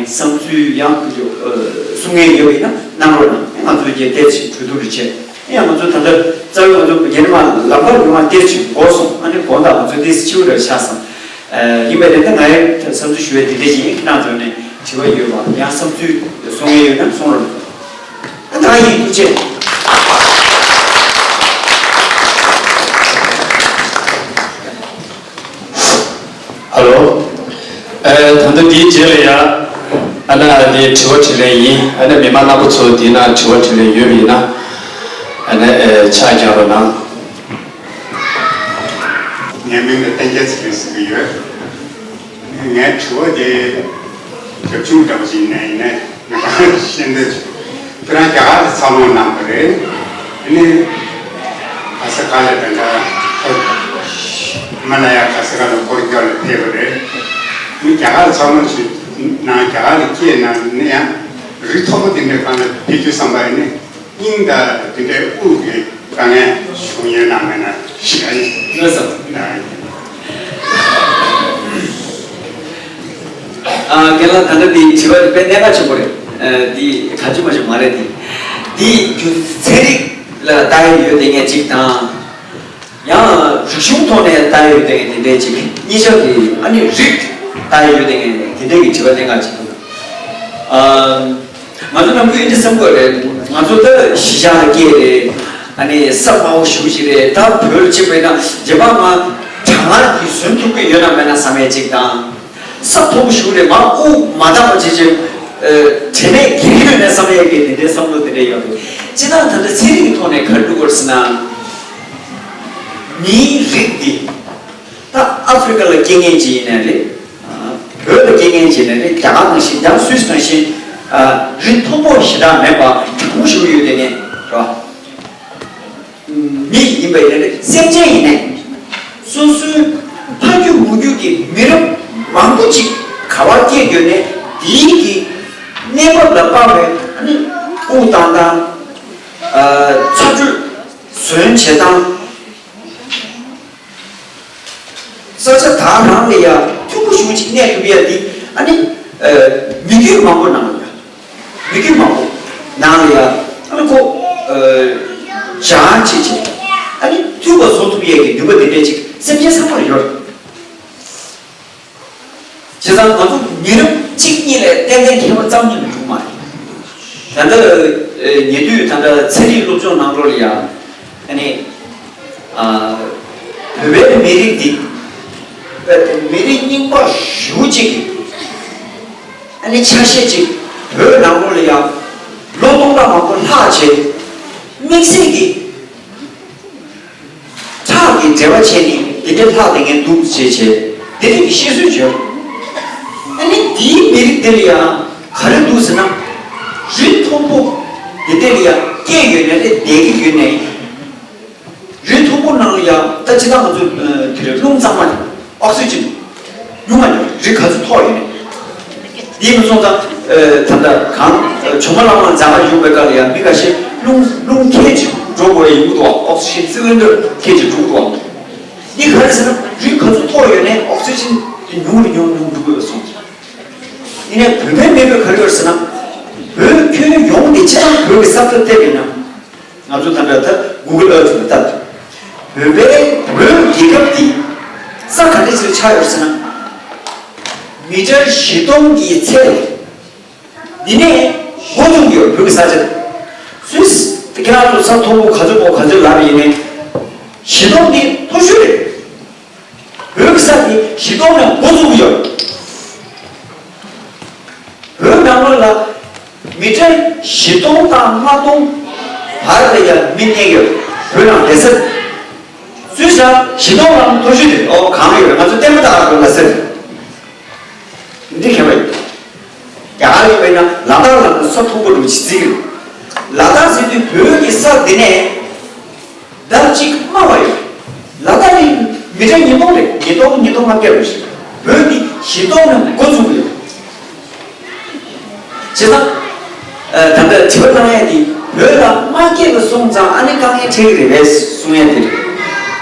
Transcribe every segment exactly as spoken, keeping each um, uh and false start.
བསམ་ཚུལ་ཡང་གསུང་མཁན་ཡོད་པ་ཡིན་ན་གནང་རོགས་གནང་། ང་ཚོ་རྗེས་ཏེ་ཞིག་གྲོས་བསྡུར་བྱས། ཡང་ང་ཚོ་ད་ལྟ་རྩ་བའི་ང་ཚོ་ཉེ་རིང་མ་ལམ་ཁ་ཡོང་བ་ཏེ་ཞིག་འགོར་སོང་། ཨ་ནི་དགོང་དག་ང་ཚོ་ཏེ་ཕྱི་པོ་ར་ཆགས་སོང་། ཡིན་པའི་ཏེ་ད་ང་ཡང་བསམ་ཚུལ་ཞུ་བའི་དེ་འདྲ་ཡིན། ཁྱེད་རང་ཚོ་ནས་དྲི་བ་ཡོད་པ་ཡང་བསམ་ཚུལ་གསུང་མཁན་ཡོད་ན་གསུང་རོགས་གནང་། ད་ཡིན། ཐུགས་རྗེ་ཆེ། ཨ་ལོ། ཨེ། ད་ལྟ་འདིའི་རྗེས་ལ་ཡ། ཨ་ན་འདི་དྲི་བ་དྲིས་ལན་ཡིན། ཨ་ན་མི་མང་རྣམ་པ་ཚོ་འདི་ན་དྲི་བ་དྲིས་ལན་ཡོད་པ་ཡིན་ན། ཨ་ན་ཨེ་ཕྱག་རྒྱག་རོགས་གནང་། ངའི་མིང་ལ་བསྟན་རྒྱལ་ཚེ་རིང་ཟེར་གྱི་ཡོད། ངའི་དྲི་བ་དེ་རྒྱབ་ལྗོངས་འདྲ་པོ་ཞིག་ཡིན་ནའི་ཡིན་ནའི་ང་རང་ཤེས་འདོད་བྱུང་། ཁྱེད་རང་རྒྱ་གར་ལ་འཚར་ལོངས་གནང་བ་རེད། དེ་ནས་ག་ས་ག་ལ་དེ་འདྲ་ཧི་མ་ལ་ཡ་ག་ས་ག་ལ་སྐོར་སྐྱོད་ལ་ཕེབས་པ་རེད། དེ་ནས་རྒྱ་གར་ལ་འཚར་ལོངས་བྱུང་ན་རྒྱ་གར་ལ་སྐྱེས་ན་ནི་ཡང་རིགས་མཐོ་པོ་དེ་འདྲའི་སྒང་ལ་ཕེབས་རྒྱུའི་བསམ་པ་ཡིན་ནའི། སྙིང་དང་དེ་འདྲའི་དབུགས་ཀྱི་དཀའ་ངལ་བྱུང་ཡོད་ན་མེད་ན་ཞིག་ཨ་ཡིན། ལགས་སོ། ཨ། རྒན་ལགས་ད་ལྟ་འདི་དྲི་བ་དཔེ་གནད་འགག་ཆེན་པོ་རེད། ཨ། འདི་ག་ཅི་མ་ཅི་མ་རེད། འདི་འདི་རྒྱུ་ཚན་རིག་ལ་ལྟ་ཡི་ཡོད་དེ་ངས་གཅིག་དང་། ཡང་རིག་གཞུང་ཐོག་ནས་ལྟ་ཡོད་དེ་དེ་འདྲའི་ཅིག་གཉིས་ཆར་གྱི་ཨ་ནི་རིགས་ལྟ་ཡོད་དེ་དེ་འདྲའི་གི་དྲི་བ་གནད་འགག་ཅིག་འདུག་ཨ། ང་ཚོ་ནམ་རྒྱུན་འདི་བསམ་དགོས་རེད། ང་ཚོ་ད་གཞིས་ཆགས་ལ་སྐྱེས་རེད། ཨ་ནི་ས་དམའ་བོ་ཞེ་པོ་ཅིག་རེད། ད་བོད་ལ་ཕྱིན་པ་ཡིན་ན་རྗེས་མ་ང་གྲང་ངར་གྱིས་གཟོད་ཐུབ་ཀྱི་ཡོད་ན་མེད་ན་བསམ་ཡས་ཅིག་དང་། ས་མཐོ་པོ་ཞེ་པོ་རེད། ང་དབུགས་མ་འདང་བ་བྱེད་ཅིག་དྲན་ནས་འགྱེལ་གྱི་ཡོད་ན་བསམ་ཡས་ཀྱི་དེ་འདྲའི་བསམ་བློ་དེ་འདྲ་ཡོད་རེད། སྤྱིར་བཏང་ད་ལྟ་ཚན་རིག་གི་ཐོག་ནས་ག་རེ་འདུག་དགོས་ཟེར་ན། མིའི་རིགས་འདི་ད་ཨ་ཧྥི་རི་ཀ་ལ་སྐྱེ་མཁན་ཅིག་ཡིན་ནའི་རེད། བོད་ལ་སྐྱེ་མཁན་ཅིག་ཡིན་ནའི་རེད། རྒྱ་གར་ནང་བཞིན་ཡང་སུད་སི་ནང་བཞིན་རིགས་མཐོ་པོ་ཞེ་དྲག་མེད་པ་གྲངས་ཀ་ཞེ་པོ་ཡོད་དེ་ནས་རེད་བ། མི་ཡིན་པ་ཡིན་ནའི་རེད། སེམས་ཅན་ཡིན་ནའི་སོ་སོའི་ཕ་རྒྱུད་མོ་རྒྱུད་ཀྱི་མི་རབས་མང་པོ་ཅིག་ག་བར་སྐྱེས་ཡོད་ནའི་དེའི་གི་གནས་བབ་ལ་དཔག་པའི་ཨ་ནི་དབུགས་བཏང་སྟངས། ཚ་དྲོད་ཟོན་བྱེད་སྟངས། ས་ཆ་དག་རང་ལ་ཡ་མཐུན་པོ་ཞེ་པོ་ཅིག་གནས་ཐུབ་ཡ་འདི་ཨ་ནི་མི་རྒྱུད་མང་པོ་ནང་ལ་ཡ། མི་རྒྱུད་མང་པོ་ནང་ལ་ཡ་ཨ་ནི་ཁོ་སྦྱང་བྱེད་ཅིག་ཨ་ནི་མཐུན་པ་བཟོ་ཐུབ་ཡས་ཀྱི་ནུས་པ་དེ་འདྲས་ཅིག་སེམས་ཅན་ཚང་མར་ཡོད། བྱས་ཙང་ང་ཚོ་མི་རབས་གཅིག་གཉིས་ལས་ཏན་ཏན་ཁྱད་པར་ཙམ་ཉིད་མི་འདུག་མ་རེད། ད་ལྟ་ཉེ་དུས་ད་ལྟ་ཚན་རིག་སློབ་སྦྱོང་གནང་རོགས་ལ་ཡ། ཨ་ནི་ཨ་བོད་པའི་མི་རིགས་འདི་མི་རིགས་རྙིང་པ་ཞེ་པོ་ཅིག་གི་ཨ་ནི་ཆ་ཤས་ཅིག་བོད་ནང་ལོགས་ལ་ཡ་ལོ་སྟོང་ཕྲག་མང་པོ་ལྷག་བྱས་དམིགས་བསལ་གྱི། ཁྲག་གི་འབྲེལ་བ་བྱས་ནས་འདི་འདྲའི་ལྷག་བསྡད་མཁན་འདུག་ཅེས་བྱས་འདི་འདྲ་གི་བཤད་སྲོལ་བྱོས། ཨ་ནི་འདིའི་མི་རིགས་འདི་ལ་ཡང་ག་རེ་འདུག་ཟེར་ན། རིགས་མཐོན་པོ་འདི་འདྲ་ལ་ཡང་སྐྱེས་ཡོད་ནའི་རེད། བསྡད་ཀྱི་ཡོད་ནའི། རིགས་མཐོན་པོ་ནང་ལ་ཡང་ད་ཅི་ལྟར་ང་ཚོ་དེ་རེད། རླུང་གཙང་མ་རེད། ཨོག་སི་ཇིན་ཉུང་བ་ཡོད། རིགས་ག་ཚོད་མཐོ་ཡོད་ནའི། འདི་མ་སོང་ཙང་ད་ལྟ་གང་ཇོ་མོ་གླང་མ་རྫ་ཁར་ཡོང་བའི་སྐབས་ལ་ཡང་མི་འགའ་ཤས་རླུང་རླུང་ཁྱེར་ཅིག་འགྲོ་དགོས་ཡ་ཡོང་གི་འདུག་བ། ཨོག་སི་ཇིན་སི་ལིན་ཌར་ཁྱེར་ཅིག་འགྲོ་གི་འདུག་བ། འདི་ག་རེ་ཟེར་ན་རིགས་ག་ཚོད་མཐོ་ཡོད་ནའི་ཨོག་སི་ཇིན་དེ་ཉུང་རུ་ཉུང་རུ་ཉུང་རུ་འགྲོ་གི་ཡོད་སོང་། ཡིན་ནའི་བོད་པའི་མི་བོད་ག་རེ་ཡོད་ཟེར་ན། བོད་ཁྱོན་ཡོངས་དེ་སྤྱིར་བཏང་བོད་ཀྱི་ས་ཁུལ་བལྟས་པ་ཡིན་ན། ང་ཚོ་ད་ལྟ་ད་Google Earth་ལ་ལྟ་དུས། བོད་པའི་བོད་རྒྱལ་ཁབ་འདི་ས་ག་འདྲ་ཞིག་ཆགས་ཡོད་ཟེར་ན། མི་ཊར་བཞི་སྟོང་གི་ཚད་ལ་འདི་ནས་འགོ་བཙུགས་ཡོད། བོད་ཀྱི་ས་ཆ་དེ། སུད་སི་དེ་ཁྱེད་རང་ཚོ་ས་མཐོ་པོ་ག་ཚོད་པོ་ག་ཚོད་ལབ་ཡིན་ནའི་བཞི་སྟོང་འདི་མཐོ་ཤོས་རེད། བོད་ཀྱི་ས་དེ་བཞི་སྟོང་ནས་འགོ་བཙུགས་ཡོད། བོད་ནང་ལོགས་ལ་མི་ཊར་བཞི་སྟོང་དང་ལྔ་སྟོང་བར་ལ་ཡང་མི་གནས་ཡོད། བོད་ནང་བསྡད་ས། སུད་སི་ལ་བཞི་སྟོང་ལ་མཐོ་ཤོས་དེ་ཨོ་གང་ཡོད་རེད། ང་ཚོ་ལྟད་མོ་ལྟ་ག་འགྲོ་ལ་ཟེར། འདི་མཁས་པ་ཡིན། རྒྱ་གར་ཡིན་པས་ན་ལ་དྭགས་ལ་ས་མཐོན་པོ་འགྲོ་ཅི་ཟིག་རེད། ལ་དྭགས་ཟེར་དུས་བོད་ཀྱི་ས་འདི་ནས་ལྡབ་གཅིག་དམའ་བ་ཡོད། ལ་དྭགས་ནི་མི་ཊར་ཉིས་སྟོང་རེད། ཉིས་སྟོང་ཉིས་སྟོང་ལྔ་བརྒྱ་རེད་ཞིག་བོད་འདི་བཞི་སྟོང་ནས་འགོ་བཙུགས་ཡོད། བྱས་ཙང་། ད་ལྟ་དྲི་བ་གནང་ཡས་འདི་བོད་ལ་མ་སྐྱེས་པ་སོང་ཙང་ཨ་ནི་དཀའ་ངལ་འཕྲད་ཀྱི་རེད་པས་གསུང་ཡས་དེ་རེད།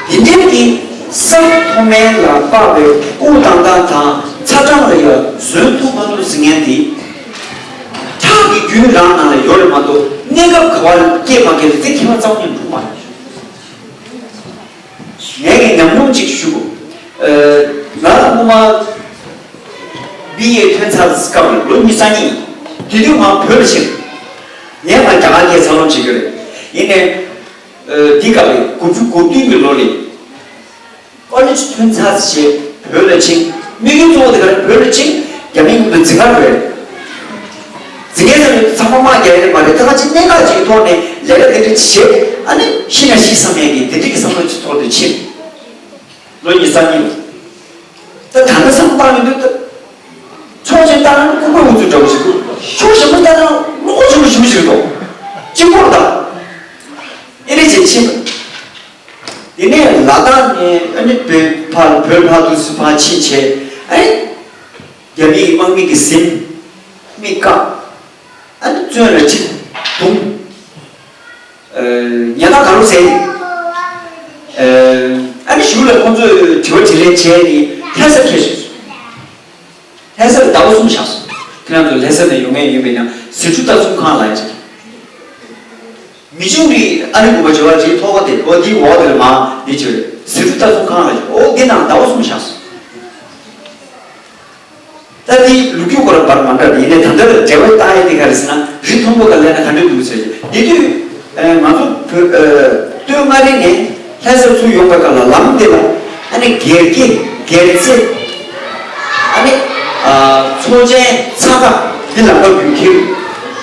དེ་འདྲའི་གི་ས་མཐོ་དམན་ལ་དཔག་པའི་དབུགས་བཏང་སྟངས་དང་ཚ་གྲང་ལ་ཡང་བཟོད་ཐུབ་མ་ཐུབ་ཟེར་མཁན་འདི། དུས་རང་ནང་ལ་ཡོད་རེད་མ་གཏོགས། གནས་སྐབས་ག་བ་སྐྱེས་མ་སྐྱེས་ལ་དེ་ཁྱད་པར་རྩ་བ་ནས་འགྲོ་མ་རེད། ངས་ངས་ཉམས་མྱོང་ཅིག་ཞུ་དགོས། ང་ལ་སྔོན་མ་བི་ཨེ་ཐོན་ཚར་སྐབས་ལ་ལོ་ཉི་ཤུ་རྩ་གཉིས། དེ་དུས་ང་བོད་ལ་ཕྱིན། ངས་ང་རྒྱ་གར་སྐད་འཚར་ལོངས་བྱེད་ཀྱི་རེད། ཡིན་ནའི་དེ་སྐབས་ལ་དགུ་བཅུ་གོ་བདུན་གྱི་ལོ་ལ་ཀོ་ལེཇ་ཐོན་ཚར་ཞེས་བོད་ལ་ཕྱིན། དམིགས་ཡུལ་གཙོ་བོ་དེ་ག་རེ། བོད་ལ་ཕྱིན་རྒྱ་མིའི་མཉམ་དུ་འཛིང་ག་འགྲོ་ཡ། འཛིང་ག་ཟེར་ནས་ཚང་མ་དམག་རྒྱག་ཡ་ནི་མ་རེད། ད་ག་ཅིག་གནད་འགག་ཅིག་ཐོག་ནས་ལས་ཀ་དེ་འདྲ་བྱེད། ཨ་ནི་ཤི་ན་ཤི་བསམ་ཡས་ཀྱི་དེ་འདྲ་གི་བསམ་བློ་ཅིག་ཐོག་ཏུ་ཕྱིན། ལོ་ཉི་ཤུ་རྩ་གཉིས་ལ། ད་ད་ལྟ་བསམ་བློ་བཏང་ཡོང་དུས་ད། ཕྱོགས་གཅིག་ལྟ་ན་ལྐུགས་པའི་འུ་ཚོའི་འདྲ་བོ་ཞིག་འདུག་ཕྱོགས་གཞན་པ་ལྟ་ན་བློ་ཁོག་ཆེན་པོ་ཞེ་པོ་ཞིག་འདུག་གཅིག་པོར་ད། ཨེ་རེད་ཅེས་ཕྱིན་པ། དེ་ནས་ལ་དྭགས་ནས་ཨ་ནི་བོད་ཕར་བོད་ཕར་དུ་སུ་ཕར་ཕྱིན་བྱས། ཨ་ནི་རྒྱ་མིའི་དམག་མི་གིས་ཟིན། མི་བཀག་ཨ་ནི་བཙོན་ལ་ཁྲིད། བརྡུངས། ཉེན་བརྡ་གང་རུང་བཟས། ཨ་ནི་གཞུག་ལ་ཁོང་ཚོས་དྲི་བ་དྲིས་ལན་བྱས་ནས་ལྷ་སར་ཁྱེར་སོང་། ལྷ་སར་ཟླ་བ་གསུམ་བཞག་སོང་། ཁྱེད་རང་ཚོ་ལྷ་ས་ནས་ཡོང་མཁན་ཡིན་པས་ན་ཟི་ཁྲོན་ལྟ་སྲུང་ཁང་ལ་ཡ་ཅིག་མི་ཆུང་རིགས་ཨ་རི་དགོན་པ་བྱེ་བ་རིགས་ཐོག་པ་དེ། འོ་དེའི་འོག་དེ་ལ་མ་འདི་བྱོས། ཟི་ཁྲོན་ལྟ་སྲུང་ཁང་ལ་བྱོས། འོ་དེ་ནང་ཟླ་བ་གསུམ་བཞག་སོང་། ད་དེའི་ལོ་རྒྱུས་སྐོར་བར་མ་འདྲ་དེ་ཡིན་ནའི་ད་ལྟ་ལ་འབྲེལ་བ་བཏང་ཡས་དེ་ག་རེ་ཟེར་ན། རི་མཐོན་པོ་ག་ལ་སླེབས་ན་ག་འདྲ་འདུག་ཟེར་གྱི། དེ་དུས་ང་ཚོ་བོད་སྟོད་མངའ་རིས་ནས་ལྷ་སར་ཚུར་ཡོང་པའི་སྐབས་ལ་ལམ་དེ་ལ་ཨ་ནི་སྒེར་གྱི་སྒེར་རྩེ། ཨ་ནི་མཚོ་ཆེན་ཚ་ཁ་འདི་ལམ་ཁ་བརྒྱུད་འཁྱེར།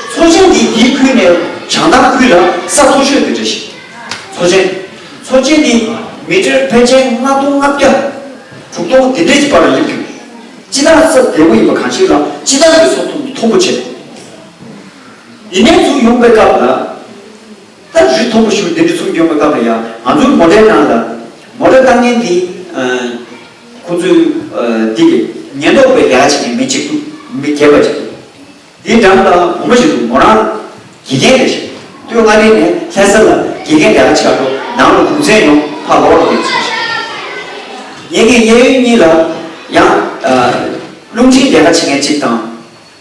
མཚོ་ཆེན་འདི་འདིའི་ཁུལ་ནས་བྱང་ཐང་ཁུལ་ལ་ས་མཐོ་ཤོས་དེ་འདྲ་ཞིག་མཚོ་ཆེན། མཚོ་ཆེན་འདི་མི་ཊར་ཕལ་ཆེར་ལྔ་སྟོང་ལྔ་བརྒྱ་དྲུག་སྟོང་དེ་འདྲས་ཀྱི་བར་ལ་སླེབས་ཀྱི་ཡོད། སྤྱི་བཏང་ས་བདེ་པོ་ཡིན་པ་གང་ཞིག་ལ་སྤྱི་བཏང་གི་ས་མཐོ་མཐོན་པོ་ཆེ། ཡིན་ནའི་ཚུར་ཡོང་པའི་སྐབས་ལ། ད་རི་མཐོན་པོ་ཞིག་འདི་འདྲ་ཚུར་ཡོང་པའི་སྐབས་ལ་ཡང་ང་ཚོའི་མོ་ཊའི་ནང་ལ་མོ་ཊ་བཏང་མཁན་འདི། ཁོ་ཚོའི་འདི་གི་ཉེན་རྟོག་པའི་ལས་ཀ་བྱེད་མཁན་མི་གཅིག་འདུག་མི་རྒན་པ་གཅིག་འདུག་དེའི་འགྲམ་ལ་བུ་མོ་ཞིག་འདུག་མོ་རང་དགེ་རྒན་རེད་ཤག་སྟོད་མངའ་རིས་ནས་ལྷ་ས་ལ་དགེ་རྒན་ལས་ཀ་བྱེད་འགྲོ། ནང་ལ་གུང་སེང་ཡོང་ཕར་ལོག་འགྲོ་གི་ཚུལ་ཞིག་ངེད་ཀྱི་གཡས་གཡོན་གཉིས་ལ་ཡང་རླུང་འཕྲིན་ལས་ཀ་བྱེད་མཁན་གཅིག་དང་།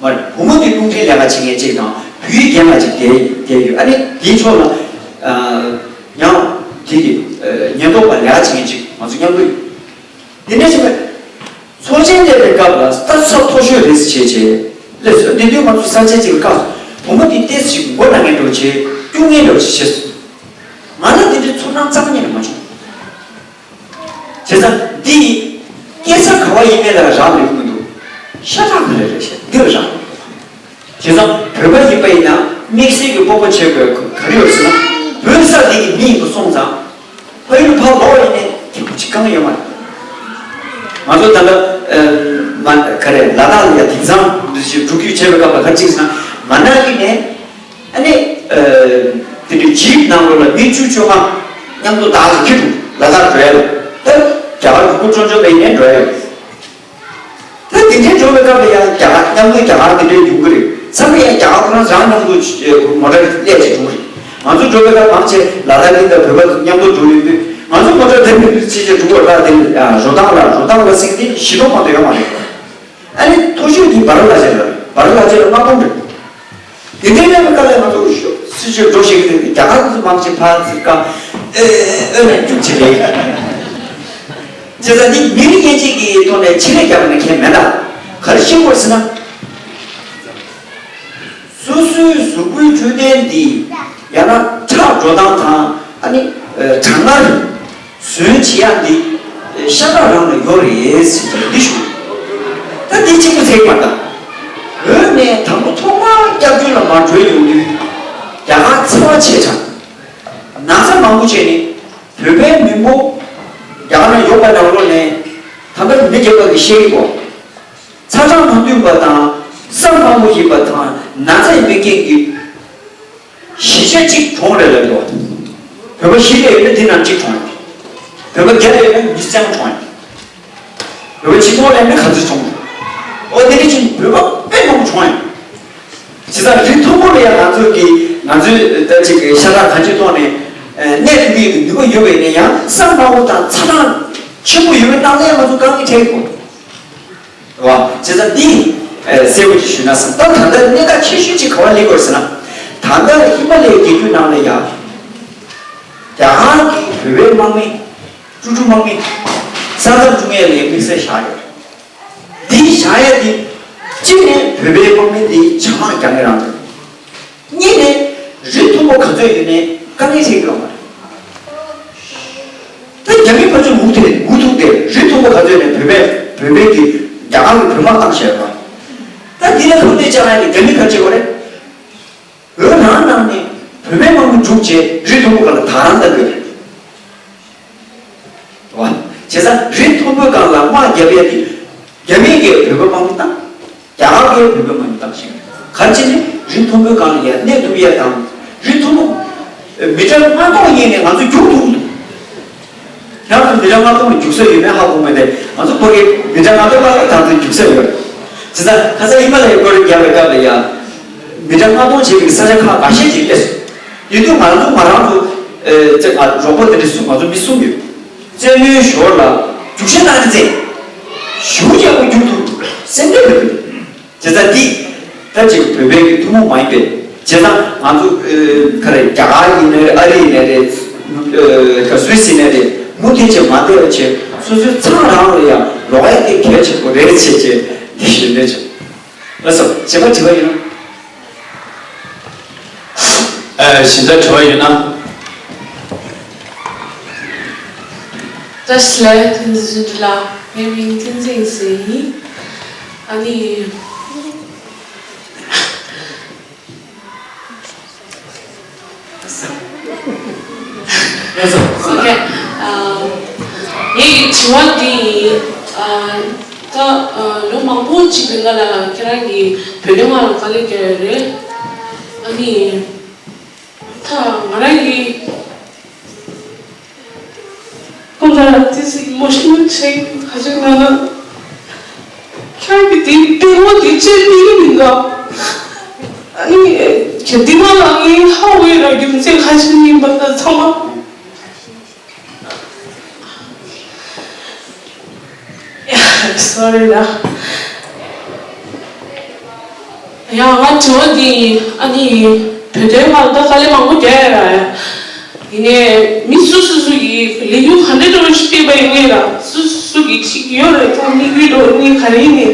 མ་རེད། བུ་མོ་དེ་རླུང་འཕྲིན་ལས་ཀ་བྱེད་མཁན་གཅིག་དང་བོད་ཡིག་རྒན་པ་གཅིག་བསྡད་བསྡད་ཡོད། ཨ་ནི་དེའི་ཕྱོགས་ལ་ཡང་དེ་གི་ཉེན་རྟོག་པ་ལས་ཀ་བྱེད་མཁན་གཅིག་ང་ཚོ་མཉམ་དུ་ཡོད། དེ་འདྲ་བྱས་པས་མཚོ་ཆེན་སླེབས་པའི་སྐབས་ལ་ས་ས་མཐོ་ཤོས་རེད་ཟེར་བྱས་བྱས་སླེབས་སོང་། དེ་དུས་ང་ཚོ་ས་ཆ་གཅིག་ལ་བཀག་སོང་། བུ་མོ་དེ་ཏོག་ཙམ་ཞིག་མགོ་ན་མཁན་འདྲ་བོ་བྱས། སྐྱུག་མཁན་འདྲ་བོ་ཞིག་བྱས་སོང་། ང་ལ་དེ་འདྲའི་ཚོར་སྣང་རྩ་བ་ཉིད་ནས་མ་བྱུང་། བྱས་ཙང་འདི་སྐྱེས་ས་ག་བ་ཡིན་མིན་ལ་རག་ལས་ཀྱི་མི་འདུག་ཤ་ཁྲག་ག་རེ་རེད་ཤག་འདི་ལ་རག་ལས། བྱས་ཙང་བོད་པ་ཡིན་པ་ཡིན་ན་དམིགས་བསལ་གྱི་སྤོབས་པ་བྱེད་དགོས་ག་རེ་ཡོད་ཟེར་ན། བོད་ས་འདི་གི་མི་ཡིན་པ་སོང་ཙང་ཕ་ཡུལ་ཕར་ལོག་ཡིན་ནའི་ཁྱད་པར་ཅིག་གང་ཡོད་མ་རེད། ང་ཚོ་ད་ལྟ་མ་ག་རེ་ལ་དྭགས་ལ་ཡ་དེང་སང་འགྲོ་རྒྱུ་བྱས་པའི་སྐབས་ལ་ག་ཅིག་ཟེར་ན། མ་ན་ལི་ནས། ཨ་ནི། དེ་འདྲའི་ཇིབ་ནང་ལོགས་ལ་མི་བཅུ་བཅོ་ལྔ་མཉམ་དུ་བདག་ལ་ཁྱེར་འགྲོ་ལ་དྭགས་འགྲོ་ཡ་ལ། ད་རྒྱ་གར་གུ་གུ་ཅོན་ཅོན་པ་ཡིན་ནའི་འགྲོ་ཡ་ཡོད། ད་དེ་འདྲའི་འགྲོ་བའི་སྐབས་ལ་ཡང་རྒྱ་གར་མཉམ་དུ་རྒྱ་གར་དེ་འདྲའི་ཡོང་གི་རེད་བསམ་པ་ཡང་། རྒྱ་གར་ཁོ་རང་རང་མཉམ་དུ་མོ་ཊ་སླེབས་བྱས་འགྲོ་གི་རེད། ང་ཚོ་འགྲོ་བའི་སྐབས་མང་ཆེ་ལ་དྭགས་ཀྱི་ད་བོད་པ་མཉམ་དུ་འགྲོ་ཡོང་དུས། ང་ཚོ་མོ་ཊ་དེ་ནས་ཕྱིན་ཆད་འགྲོ་བ་ལ་དེ་རོ་ཐང་ལ་རོ་ཐང་ལ་སྲིད་དེ་བཞི་སྟོང་མ་གཏོགས་ཡོད་མ་རེད། ཨ་ནི་མཐོ་ཤོས་དེ་སྦ་ར་ལ་ཆེ་ལ་རེད། སྦ་ར་ལ་ཆེ་ལ་ལྔ་སྟོང་རེད། དེ་འདྲའི་གནས་བབ་སྐབས་ལ་ང་ཚོ་ཤུགས་སྲིད་ཇུས་འགྲོ་བཞིན་གྱི་རྒྱ་གར་ཚོ་མང་ཆེ་ཕར་ཚུར་ཀ་ཨེ་ཨེ་ནས་རྒྱུག་ཆེ་རེད། བྱས་ཙང་འདི་མི་རིགས་དབྱེ་འབྱེད་ཀྱི་ཐོག་ནས་ཕྱི་ལས་རྒྱབ་ནས་ཁྱད་མེད་ལ། ག་རེ་ཤེས་དགོས་ཟེར་ན། སོ་སོའི་གཟུགས་པོའི་འཕྲོད་བསྟེན་འདི་ཡང་ན་ཁྲག་འགྲོ་སྟངས་དང་ཨ་ནི་གྲང་ངར། ཟོན་བྱེད་ཡག་འདི་ཤ་ཁྲག་རང་ལ་ཡོད་རེད་ཟེར་གྱི་འདི་ཞུ། ད་འདི་གཅིག་པུ་ཚད་མ་ད། བོད་ནས་དང་པོ་ཐོག་མར་སྐྱབས་བཅོལ་ལ་མར་འགྲོ་ཡོང་དུས་རྒྱ་གར་ཚ་བ་ཆེ་དྲགས། ན་ཚ་མང་པོ་བྱས་ནས་བོད་པའི་མི་འབོར་རྒྱ་གར་ནང་ཡོད་པ་ནང་ལོགས་ནས་ད་ལྟ་མི་རྒན་པ་གི་བཤད་ཡིག་གོ། ཚ་གྲང་མ་མཐུན་པ་དང་ས་དམའ་པོ་ཡིན་པ་དང་ན་ཚ་ཡི་མི་རྐྱེན་གྱིས། བཞི་ཆ་གཅིག་གྲོངས་རེད་ལབ་འདུག་བོད་པ་བཞི་ལས་ཡོད་ན་དེ་ནང་གཅིག་གྲོངས་ཡོད། བོད་པ་བརྒྱ་ལས་ཡོད་ན་ཉི་ཤུ་རྩ་ལྔ་གྲོངས་ཡོད། བོད་པ་ཆིག་སྟོང་ལས་ཡོད་ན་ག་ཚོད་གྲོངས་འདུག་འོ་དེ་འདྲ་ཅིག་བོད་པ་དཔེ་མང་པོ་གྲོངས་ཡོད། བྱས་ཙང་རི་མཐོན་པོ་ལ་ཡང་ང་ཚོ་གི་ང་ཚོའི་ད་ཅིག་ཤ་ཁྲག་གང་ཅིའི་ཐོག་ནས་གནས་ཐུབ་ཀྱི་ནུས་པ་ཡོད་པ་ཡིན་ན་ཡང་ས་དམའ་པོ་དང་ཚ་གྲང་ཆེན་པོ་ཡོད་པའི་ནང་ལ་ཡང་ང་ཚོ་དཀའ་ངལ་འཕྲད་ཀྱི་ཡོད། རེད་བ། བྱས་ཙང་འདི་ ཨེ། གསལ་པོ་ཅིག་ཞུས་ན་བསམ། ད་ད་ལྟ་གནད་འགག་ཆེ་ཤོས་ཅིག་ག་པར་སླེབས་ཀྱི་ཡོད་ཟེར་ན། ད་ལྟ་ཧི་མ་ལ་ཡའི་རྒྱལ་རྒྱུད་ནང་ལ་ཡ། རྒྱ་གར་གྱི་བོད་པའི་དམག་མི། ཀྲུ་ཀྲུ་དམག་མི། ས་མཚམས་བཅུ་གཉིས་ལ་དམིགས་བསལ་བཞག་ཡོད། འདི་བཞག་ཡ་དེ། གཅིག་ནས་བོད་པའི་དམག་མི་འདི་ཇ་དམག་རྒྱག་མཁན་རང་རེད། གཉིས་ནས་རི་མཐོན་པོ་ག་ཚོད་ཡོད་ནའི་དཀའ་ངལ་འཕྲད་ཀྱི་ཡོད་མ་རེད། ད་རྒྱ་མི་ཕར་ཚུར་འུ་ཐུག་འུ་ཐུག་སྟེ་རི་མཐོན་པོ་ག་ཚོད་ནས་བོད་པས་བོད་པའི་གི་རྒྱ་གར་གྱི་བོད་དམག་བཏང་བཞག་ཡོད་པ། ད་འདི་ལ་ཁ་གཏད་བཅག་ཡ་ནི་རྒྱ་མི་ག་བྱེད་དགོས་རེད། འོ་རང་ནང་ནས་བོད་པའི་དམག་མི་བསྒྲུགས་བྱས་རི་མཐོན་པོ་སྒང་ལ་ད་རང་ལྟ་དགོས་རེད། བ། བྱས་ཙང་རི་མཐོན་པོའི་སྒང་ལ་དམག་རྒྱབ་ཡ་དེ། རྒྱ་མིས་ཀྱིས་བོད་པ་དམག་མི་བཏང་། རྒྱ་གར་གྱིས་བོད་པ་དམག་མི་བཏང་ཞིང་། ག་རེ་བྱས་ནས་རི་མཐོན་པོའི་སྒང་ལ་ཡ་གནས་ཐུབ་ཡ་དང་། རི་མཐོན་པོ་མི་ཊར་ལྔ་སྟོང་ཡན་ནས་ང་ཚོ་རྒྱུག་ཐུབ་ཀྱི་འདུག་རང་ཚོ་མི་ཊར་ལྔ་སྟོང་རྒྱུག་ས་ཡོད་མེད་ཧ་གོ་མེད་དེ། ང་ཚོ་ཕ་གིར་མི་ཊར་ལྔ་སྟོང་ལྷག་ཙམ་རྒྱུག་ས་ཡོད། བྱས་ཙང་ཁ་སང་ཧི་མ་ལ་ཡའི་སྐོར་རྒྱག་པའི་སྐབས་ལ་ཡ། མི་ཊར་ལྔ་སྟོང་བྱས་པའི་ས་ཆ་ཁག་འགའ་ཤས་ཅིག་སླེབས་སོང་། ཡིན་དུས་ང་ཚོ་ང་རང་ཚོ། ཨེ། ཅེ་ཨ་རོགས་པ་དེ་འདྲ་གསུམ་ང་ཚོ་མི་གསུམ་ཡོད། བཙན་གནོན་ཞོར་ལ་རྒྱུག་ཤར་གནང་ནས་བཙན། ཞེ་པོ་ཅིག་རྒྱུག་ཐུབ་འདུག་སེམས་ཁྲལ་མི་འདུག་བྱས་ཙང་འདི་ད་ཅིག་བོད་པའི་གི་ཐུན་མོང་མ་ཡིན་པའི། བྱས་ཙང་ང་ཚོ་ཨེ་ག་རེ་རྒྱ་གར་ཡིན་ནའི་རེད། ཨ་རི་ཡིན་ནའི་རེད། ཨེ་སུད་སི་ཡིན་ནའི་རེད། མུ་མཐུད་བྱས་མ་བསྡད་པ་བྱས་སོ་སོའི་ཚང་རང་ལ་ཡང་ལོག་ཡ་དེ་གལ་ཆེན་པོ་རེད་བྱས་བྱས་འདི་ཞུ་འདོད་བྱུང་། ལགས་སོ། གཞན་པ་དྲི་བ་ཡོད་ན། ཨ། གཞན་དག་དྲི་བ་ཡོད་ན། བཀྲ་ཤིས་བདེ་ལེགས། བསྟན་འཛིན་ཆོས་སྒྲོན་ལགས། ངའི་མིང་བསྟན་འཛིན་ཟེར་ཡིན། ཨ་ནི། ལགས་སོ། ལགས་སོ། ཨོ་ཁེ། ཨ། ངའི་དྲི་བ་འདི་ཡིན། ཨ། ད་ཨ་ལོ་མང་པོ་ཅིག་གི་སྔ་ལ་ཁྱེད་རང་གིས་བོད་དོན་དམག་ལ་དཀའ་ལས་བརྒྱབ་ཡོད་རེད། ཨ་ནི། ད་ང་རང་གིས་ཁོང་ལ་ཏི་སི་ཨི་མོ་ཤི་ནལ་ཆེག་ཁ་ཤས་གནང་ན། ཁྱེད་རང་གིས་དེ་ལྟད་མོ་དེ་བྱེད་ནུས་ཀྱི་མིན་འགྲོ། ཨ་ནི་ཁྱེད་འདི་མ་ལ་ངའི་ཧ་འོས་ར་རྒྱུ་མཚན་ཁ་ཤས་ཡིན་པ་ད་ཚང་མ། ཡ། སོ་རི་ལ། ཡ། ང་དྲི་བ་འདི་ཡིན། ཨ་ནི་བོད་དོན་ཁག་ད་དཀའ་ལས་མང་པོ་རྒྱག་ཡ་ར་ཡ། ཡིན་ནའི་མི་སུ་སུ་སུ་ཡིས་ལས་འགུལ་ག་འདྲ་འདྲ་བོ་ཞིག་སྤེལ་བ་ཡིན་ནའི་ར་སུ་སུ་སུ་གིས་བྱེད་ཀྱི་ཡོད་རེད། ད་དམིགས་ཡུལ་འདྲ་བོ་ནི་ག་རེ་ཡིན་ནའི།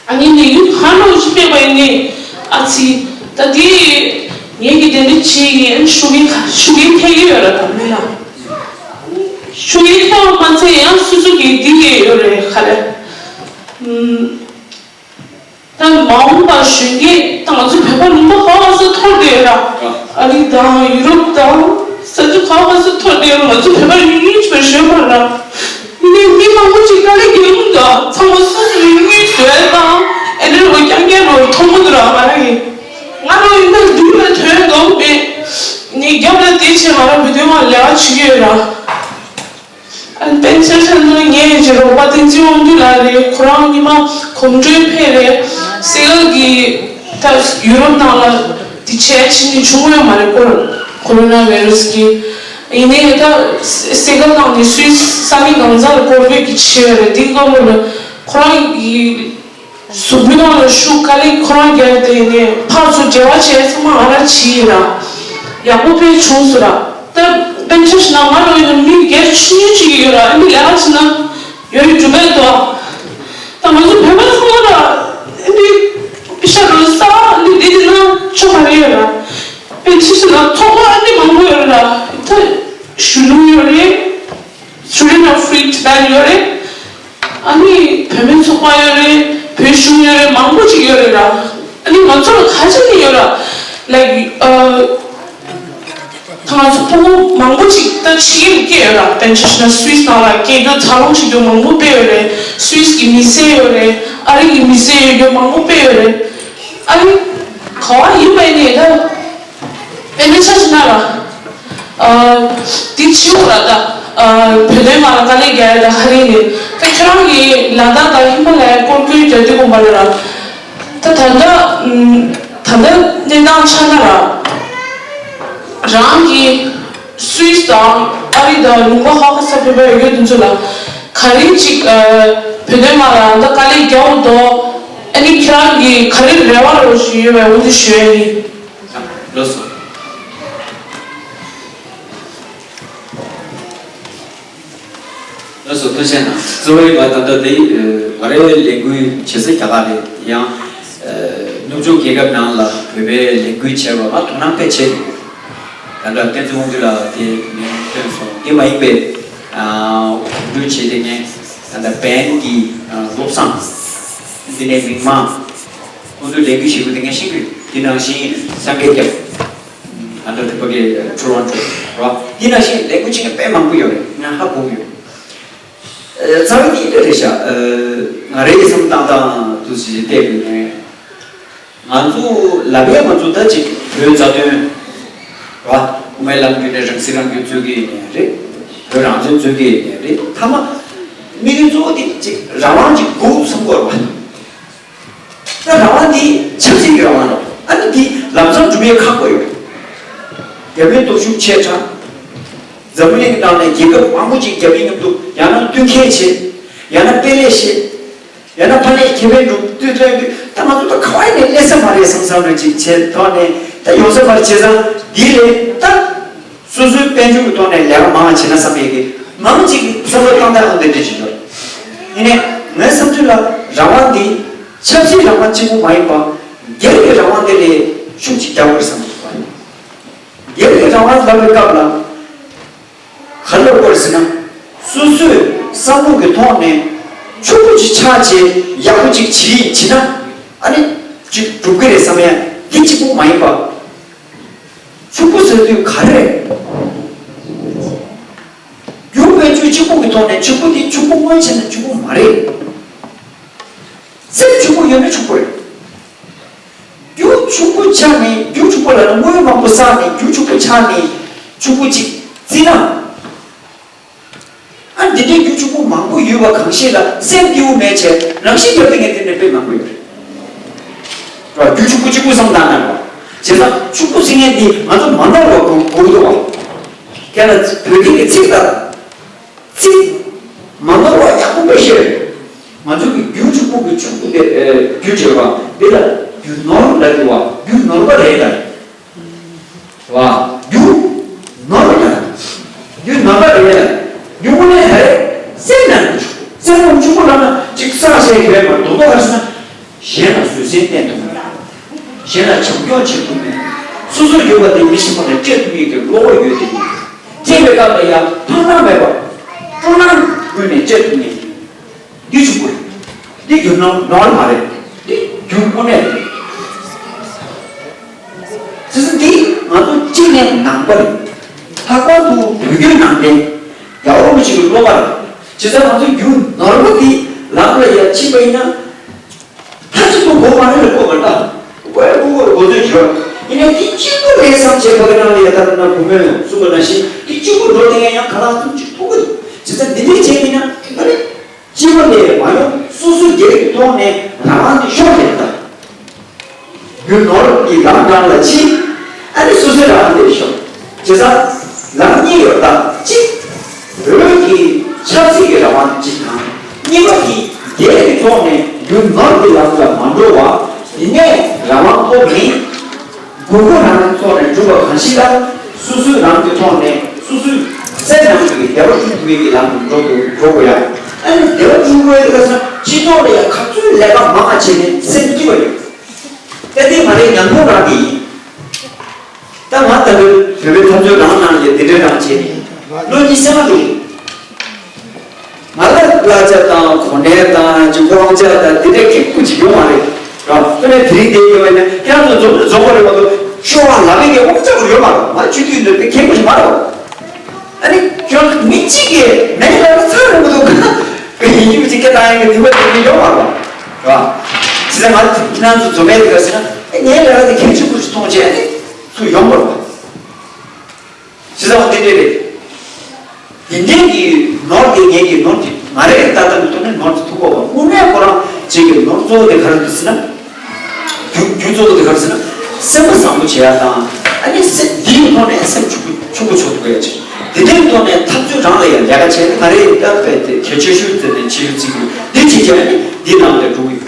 ཨ་ནི་ལས་འགུལ་ག་འདྲ་བོ་ཞིག་སྤེལ་བ་ཡིན་ནའི། ཨ་ཙི། ད་དེ་ངས་ཀྱི་དེ་འདྲ་བྱེད་ཀྱི་ཡིན། ཤུགས་རྐྱེན་ཤུགས་རྐྱེན་ཐེབས་ཀྱི་ཡོད་ར། ད་མི་ལ་ཤུགས་རྐྱེན་ཐེབས་པ་མ་ཚད་ཡང་སུ་སུ་གིས་འདི་ཡས་ཡོད་རེད། ག་རེ། ཨུམ། ད་མ་འོངས་པ་གཞོན་སྐྱེས་ད་ང་ཚོ་བོད་པ་ལུང་པ་ག་པ་སར་འཐོར་བསྡད་ཡོད་ར། ཨ་རི་དང་ཡུ་རོབ་དང་ས་ཆ་ག་པ་སར་འཐོར་བསྡད་ཡོད་ར། ང་ཚོ་བོད་པ་ཡུན་རིང་ཅིག་བཞོན་པ་ར། ཡིན་ནའི་མི་མང་པོ་ཅིག་དཀའ་ལས་རྒྱག་གི་འདུག་ཚང་མ་སོ་སོའི་དངུལ་བཟོས་དང་ཨེ་འདྲ་བ་རྐྱང་རྐྱང་རོ་མཐོང་གི་འདུག་ར། ང་རང་ཡིན་ན་སྡུག་ལ་དོན་འདུག་མེད། ཡིན་ནའི་རྒྱབ་ལ་བསྡད་བྱས་ང་རང་བོད་དོན་དམག་ལས་ཀ་བྱེད་ཀྱི་ཡོད་ར། ཨ་ནི་སྤེན་ཆ་ཁྲ་ནོར་ངའི་ཅི་རོགས་པ་བསྟན་འཛིན་དབང་འདུས་ལགས་རེད། ཁོ་རང་ཉི་མ་གོམ་བགྲོད་ཕེབས་རེད། སེ་གལ་གྱི་ད་ཡུ་རོབ་ནང་ལ་དེ་བྱས་ཕྱིན་ནས་བྱུང་ཡོད་མ་རེད། ཀོ་ཀོ་རོ་ན་བྷའི་རུ་སི་གི། ཡིན་ནའི་ད་སེ་གལ་ནང་ནས་སུད་སི་ས་གནས་གང་ས་ལ་སྐོར་སྐྱོད་ཀྱི་བྱས་ཡོད་རེད། དེའི་སྐབས་ལ་ཁོ་རང་གི་གཟུགས་པོའི་ནང་ལ་ཤུགས་དཀའ་ལས་ཁོ་རང་རྒྱག་དེ་ནས་ཕར་ཚུར་འབྲེལ་བ་བྱས་ཚང་མ་ང་རང་བྱས་ཡིན་ར། ཡག་པོ་དཔེ་བྱུང་སོང་ར། ད་དཔེ་ཆ་ཞིག་ན་ང་རང་ཡང་མི་སྒེར་ཆུང་ཆུང་ཅིག་ཡོད་ར། ཨ་ནི་ལས་ཀ་བྱས་ན་ཡོད་རེད་འགྲུབ་པས་འདུག་ད་ང་ཚོ་བོད་པ་ཚང་མ་ར་ཨ་ནི་པི་ཤ་རོ་ས་ཨ་ནི་འདི་འདི་ན་ཆོ་ག་རེ་ཡོད་ར། དཔེ་ཆ་ཞིག་ན་ཚོགས་པ་ཨ་ནི་མང་པོ་ཡོད་ར། ད་གཞོན་ནུ་ཡོད་རེད། Student of Free Tibet ཡོད་རེད། ཨ་ནི་བུད་མེད་ཚོགས་པ་ཡོད་རེད། བོད་གཞུང་ཡོད་རེད། མང་པོ་ཅིག་ཡོད་རེད་ར། ཨ་ནི་ང་ཚོ་ལ་ག་ཅིག་ནི་ཡོད་ར། Like ཨ། ད་ང་ཚོ་ཕྲུ་གུ་མང་པོ་ཅིག་ད་ཕྱི་རྒྱལ་སྐྱེས་ཡོད་ར། དཔེར་ན་ཆ་བཞག་ན་སུད་སི་ནང་ལ་སྐྱེས་རྒྱུ་འཚར་ལོངས་བྱེད་རྒྱུ་མང་པོ་སྤེལ་ཡོད་རེད། སུད་སི་གི་མི་སེར་ཡོད་རེད། ཨ་རི་གི་མི་སེར་ཡོད་རྒྱུ་མང་པོ་སྤེལ་ཡོད་རེད། ཨ་ནི་ག་བ་ཡིན་པ་ཡིན་ནའི་ད། དཔེར་ན་ཆ་བཞག་ན་ར། ཨ། དེ་བྱེད་དགོས་ར་ད། ཨ། བོད་དོན་ནང་ལ་དཀའ་ལས་རྒྱག་ཡ་ད་ག་རེ་ཡིན་ནའི། ད་ཁྱོད་རང་གིས་ལ་དྭགས་དང་ཧི་མ་ལ་ཡའི་སྐོར་སྐྱོད་རྒྱག་དུས་དགོངས་པ་ལ་ར། ད་ད་ལྟ། ཨམ། ད་ལྟ་གནས་སྟངས་ཆ་ན་ར། རང་གི་སུད་སི་དང་ཨ་རི་དང་ལུང་པ་ཧ་ཁ་ས་བོད་པ་ཡོད་དུས་ཚོད་ལ། ག་རེ་ཅིག་ཨ། བོད་དོན་ནང་ལ་ད་དཀའ་ལས་རྒྱག་འོ་དོ། ཨ་ནི་ཁྱེད་རང་གི་ག་རེ་རེ་བ་རོ་ཞུ་ཡོད་པའི་འོ་འདི་ཞུ་ཡ་ཡིན། ལགས་སོ། ལགས་སོ། ཐུགས་རྗེ་གནང་། གཙོ་བོའི་ང་ད་ལྟ་འདི་ང་རའི་ལས་འགུལ་བྱེད་ས་རྒྱ་གར་རེད། ཡང་ནུབ་ཕྱོགས་རྒྱལ་ཁབ་ནང་ལ་བོད་པའི་ལས་འགུལ་བྱས་པ་ང་དོ་སྣང་དཔེ་བྱེད་འདུག་ད་ལྟ་བསྟན་འཛིན་དབང་འདུས་ལགས་དེ་མིང་ཐོན་སོང་། དེ་མ་ཡིན་པའི་གོམ་བགྲོད་བྱས་ཏེ་ངས་ད་ལྟ་བན་གྱི་བློ་བཟང་འདི་ནས་མིང་མང་ཁོང་ཚོས་ལས་འགུལ་བྱེད་དགོས་དེ་ངས་ཤེས་ཀྱི་ཡོད། དེ་ནང་བཞིན་སངས་རྒྱས་སྐྱབས། ཨ་ནི་དེ་ཕ་གི་ཊོ་རོན་ཊོ་ར། དེ་ནང་བཞིན་ལས་འགུལ་བྱེད་མཁན་དཔེ་མང་པོ་ཡོད་རེད། ང་ཧ་གོ་གི་ཡོད། རྩ་བའི་དེ་འདྲ་རེད་ཤག་ང་རའི་བསམ་སྟངས་དང་དུ་ཞིག་བལྟས་པ་ཡིན་ན། ང་ཚོ་ལབ་ཡས་ང་ཚོ་ད་ཅིག་བོད་རྩ་དོན་ར། དབུ་མའི་ལམ་བརྒྱུད་ནས་རང་སྲིད་རང་སྐྱོང་རྩོད་ཀྱི་ཡིན་ནའི་རེད། བོད་རང་བཙན་རྩོད་ཀྱི་ཡིན་ནའི་རེད། མཐའ་མ་དམིགས་ཡུལ་གཙོ་བོ་དེ་ཅིག་རང་དབང་ཅིག་དགོས་བསམ་གྱི་ཡོད་རེད་བ། ད་རང་དབང་འདི་ཆབ་སྲིད་ཀྱི་རང་དབང་རེད། ཨ་ནི་འདི་ལམ་སང་སྒྲུབ་ཡས་ཁག་པོ་ཡོད། རྒྱ་མིའི་སྟོབས་ཤུགས་ཆེ་དྲགས། འཛམ་བུ་གླིང་གི་ནང་ནས་རྒྱལ་ཁབ་མང་པོ་ཅིག་རྒྱ་མིའི་མཉམ་དུ་ཡང་ན་བསྟུན་མཁས་བྱེད། ཡང་ན་སྤེལ་ལས་བྱེད། ཡང་ན་ཕར་ནས་ཁེ་ཕན་སྒྲུབ་དུས་ཐོན་དུས་ད་ང་ཚོ་ད་ག་བ་ནས་སླེབས་ས་མ་རེད་བསམ་བསམ་རེ་ཅིག་བྱས་ཐོག་ནས་ད་ཡོང་ས་མ་རེད། བྱས་ཙང་འདི་ལས་ད། སོ་སོའི་དཔལ་འབྱོར་གྱི་ཐོག་ནས་ལས་ཀ་མང་བ་བྱེད་ན་བསམ་པའི་གི་མང་གཅིག་གི་བསམ་བློ་བཏང་སྟངས་འདི་འདྲ་ཞིག་ཡོད། ཡིན་ནའི་ངའི་བསམ་ཚུལ་ལ་རང་དབང་འདི་ཆབ་སྲིད་རང་དབང་གཅིག་པུ་མ་ཡིན་པ་སྒེར་གྱི་རང་དབང་དེ་ལས་ཤུགས་ཅིག་རྒྱག་དགོས་བསམ་གྱི་འདུག་སྒེར་གྱི་རང་དབང་ལབ་པའི་སྐབས་ལ་ག་རེ་ལབ་དགོས་ཟེར་ན། སོ་སོའི་བསམ་བློ་གི་ཐོག་ནས་ཕྱུག་པོ་ཅིག་ཆགས་བྱས་ཡག་པོ་ཅིག་བྱེད་བྱེད་ན་ཨ་ནི་ཅིག་འགྲུབ་ཀྱི་རེད་བསམ་ཡ་འདི་གཅིག་པུ་མ་ཡིན་པ། ཕྱུག་པོ་ཟེར་དུས་ག་རེ་རེད། རྒྱུ་བེད་སྤྱོད་གཅིག་པུ་གི་ཐོག་ནས་ཕྱུག་པོ་དེ་ཕྱུག་པོ་དངོས་བྱས་ན་ཕྱུག་པོ་མ་རེད། སེམས་ཕྱུག་པོ་ཡོད་ན་ཕྱུག་པོ་རེད། རྒྱུ་ཕྱུག་པོ་ཆགས་ནས་རྒྱུ་ཕྱུག་པོ་ལ་ནི་དངུལ་མང་པོ་བསགས་ནས་རྒྱུ་ཕྱུག་པོ་ཆགས་ནས་ཕྱུག་པོ་ཅིག་བརྩིས་ན། ཨ་འདི་འདྲའི་རྒྱུ་ཕྱུག་པོ་མང་པོ་ཡོད་པ་གང་ཤེས་ལ་སེམས་སྐྱིད་པོ་མེད་བྱས་རང་བཞིན་རྒྱབ་ཏུ་ངས་དེ་ནས་དཔེ་མང་པོ་ཡོད་རེད། རྒྱུ་ཕྱུག་པོ་གཅིག་པུ་བསམ་བཏང་ན་རེད། བྱས་ཙང་ཕྱུག་པོ་ཟེར་མཁན་འདི་ང་ཚོ་མ་ནོར་བ་དགོས་དགོས་འདུག་བ། དེ་ལ་བོད་སྐད་ཀྱི་ཚིག་དང་། ཚིག་མ་ནོར་བ་ཡག་པོ་དཔེ་ཤེས། ང་ཚོ་གི་རྒྱུ་ཕྱུག་པོ་གི་ཕྱུག་པོ་དེ་རྒྱུ་བྱས་པ་འདི་ལ་རྒྱུ་ནོར་ལབ་ཀྱི་བ་རྒྱུ་ནོར་བ་རེད་ལ། བ། རྒྱུ་ནོར་བ་རྒྱུ་ནོར་བ་རེད། རྒྱུ་དངོས་གནས་ད་རེད། སེམས་ནང་གི་ཕྱུག་པོ་སེམས་ནང་ཕྱུག་པོ་ལབ་ན་ཅིག་བསགས་བཞག་གི་རེད་མ་རྡོག་རྡོག་ག་རེ་ཟེར་ན། གཞན་ལ་བཟོད་བསྲན་བསྟེན་ཐུབ་མཁན། གཞན་ལ་བྱམས་སྐྱོང་བྱེད་ཐུབ་མཁན། སོ་སོར་གྱུར་པ་དེ་མི་གཞན་པ་ལ་སྤྲད་ཐུབ་མཁན་གྱི་བློ་ཡོད་དེ། སྤྲད་པའི་སྐབས་ལ་ཡང་ཕངས་སྣང་མེད་པར་སྤྲོ་སྣང་ཀུན་ནས་སྤྲད་ཐུབ་མཁན། འདི་ཕྱུག་པོ་རེད། འདི་རྒྱུ་ནོར་ནོར་མ་རེད། འདི་རྒྱུ་དངོས་གནས་རེད། བྱས་ཙང་འདི་ང་ཚོ་གཅིག་ནས་ནང་པ་རེད། ལྷག་པར་དུ་བོད་བརྒྱུད་ནང་བསྟན་རྒྱལ་བ་རིན་པོ་ཆེ་གི་སློབ་མ་རེད། བྱས་ཙང་ང་ཚོ་རྒྱུ་ནོར་བུ་འདི་ལམ་ལ་ཡར་ཕྱིན་པ་ཡིན་ན། ད་གཅིག་པུ་དགོས་མ་རེད་ལ་དགོས་མ་རེད། དགོས་ཡ་དགོས་དགོས་དགོས་ཚོད་ཞོར་ཡིན་ནའི་འདི་གཅིག་པུ་རེད་བསམ་བྱས་ཕ་གི་རང་ལ་ཡ་ད་ན་བུ་མོས་གསུངས་པ་ནང་བཞིན་འདི་གཅིག་པུ་འགྲོ་བསྡད་ཡ་ཡང་ག་ལ་ཙམ་ཅིག་ཐུག་གི་འདུག་བྱས་ཙང་འདི་འདྲའི་བྱས་མིན་ན་ད་ནི་སྤྱི་པ་ལས་མ་ཡོང་སོ་སོ་སྒེར་གྱི་ཐོག་ནས་རང་དབང་འདི་ཤོར་ནས་ད་རྒྱུ་ནོར་གྱི་ལམ་སྒང་ལ་ཕྱིན། ཨ་ནི་སོ་སོའི་རང་དབང་འདི་ཤོར། བྱས་ཙང་ལམ་གཉིས་ཡོད་ད་གཅིག་བོད་ཀྱི་ཆབ་སྲིད་ཀྱི་རང་དབང་གཅིག་དང་། གཉིས་པ་དེ་སྒེར་གྱི་ཐོག་ནས་རྒྱུ་ནོར་གྱི་ལམ་ལ་མ་འགྲོ་བ། དེ་ནས་རང་དབང་ཐོབ་མིན། དགོས་མཁོ་རང་རང་ཐོག་ནས་སྒྲུབ་པ་གང་ཞིག་ལ། སོ་སོའི་རང་གི་ཐོག་ནས་སོ་སོའི་སེམས་ནང་གི་བདེ་བ་བསྐྲུན་ཐུབ་པའི་གི་ལམ་དུ་འགྲོ་དགོས་འགྲོ་དགོས་ཡ། ཨ་ནི་བདེ་བ་བསྐྲུན་དགོས་ཡ་དེ་ག་ས་སྤྱི་ཚོགས་ལ་ཡ་ག་ཚོད་ལས་ཀ་མང་བ་བྱས་ནས་སེམས་སྐྱིད་པ་ཡོད། ཏན་ཏན་ང་རའི་ཉམས་མྱོང་རང་གི་ཡིན། ད་ང་ལྟ་བུའི་བོད་པའི་འཐབ་རྩོད་རང་ནང་ལ་དེ་འདྲའི་རང་བྱས་ནས་ལོ་གཉིས་སེམས་མ་འདུག་ང་ལ་གླ་ཆ་དང་གོ་གནས་དང་ཅིག་དབང་ཆ་དང་དེ་འདྲའི་ཁེ་པོ་ཅིག་ཡོད་མ་རེད། ར་དེ་ནས་དེ་རིང་དེ་ཡོད་པ་ཡིན་ན་ཁྱེད་རང་ཚོ་འཛོམས་འཛོམས་པ་རེད་མ་གཏོགས་ཤོར་བ་ལ་མེད་ཀྱི་དབང་ཆ་ཡོད་མ་རེད། ང་ཆུ་དུས་འདོད་པའི་ཁེ་པོ་ཞིག་མ་རེད། ཨ་ནི་ཁྱོད་མི་གཅིག་གིས་མེད་ལ་ཚར་རེད་མ་གཏོགས་ག་ཡིན་གཅིག་མིན་གཅིག་སྐད་བཏང་ཡ་གི་དུས་བབ་དེ་ཡོད་མ་རེད། ར་བྱས་ཙང་ང་ཁྱེད་རང་ཚོ་འཛོམས་པའི་དུས་ཟེར་ན་ངའི་ལས་ཀ་དེ་ཁེ་ཆེ་པོ་ཞིག་མཐོང་བྱས་ཨ་ནི་ཚུར་ཡོང་དགོས་རེད། བྱས་ཙང་འདི་འདྲ་རེད། དེ་འདྲའི་གི་ནོར་དེ་ངེད་ཀྱི་ནོར་དེ་ང་རའི་ལྟ་སྟངས་ཀྱི་ཐོག་ནས་ནོར་དེ་ཐུག་གོ་བ་དངོས་གནས་ཁོ་རང་ཅིག་གི་ནོར་གཙོ་བོ་དེ་ག་རེ་འདུག་ཟེར་ན། རྒྱུ་རྒྱུ་གཙོ་བོ་དེ་ག་རེ་ཟེར་ན། སེམས་པ་བཟང་པོ་བྱེད་ཡ་དང་ཨ་ནི་སེམས་འདིའི་ཐོག་ནས་སེམས་ཕྱུག་པོ་ཕྱུག་པོ་ཆགས་ཐུབ་ཡ་ཅིག་དེ་འདྲའི་ཐོག་ནས་འཐབ་རྩོད་རང་ལ་ཡང་ལས་ཀ་བྱས་ན་ང་རའི་ལྟ་བས་དེ་གལ་ཆེ་ཤོས་དེ་ནས་ཆེ་ཤོས་བརྩི་གི་འདི་བྱེད་ཀྱི་ཨ་ནི་འདི་ནང་དུ་འགྲོ་གི་ཡོད།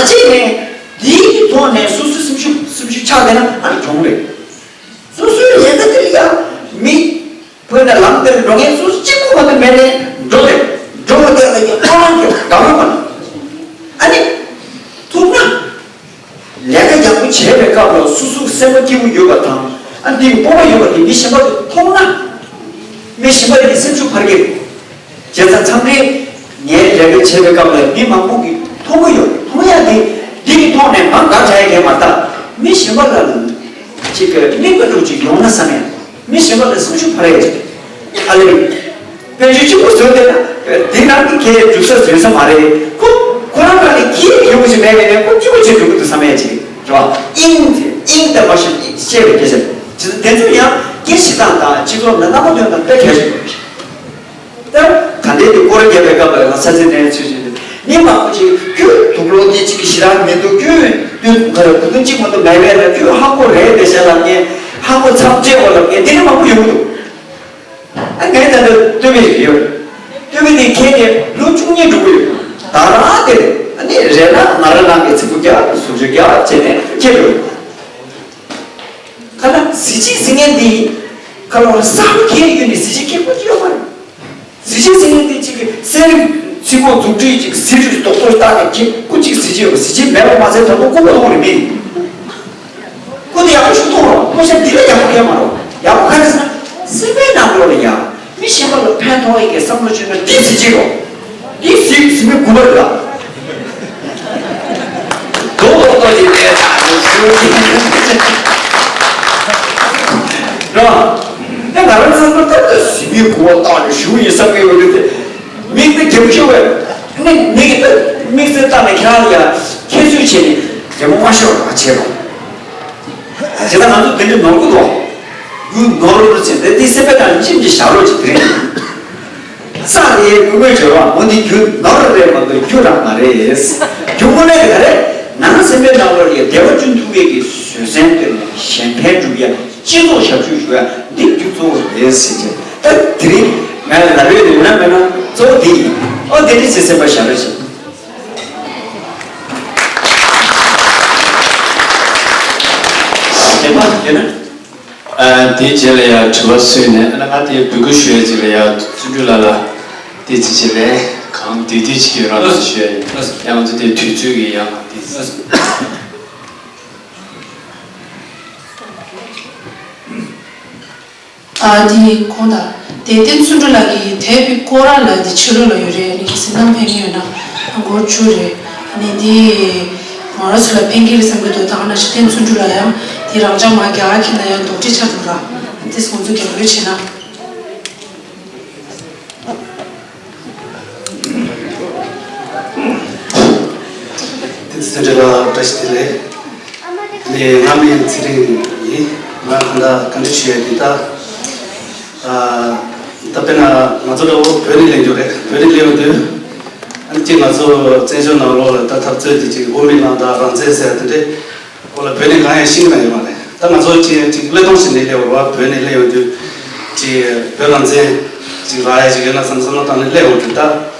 མ་བྱས་ནས་དེའི་ཐོག་ནས་སོ་སོའི་སེམས་ཤུགས་སེམས་ཤུགས་ཆག་བསྡད་ན་ཨ་ནི་གྱོང་རེད། སོ་སོའི་ལས་ཀ་དེ་ལ་ཡང་མི་བོད་ནས་ལམ་དེར་འགྲོ་མཁན་སོ་སོ་གཅིག་པུ་མ་གཏོགས་མེད་ནས་འགྲོ་རེད། འགྲོ་བ་དེ་ལ་ཡང་ཨ་ནི་དགའ་བོ་མ་ནི་ཨ་ནི་ཐུག་ན། ལས་ཀ་ཡག་པོ་བྱས་པའི་སྐབས་ལ་སོ་སོ་སེམས་པ་སྐྱིད་པོ་ཡོད་པ་དང་ཨ་འདི་སྤོབས་པ་ཡོད་པ་དེ་མི་གཞན་པ་གིས་མཐོང་ན། མི་གཞན་པ་དེ་གི་སེམས་ཤུགས་འཕར་གྱི་རེད། བྱས་ཙང་མཚམས་རེ་ངའི་ལས་ཀ་བྱེད་པའི་སྐབས་ལ་མི་མང་པོ་གིས་མཐོང་གི་ཡོད། མཐོང་ཡ་དེ་འདི་གི་ཐོག་ནས་མང་དགའ་བྱ་ཡ་གས་མ་རེད། མི་གཞན་པ་ལ་ཅིག་གི་གླེང་བ་འདྲ་ཅིག་ཡོང་ན་བསམ་ཡ། མི་གཞན་པ་ལ་སེམས་ཤུགས་འཕར་ཡ་ཅིག་ཨ་ལས། དཔལ་འབྱོར་གཅིག་པུ་བཟོས་བསྡད་ན་དེ་ནང་གི་ཁྱེད་འཇུག་ས་བཟོས་ས་མ་རེད། ཁོ་ཁོ་རང་ལ་ནི་ཁྱེད་ཡོང་ཞིག་མེད་པས་ནས་ཁོ་གཅིག་པུ་བྱེད་འགྲོ་གི་འདུག་བསམ་ཡ་ཅིག་རེད་བ། དབྱིངས་དེ་དབྱིངས་དེ་མ་ཤེས་ཤེས་པའི་སྐད་ཆ་རེད། བྱས་ཙང་དེ་ཚོ་ཡང་སྐད་ཆ་དང་དང་སྤྱི་ཚོགས་ནང་རྣམ་པ་དོན་དང་དཔེ་གལ་ཆེན་པོ་རེད། ད་ད་ལྟའི་དུས་སྐོར་རྒྱབ་པའི་སྐབས་ལ་ཡང་ས་ཚིགས་ནས་ཚུལ་བཞིན་དུ་མི་མང་པོ་ཅིག་ཁྱོད་དུག་ལོག་འདི་གཅིག་གི་ཞེ་དྲག་མི་འདུག་ཁྱོད་དུས་ག་རེ་གོ་དོན་གཅིག་མ་གཏོགས་མེད་པས་ན་ཁྱོད་ཧ་གོ་རེད་དེ་བཤད་ལབ་མཁན་ཧ་གོ་མཚམས་བཅད་འོ་ལབ་མཁན་དེ་འདྲ་མང་པོ་ཡོང་གི་འདུག་ཨ་ངས་ད་ལྟ་ལྟོས་མེད་ཞིག་ཡོད། ལྟོས་མེད་དེ་ཁྱེད་ཀྱི་ལོ་བཅུ་གཉིས་འགྲོ་གི་ཡོད། ད་རང་དེ་ཨ་ནི་རེད་ན་ང་རང་རང་གི་ཚིག་པོ་རྒྱག་ཟུར་ཞུ་རྒྱག་བྱས་ནས་ཁྱེད་རེད། ཁ་ན་གཟི་བརྗིད་ཟེར་མཁན་འདི་ཁ་ལོ་ས་རུ་ཁྱེད་ཡོད་ནས་གཟི་བརྗིད་ཁྱེད་ཀྱི་ཡོད་མ་རེད། གཟི་བརྗིད་ཟེར་མཁན་འདི་གཅིག་གི་གསེར་ཚིག་པོ་རྫུ་འཕྲུལ་གཅིག་གཟི་བརྗིད་རྡོག་རྡོག་བཏགས་ནས་ཁྱེད་སྐུ་གཅིག་གཟི་བརྗིད་ཡོད་པ་གཟི་བརྗིད་མེད་པ་མ་ཟད་དང་པོ་སྐུ་པོ་ལོང་རེ་མིན། ཁོ་འདི་ཡག་པོ་ཞིག་མཐོང་རོགས། ཁོ་ཤ་འདི་ལ་ཡག་པོ་གས་མ་རོགས། ཡག་པོ་ག་རེ་ཟེར་ན། སེམས་པའི་ནང་ལོགས་ལ་ཡང་མི་གཞན་པ་ལ་ཕན་ཐོགས་ཡས་ཀྱི་བསམ་བློ་བཅོས་ན་འདི་གཟི་བརྗིད་རོགས། འདི་གཟི་གཟི་མི་དགུ་པ་རེད་ལ། རྡོག་རྡོག་རྡོག་ཅིག་ལས་ད་ཞུ་རོགས། ད་ང་རང་ཚང་མ་ད་ལྟ་གཟི་མི་དགུ་པ་བཏགས་ནས་ཞུ་ཡིན་བསམ་གྱི་ཡོད་རེད་དེ། མིག་དཔེ་རྒྱབ་ཤོག་བས། ནི་མིག་གིས་ད་དམིགས་བསལ་བཏང་ནས་ཁྱེད་རང་ལ་ཡ་ཁྱད་གསོད་བྱས་ནས་རྒྱལ་མོ་མ་ཤོར་བ་བྱས་རོགས། ཇི་ལྟར་ང་ཚོ་དེ་འདྲའི་ནོར་གི་འདུག་རྒྱུ་ནོར་རུ་ཕྱིན་ཏེ་དེ་སེམས་པའི་ནང་ཁྱིམ་གྱི་བཞག་རོགས་ཅིག་དེ་རེད། ས་དེའི་དངོས་དངོས་བྱོས་རོགས་མོ་འདི་རྒྱུ་ནོར་རེད་མ་གཏོགས་རྒྱུ་རང་མ་རེད། རྒྱུ་དངོས་གནས་དེ་ག་རེད། ནང་སེམས་པའི་ནང་ལོགས་ལ་བདེ་བ་བསྐྲུན་ཐུབ་ཡས་ཀྱི་བཟོད་བསྲན་སྟེར་ནས་གཞན་ཕན་སྒྲུབ་ཡ་སྤྱི་ཚོགས་ཞབས་ཞུ་ཞུ་ཡ་འདི་རྒྱུ་གཙོ་བོ་རེད་ཟེར་གྱི། ད་དེ་རིང་ང་ལ་ལབ་ཡོད་ཡོད་ན་མེད་ན་གཙོ་བོ་འདི་ཡིན། ཨོ་དེ་འདྲ་ཞིག་སེམས་པ་བཞག་རོགས་ཞེས། རྗེས་མ་ཡོད་ན། ཨ་དེའི་རྗེས་ལ་ཡང་དྲི་བ་བཟོས་ནས་ཨ་ན་ང་དེ་འབོད་སྐུལ་ཞུ་ཡས་ཅིག་ལ་ཡང་བརྩོན་འགྲུས་ལ་ལ་དེ་ཅི་ཅི་ལས་གང་དུས་དུས་ཅིག་ཡོད་རང་ལ་ཞུ་ཡས་ཡིན། ཡང་ང་ཚོ་དེ་དུས་ཚོད་ཀྱི་ཡང་དེ། ཨ་དེ་གོང་དང་དེ་བསྟན་བརྩོན་འགྲུས་ལགས་ཀྱི་དེབ་སྐོར་ར་ལ་དེ་ཕྱི་ལོགས་ལ་ཡོད་རེད། ཨ་ནི་གཟིགས་གནང་ཕེབས་མཁན་ཡོད་ན་ཨ་སྒོར་བཅུ་རེད། ཨ་ནི་དེ་ང་རང་ཚོ་ལ་ཕན་གྱི་རེད་བསམ་གྱི་འདུག་ད་ག་ནང་བཞིན་བསྟན་བརྩོན་འགྲུས་ལགས་ཡང་དེ་རང་འཇགས་མ་རྒྱག་ཁྱེད་ལ་ཡང་རྡོག་ཁྲེས་ཆགས་འདུག་ར། དེ་ང་ཚོ་རྒྱབ་སྐྱོར་བྱེད་ན། དེ་ཚེ་འདྲ་ལ་བཀྲ་ཤིས་བདེ་ལེགས། ངའི་སྔ་མའི་ཚེ་རིང་ཡིན། ང་གང་ལྟར་བཀའ་འདྲི་ཞུ་ཡ་འདི་ལྟ། ཨ་ད་དཔེར་ན་ང་ཚོ་འདྲ་བོ་བོད་ནས་སླེབས་རྒྱུ་རེད། བོད་ནས་སླེབས་ཡོང་དུས་ཨ་ནི་གཅིག་ང་ཚོ་བཙན་བྱོལ་ནང་ལོགས་ལ་ད་འཐབ་རྩོད་དེ་གཅིག་དབུ་མའི་ལམ་དང་རང་བཙན་ཟེར་ཡ་དེ་འདྲས། ཁོ་ལ་བོད་ནས་གང་ཡང་ཤེས་ཀྱི་ཡོད་མ་རེད། ད་ང་ཚོ་ཅིག་ཅིག་བློས་གཏོང་བྱས་ནས་སླེབས་པ་རེད་བ། བོད་ནས་སླེབས་ཡོང་དུས་ཅིག་བོད་རང་བཙན་ཅིག་རག་ཡ་ཅིག་ཡོད་ན་བསམ་བསམ་བློ་བཏང་ནས་སླེབས་ཡོང་དུས།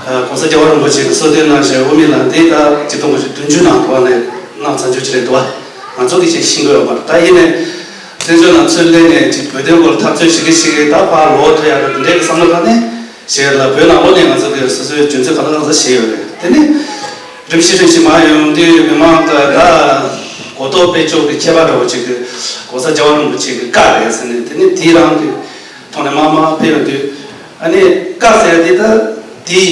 ད་༸གོང་ས་༸རྒྱལ་བ་རིན་པོ་ཆེ་གིས་གསོལ་སྟོན་གནང་བཞིན་དབུ་མའི་ལམ་འདི་ད་ཆིག་སྟོང་དགུ་བརྒྱ་བདུན་ཅུ་ནང་དུ་བ་ནས་གནང་ཚར་རྒྱུ་ཅིག་རེད་འདུག་བ། ང་ཚོ་གིས་ཅིག་ཤེས་ཀྱི་ཡོད་མ་རེད། ད་ཡིན་ནའི་བཙན་བྱོལ་ནང་ཚུར་སླེབས་ནས་ཅིག་བོད་དོན་སྐོར་ལ་འཐབ་རྩོད་བྱེད་ཀྱི་བྱེད་ཀྱི་ད་ཕར་ལོག་ཐུབ་ཡ་རེད། འདི་འདྲའི་བསམ་བློ་བཏང་ནས། ཞེས་ལ་བོད་ནང་ལོགས་ནས་ང་ཚོ་གི་སོ་སོའི་འཇོན་ཚོད་གང་ལ་གང་འཚམ་བྱས་ཡོད་རེད། དེ་ནི་རིམ་བཞིན་རིམ་བཞིན་མར་ཡོང་དུས་མི་མང་གི་ད་གོ་རྟོགས་སྤེལ་ཕྱོགས་ཀྱི་ཁྱད་པར་འདྲ་བོ་ཅིག་གི་༸གོང་ས་༸རྒྱལ་བ་རིན་པོ་ཆེ་གི་བཀའ་རེད་ཟེར་ནས་དེ་ནི་དེའི་རང་གི་ཐོག་ནས་མར་མར་ཕེབས་ཡོང་དུས་ཨ་ནི་བཀའ་ཟེར་ཡ་དེ་ད་དེའི་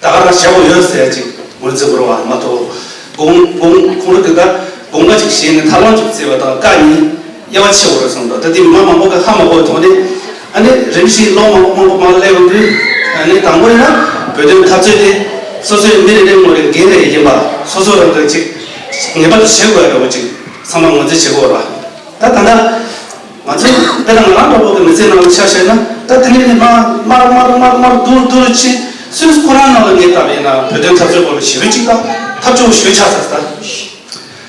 ད་ག་རང་བྱེད་དགོས་ཡོད་ཟེར་ཡ་ཅིག་ངོས་འཛིན་དགོས་རེད་བ་མ་གཏོགས་དགོངས་དགོངས་ཁོང་རང་གི་ད་དགོངས་པ་ཅིག་བཞེས་ནས་ཐབས་ལམ་ཅིག་བཙལ་བ་དང་བཀའ་གཉིས། དབྱེ་བ་ཕྱེ་དགོས་རེད་བསམ་འདུག་ད་ལྟའི་མི་མང་མང་པོ་གིས་ཧ་མ་གོ་བའི་ཐོག་ནས་ཨ་ནི་རིམ་བཞིན་ལོ་མང་པོ་མང་པོ་མར་སླེབས་ཡོང་དུས་ཨ་ནི་དང་པོ་ཡིན་ན་བོད་དོན་འཐབ་རྩོད་དེ་སོ་སོའི་མི་རེ་རེ་ངོ་རེ་འགན་རེ་ཡིན་པ་སོ་སོ་རང་གིས་ཅིག་ངེས་པར་དུ་བྱེད་དགོས་ཡ་འདྲ་བོ་ཅིག་ཚང་མ་ངོས་འཛིན་བྱེད་དགོས་རེད་བ། ད་ད་ལྟ་ང་ཚོ་དཔེར་ན་ང་རང་འདྲ་བོ་གི་མི་ཚེ་ནང་ལ་ཆ་བཞག་ན་ ད་དེ་ནས་ནི་མར་མར་མར་མར་མར་སྡུག་སྡུག་ཕྱིན་སུས་ཁོ་རང་ནང་ལ་ངས་བཏབ་ཡིན་ན་བོད་དོན་འཐབ་རྩོད་སྐོར་ལ་ཞེ་པོ་ཅིག་ད་ཐབས་སྐྱོ་བོ་ཞེ་པོ་ཆགས་ཚར་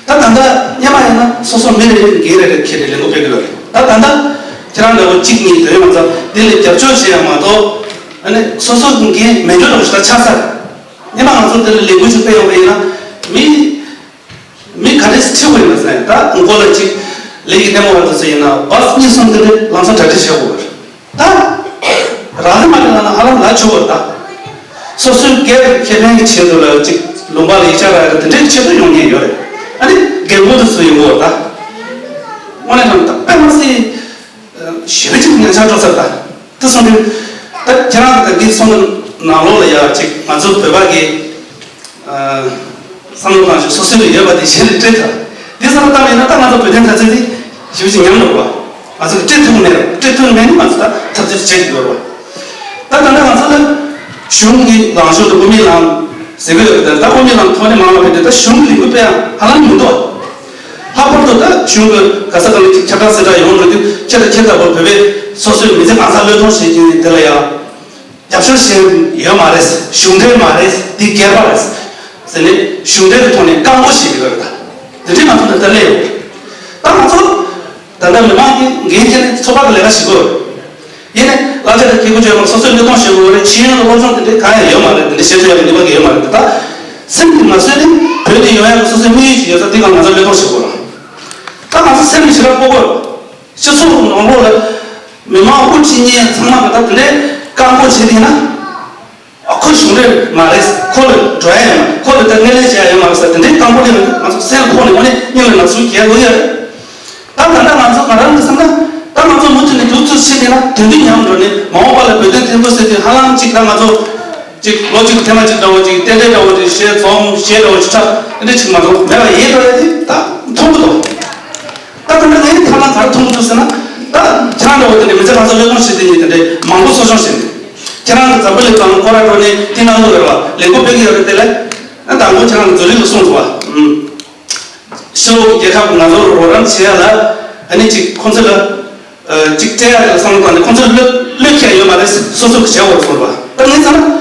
ད། ད་ད་ལྟ་སྔོན་མ་ཡིན་ན་སོ་སོ་མི་རེ་རེ་འགན་རེ་རེ་འཁྱེར་ནས་ལས་འགུལ་སྤེལ་གི་ཡོད་རེད། ད་ད་ལྟ་ཁྱེད་རང་འདྲ་བོ་གཅིག་གཉིས་དེ་རིང་ང་ཚོ་འདི་ལ་རྒྱབ་སྐྱོར་བྱེད་ཡ་མ་གཏོགས་ཨ་ནི་སོ་སོ་གི་འགན་མེད་འགྲོ་འདྲ་བོ་ཞིག་ད་ཆགས་ཚར། སྔོན་མ་ང་ཚོ་འདི་ལ་ལས་འགུལ་ཞིག་སྤེལ་ཡོང་བ་ཡིན་ན་མི། མི་ག་རེ་ཁྲིད་དགོས་ཡིན་ན་ཟེར་ན་ད་མགོ་ལ་གཅིག་ལས་ཀྱི་ལྟད་མོ་བ་དེ་ཚོ་ཡིན་ན་བཱས་གཉིས་གསུམ་དེ་འདྲ་ལམ་སང་གྲ་སྒྲིག་བྱེད་དགོས་པ་རེད། ད་རག་ལས་མ་རེད་ལབ་ན་ཧ་ལམ་ལབ་ཆོག་པ་རེད། ད་སོ་སོའི་སྒེར་ཁེ་ཕན་གྱི་ཆེད་དུ་ལ་གཅིག་ལུང་པ་ལ་ཡིག་ཆ་རག་གི་དེ་འདྲའི་ཆེད་དུ་ཡོང་མཁན་ཡོད་རེད། ཨ་ནི་རྒན་རྒོན་དེ་ཚོ་ཡིན་དགོས་པ་རེད། ད་དངོས་གནས་དྲང་ད་དཔེ་མ་སྲིད། ཞེ་པོ་ཅིག་ཉག་ཆ་སྤྲོ་ས་རེད་ད། དེ་སོང་དུས། ད་ཁྱེད་རང་གི་ད་འདི་སོང་དུས་ནང་ལོགས་ལ་ཡ་ཅིག་ང་ཚོ་བོད་པ་གི། ཨ། བསམ་བློ་བཏང་ཞིག་སོ་སོའི་ལ་ཡོད་པ་དེ་གཞན་ལ་སྤྲད་ཐལ། འདི་བསམ་བློ་བཏང་མེད་ན་ད་ང་ཚོ་བོད་དོན་འཐབ་རྩོད་འདི་ཞེ་པོ་ཅིག་ཉམས་འགྲོ་བ། ང་ཚོ་གི་སྤྲད་ཐུབ་མེད་ར་སྤྲད་ཐུབ་མེད་ན་ང་ཚོ་ད་འཐབ་རྩོད་བྱེད་ཀྱི་ཡོད་རེད་བ། ད་ད་ལྟ་ང་ཚོ་ལ་གཞུང་གི་ལངས་ཕྱོགས་དང་དབུ་མའི་ལམ་ཟེར་གི་ཡོད་པ་དེ་ད་དབུ་མའི་ལམ་ཐོག་ནས་མང་བ་བས་དེ་ད་གཞུང་གི་ལས་འགུལ་སྤེལ་ཡ་ཧ་ལམ་མི་འདུག་ལྷག་པར་དུ་ད་གཞུང་གི་ག་ས་ག་ནས་ཅིག་ཁྱབ་བསྒྲགས་གསལ་བསྒྲགས་ཡོང་འགྲོ་དུས་ཁྱེད་དང་ཁྱེད་ལྟ་བུ་བོད་པའི་སོ་སོའི་མི་ཚེ་གང་ས་བློས་གཏོང་བྱེད་ཀྱིན་དེ་ལ་ཡང་རྒྱབ་སྐྱོར་བྱེད་ཡོད་མ་རེད། གཞུང་འབྲེལ་མ་རེད། འདི་སྒེར་པ་རེད་ཟེར་ནས་གཞུང་འབྲེལ་གྱི་ཐོག་ནས་བཀག་འགོག་བྱེད་ཀྱི་ཡོད་རེད། ད་དེ་འདྲའི་ང་ཚོ་ད་ལྟ་སླེབས་ཡོད། ད་ང་ཚོ་ད་ལྟ་མི་མང་གི་འགན་འཁྱེར་ནས་ཚོགས་པ་གི་ལས་ཀ་བྱེད་དགོས། ཡིན་ནའི་གླ་ཆ་དང་ཁེ་ཕན་བཅོལ་བར་སོ་སོས་བློས་གཏོང་བྱེད་དགོས་རེད། ཤེས་ཡོན་དང་སློབ་སྦྱོང་དེ་འདྲའི་གང་ཡང་ཡོད་མ་རེད། དེ་འདྲའི་བཤད་ཚོད་ཡག་གི་ནུས་པ་གང་ཡོད་མ་རེད། ད་སེམས་ཀྱིས་མ་བཟོད་ནས་བོད་དུ་ཡོང་ཡག་གི་སོ་སོའི་དམིགས་ཡུལ་ཅིག་ཡོད་ཙང་དེ་གང་ང་ཚོ་བློས་གཏོང་བྱེད་དགོས་རེད། ད་ང་ཚོ་སེམས་ཞེ་དྲག་སྤོ་དགོས་རེད། སྤྱི་ཚོགས་ནང་ལོགས་ལ་མི་མང་དབུ་ཁྲིད་མཁན་ཚང་མ་གི་ད་དེ་འདྲའི་བཀག་འགོག་བྱེད་བསྡད་ན། ཨ་ཁོ་གཞུང་འབྲེལ་མ་རེད། ཁོ་ལ་འགྲོ་ཡ་ཡོད་མ་རེད། ཁོ་ལ་ད་ངོས་ལེན་བྱེད་ཡ་ཡོད་མ་རེད་ཟེར་དེ་འདྲའི་བཀག་འགོག་སླེབས་ཡོང་དུས་ང་ཚོ་སེམས་ཁོག་ནས་དངོས་གནས་སྙིང་ལ་ན་ཟུག་སྐྱེ་དགོས་ཡ་རེད། ད་ད་ལྟ་ང་ཚོ་ང་རང་གི་བསམ་ན་ད་ང་ཚོ་མུ་མཐུད་ནས་འདུག་ཚུལ་བྱེད་བསྡད་ན་དོན་དུ་ཉམས་འགྲོ་ནས་མ་འོངས་པ་ལ་བོད་དོན་མཐུན་པོ་ཟེར་དུས་ཧ་ལམ་གཅིག་ད་ང་ཚོ་གཅིག་ལོ་གཅིག་ཐེངས་མ་གཅིག་འདྲ་བོ་གཅིག་རྟེན་འབྲེལ་འདྲ་བོ་གཅིག་བྱས་འཛོམས་བྱས་འདྲ་བོ་གཅིག་ཁྲ་འདི་འདྲ་གཅིག་མ་གཏོགས་མེད་པ་ཡིན་འགྲོ་ཡ་དེ་ད་མཐོང་གི་འདུག་ད་ད་ལྟ་ངས་ཐབས་ལམ་ག་རེ་མཐོང་གི་འདུག་ཟེར་ན། ད་ཁྱེད་རང་འདྲ་བོ་དེ་འདྲའི་མི་ཚེ་གང་ས་བློས་གཏོང་བྱེད་དེ་ཉིད་དེ་འདྲའི་མང་པོ་གསོ་སྐྱོང་བྱེད་འདུག་ཁྱེད་རང་གི་འཛམ་བུ་གླིང་སྒང་སྐོར་ར་འགྲོ་ནས་དེ་གནང་གི་ཡོད་རེད་བ། ལས་འགུལ་སྤེལ་གི་ཡོད་རེད། དེ་ལས་ཨ་དང་པོ་ཁྱེད་རང་གི་འཛུལ་རིག་ལ་གསུངས་འདུག་བ། ཨུམ། ཕྱི་ལོགས་ཀྱི་རྒྱལ་ཁབ་ཀྱི་ང་ཚོར་རོགས་རམ་བྱེད་ཡ་ལ་ཨ་ནི་ཅིག་ཁོང་ཚོ་ལ་ཨ་ཅིག་སྤྲད་ཡ་དེ་ལ་བསམ་བློ་བཏང་ནས་ཁོང་ཚོ་བློས་བློས་འཁེལ་ཡོད་མ་རེད། སོ་སོ་གི་བྱེད་དགོས་རེད་གསུངས་རེད་བ། ད་ངས་བསམ་ན་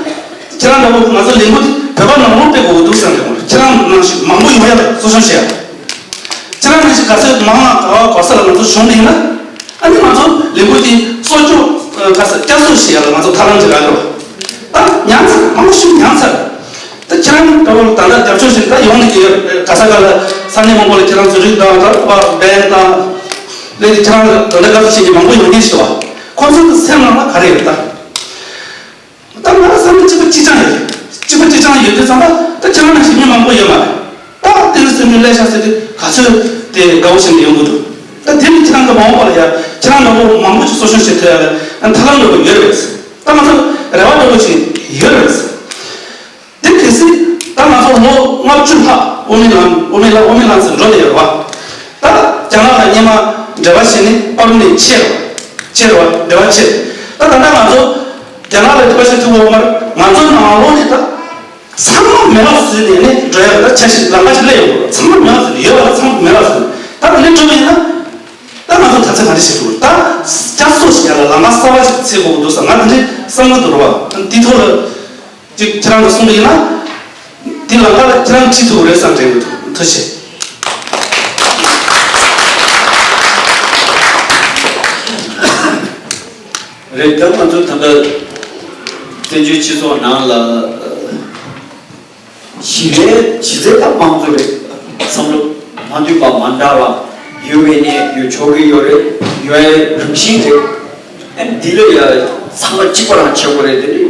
ཁྱེད་རང་འདྲ་བོ་ང་ཚོ་ལས་འགུལ་དེ་བོད་པ་ནང་ལོགས་སྤེལ་དགོས་ཀྱི་འདུག་བསམ་གི་ཡོད་རེད། ཁྱེད་རང་ནང་བཞིན་མང་པོ་ཡོང་ཡ་ལ་གསོ་སྐྱོང་བྱེད་ཡ། ཁྱེད་རང་ནང་བཞིན་ག་ཚོད་མང་བ་ག་བ་ག་ས་ལ་ང་ཚོ་བྱུང་བ་ཡིན་ན། ཨ་ནི་ང་ཚོ་ལས་འགུལ་དེ་གསོ་སྐྱོང་ཨ་ག་ས་བསྐྱར་གསོ་བྱེད་ཡ་ལ་ང་ཚོ་ཐབས་ལམ་ཅིག་རག་གི་རེད་བ། ད་མྱངས་ཚར། མང་པོ་ཞིག་མྱངས་ཚར། ད་ཁྱེད་རང་འདྲ་བོ་ད་ལྟ་རྒྱབ་སྐྱོར་བྱེད་ད་ཡོང་ནས་ཀྱི་ག་ས་ག་ལ་ས་གནས་མང་པོ་ལ་ཁྱེད་རང་འཛུལ་རིག་དང་ད་པ་བན་དང་ལས་དེ་ཁྱེད་རང་ད་ལྟ་ག་ཚོད་བྱེད་ཀྱི་མང་པོ་ཡོང་གི་ཞིག་བ། ཁོང་ཚོ་གི་སེམས་ནང་ལ་ག་རེ་ཡོད་ད། ད་ང་བསམ་ན་གཅིག་པ་གཅིག་རྐྱང་ཡོད། གཅིག་པ་གཅིག་རྐྱང་ཡོད་དུས་ཙམ་པ་ད་ཁྱེད་རང་ནང་བཞིན་མི་མང་པོ་ཡོད་མ་རེད། ད་དེ་ནི་སེམས་ནི་ལས་ཤག་ཟེར་དུས་ག་ཚོད་དེ་དགའ་བོ་བྱས་ནས་ཡོང་གི་འདུག་ད་དེ་ནི་ཁྱེད་རང་གི་མ་འོངས་པ་ལ་ཡ་ཁྱེད་རང་འདྲ་བོ་མང་པོ་ཞིག་གསོ་སྐྱོང་བྱེད་ཐུབ་ཡ་ལ་ཐབས་ལམ་འདྲ་བོ་ཡོད་རེད། ད་ང་ཚོ་རེ་བ་འདྲ་བོ་ཞིག་ཡོད་རེད། དེ་གལ་སྲིད་ད་ང་ཚོ་ལོ་ལྔ་བཅུ་ལྷག་དབུ་མའི་ལམ་དབུ་མའི་ལམ་དབུ་མའི་ལམ་ཟེར་འགྲོ་བསྡད་ཡོད་རེད་བ། ད་རྒྱ་ནག་ལ་སྔོན་མ་འབྲེལ་བ་བྱས་ནས་པར་ནས་ཕྱིར་ཕྱིར་བ་འབྲེལ་བ་ཕྱིར། ད་ད་ལྟ་ང་ཚོ་རྒྱ་ནག་ལ་འབྲེལ་བ་བྱེད་ཐུབ་ཡོད་མ་རེད། ང་ཚོ་ནང་ལོགས་ནས་ད་ཚང་མ་མེད་པ་བཟོས་ནས་ནི་འགྲོ་ཡ་ད་འཆར་གཞི་ལམ་ཁ་ཞིག་སླེབས་ཡོད་རེད། ཚང་མ་མེད་པ་བཟོས་ནས་ཡོད་པ་ད་ཚང་མ་མེད་པ་བཟོས་ནས་ད་དེ་འདྲ་འགྲོ་བ་ཡིན་ན། ད་ང་ཚོ་ད་ཚེ་ག་འདྲ་ཞིག་འདུག་ད་བསྐྱར་གསོ་ཞིག་ཡ་ལ་ལམ་ཁ་གསར་པ་ཞིག་འཚོལ་དགོས་ཀྱི་འདུག་ས་ང་དེ་འདྲའི་བསམ་བློ་འདུག་རོ་བ། འདི་ཐོག་ལ་ཅིག་ཁྱེད་རང་གིས་གསུངས་པ་ཡིན་ན་འདི་ལམ་ཁ་ལ་ཁྱེད་རང་ཁྲིད་ཐུབ་རེད་བསམ་དྲན་གྱི་འདུག་ཐུགས་རྗེ་ཆེ། རེད། ད་ང་ཚོ་ད་ལྟ་བཙན་བྱོལ་སྤྱི་ཚོགས་ནང་ལ། གཞི་རྩའི་གཞི་རྩའི་ད་དམངས་གཙོ་རེད། བསམ་བློ་མ་མཐུན་པ་མ་འདྲ་བ་ཡོད་པའི་གནས་ཡོད་ཆོག་གི་ཡོད་རེད། ཡོད་ཡའི་རང་བཞིན་རེད། ཨ་ནི་འདི་ལ་ཡ་ཚང་མ་གཅིག་པ་རང་བྱེད་དགོས་རེད། དེ་འདྲ་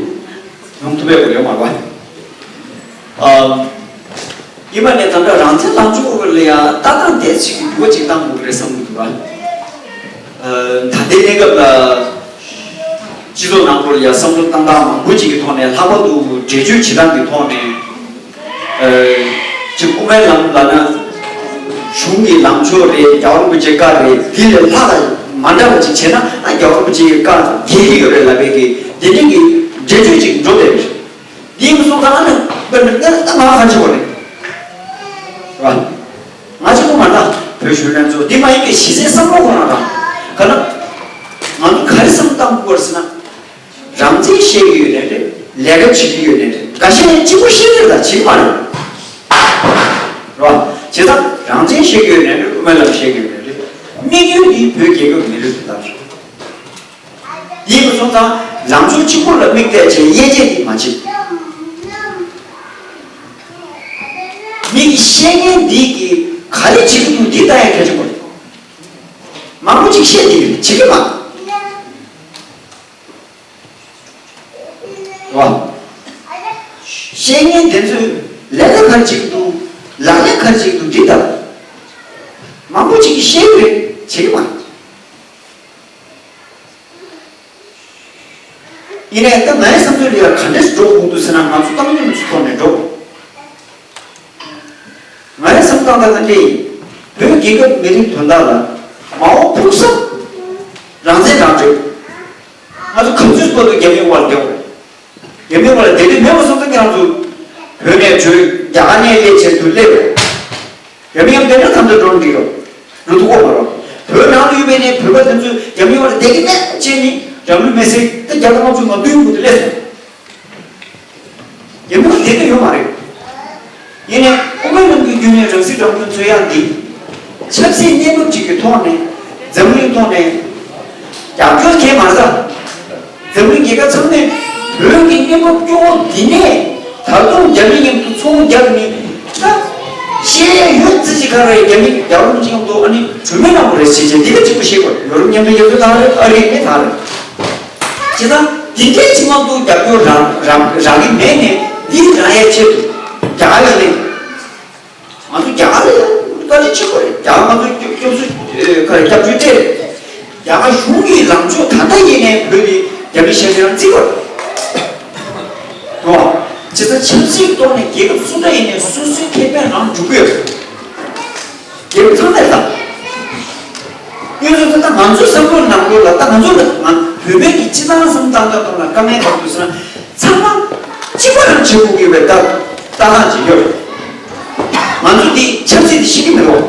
ཡོང་ཐུབ་པའི་སྐོར་ཡོད་མ་རེད་པ། ཨ། ཡིན་པ་ནས་ད་ལྟ་རང་བཙན་ལངས་ཕྱོགས་སྐོར་ལ་ཡ་ཏག་ཏག་འདས་ཅིག་གི་འགྱུར་བ་ཅིག་བཏང་དགོས་ཀྱི་རེད་བསམ་གྱི་འདུག་པ། ཨ། ད་ལྟའི་གནས་སྐབས་ལ། སྤྱི་ཚོགས་ནང་ཁུལ་ལ་ཡ་བསམ་བློ་བཏང་སྟངས་མང་པོ་ཅིག་གི་ཐོག་ནས་ལྷག་པར་དུ་འགྲེལ་བརྗོད་བྱེད་སྟངས་ཀྱི་ཐོག་ནས། ཨ། ཅིག་དབུ་མའི་ལམ་ལབ་ན་གཞུང་གི་ལངས་ཕྱོགས་རེད། རྒྱལ་བ་རིན་པོ་ཆེའི་བཀའ་རེད། དེ་ལས་ལྷག་དང་མ་འདྲ་བ་ཅིག་བྱས་ན་ཨ་རྒྱལ་བ་རིན་པོ་ཆེའི་བཀའ་འགལ་གྱི་ཡོད་རེད་ལབ་པའི་གི་དེ་འདྲའི་གི་འགྲེལ་བརྗོད་ཅིག་འགྲོ་བསྡད་ཡོད་རེད། འདིའི་གསུང་སྟངས་ཨ་ནི་དཔེར་ན་ངས་ད་ང་ག་ཅི་བ་རེད། རེད་བ། ང་གཅིག་པུ་མ་རེད། བོད་གཞོན་ལྷན་ཚོགས་འདི་མ་ཡིན་པའི་གཞི་རྩའི་བསམ་བློ་ཁོ་རང་རང་ག་ན། ང་ཚོ་ག་རེ་བསམ་བློ་བཏང་དགོས་རེད་ཟེར་ན། རང་བཙན་བཤད་ཀྱི་ཡོད་ནའི་རེད། ལས་ཀ་བྱེད་ཀྱི་ཡོད་ནའི་རེད། འགའ་ཤས་ནས་གཅིག་པོ་བཤད་ཀྱི་རེད་ད་བྱེད་ཀྱི་མ་རེད། རེད་བ། བྱས་ཙང་རང་བཙན་བཤད་ཀྱི་ཡོད་ནའི་རེད། དབུ་མའི་ལམ་བཤད་ཀྱི་ཡོད་ནའི་རེད། དམིགས་ཡུལ་འདི་བོད་རྒྱལ་ཁབ་མི་རིགས་དོན་དག་རེད། ཡིན་པ་སོང་ཙང་ལངས་ཕྱོགས་གཅིག་པོ་ལ་དམིགས་བསྡད་བྱས་དབྱེ་འབྱེད་འདི་མ་བྱེད། མི་གི་བཤད་མཁན་འདི་གིས་ག་རེ་བྱེད་ཀྱི་འདུག་འདི་ལྟ་ཡ་གལ་ཆེན་པོ་རེད། མང་པོ་ཅིག་བཤད་བསྡད་ཀྱི་རེད། བྱེད་ཀྱི་མ་རེད་བ། བཤད་མཁན་དེ་ཚོས་ལས་ཀ་ག་རེ་བྱེད་ཀྱི་འདུག་ལག་ལེན་ག་རེ་བྱེད་ཀྱི་འདུག་འདི་ལྟ། མང་པོ་ཅིག་གིས་བཤད་ཀྱི་རེད། བྱེད་ཀྱི་མ་རེད། ཡིན་ནའི་ད་ངའི་བསམ་ཚུལ་ལ་ཡང་ག་འདྲས་སུ་འགྲོ་དགོས་འདུག་ཟེར་ན། ང་ཚོ་བཏང་སྙོམས་སུ་ཐོག་ནས་འགྲོ། ངའི་བསམ་སྟངས་ད་ག་འདྲས་ཡིན། བོད་རྒྱལ་ཁབ་མི་རིགས་དོན་དག་ལ་མ་འོངས་ཕུགས་བསམ་རང་བཙན་རང་སྒྲུབ། ང་ཚོ་ག་ཚོད་བར་དུ་རྒྱ་མིའི་དབར་བསྡད་དགོས། རྒྱ་མིའི་དབར་ལ་བསྡད་དུས་མེད་པ་སོང་ཙང་ང་ཚོ་བོད་ནས་བྲོས་རྒྱ་གར་ནས་སླེབས་བྱས་དུ་སླེབས། རྒྱ་མི་ཡང་དེ་འདྲ་ཐམས་ཅད་འགྲོ་འགྲིག་རོགས། འགྲོ་ཐུབ་ཀྱི་མ་རེད། བོད་ནང་དུ་ཡོད་པའི་ནས་བོད་པ་དེ་ཚོས་རྒྱ་མི་བར་བསྡད་ཀྱི་མེད་ཅེས་ནི་རང་ལུས་མེར་སྲེག་ད་རྒྱ་དམར་ཚོ་ང་བསྟུན་དགོས་དུ་སླེབས་སོང་། རྒྱ་མི་བར་བསྡད་ཀྱི་ཡོད་མ་རེད། ཡིན་ནའི་དབུ་མའི་ལམ་གྱི་བརྒྱུད་ནས་རང་སྲིད་རང་སྐྱོང་རྩོད་ཡག་འདི་ཆབ་སྲིད་གནས་བབ་ཅིག་གི་ཐོག་ནས་འཛམ་གླིང་ཐོག་ནས་རྒྱབ་སྐྱོར་གང་ཡང་མ་རེད་ད། འཛམ་གླིང་རྒྱལ་ཁབ་ཚང་མས་བོད་ཀྱི་གནས་བབ་སྐྱོ་བོ་འདི་ནས་ད་དུང་རྒྱ་མི་མཉམ་དུ་ཚོང་རྒྱག་ནས་ད་བཤད་ཡ་ཡོད་ཙི་ཅིག་ག་རེ་རྒྱ་མི་རྒྱལ་བ་རིན་པོ་ཆེ་མཉམ་དུ་ཨ་ནི་གྲོས་མོལ་གནང་དགོས་རེད་ཟེར་བྱས་འདི་ག་གཅིག་པུ་ཤེས་དགོས། ཡོ་རོབ་མཉམ་འབྲེལ་རྒྱལ་ཚོགས་ད་རེད། ཨ་རི་ནས་ད་རེད། བྱས་ཙང་འདི་འདྲའི་ཅིག་མཉམ་དུ་རྒྱབ་སྐྱོར་རག་རག་རག་གི་མེད་ནས་འདི་རག་ཡ་ཆེད་དུ་རྒྱ་གར་ལ་སླེབས། ང་ཚོ་རྒྱ་གར་ལ་ཡང་བཀའ་དྲིན་ཆེན་པོ་རེད། རྒྱ་གར་ང་ཚོ་སྐྱོབ་སྐྱོབ་གསོ་ཨེ་ག་རེ་སྐྱབས་བཅོལ་སྤྲད་རེད། རྒྱ་གར་གཞུང་གིས་ལངས་ཕྱོགས་ད་ལྟ་ཡིན་ནའི་བོད་དེ་རྒྱ་མི་ཞབས་ཞུ་རང་བརྩི་དགོས་རེད། རེད་བ། བྱས་ཙང་ཆབ་སྲིད་ཐོག་ནས་རྒྱལ་ཁབ་སུ་འདྲ་ཡིན་ནའི་སོ་སོའི་ཁེ་ཕན་རང་སྒྲུབ་ཀྱི་ཡོད་རེད། རྒྱལ་ཁབ་ཚང་མས་ད་དངོས་སུ་ད་ལྟ་ང་ཚོའི་བསམ་བློ་ནང་ལོགས་ལ་ད་ང་ཚོ་ལ་ང་བོད་པའི་གི་སྤྱི་བཏང་བསམ་བཏང་སྟངས་ཐོག་ལ་དཀའ་ངལ་གང་འདུག་ཟེར་ན། ཚང་མ་གཅིག་པ་རང་བྱེད་དགོས་ཀྱི་ཡོད་པའི་ལྟ་ལྟ་སྟངས་ཅིག་ཡོད་རེད། ང་ཚོ་འདི་ཆབ་སྲིད་འདི་ཤེས་ཀྱི་མི་འདུག་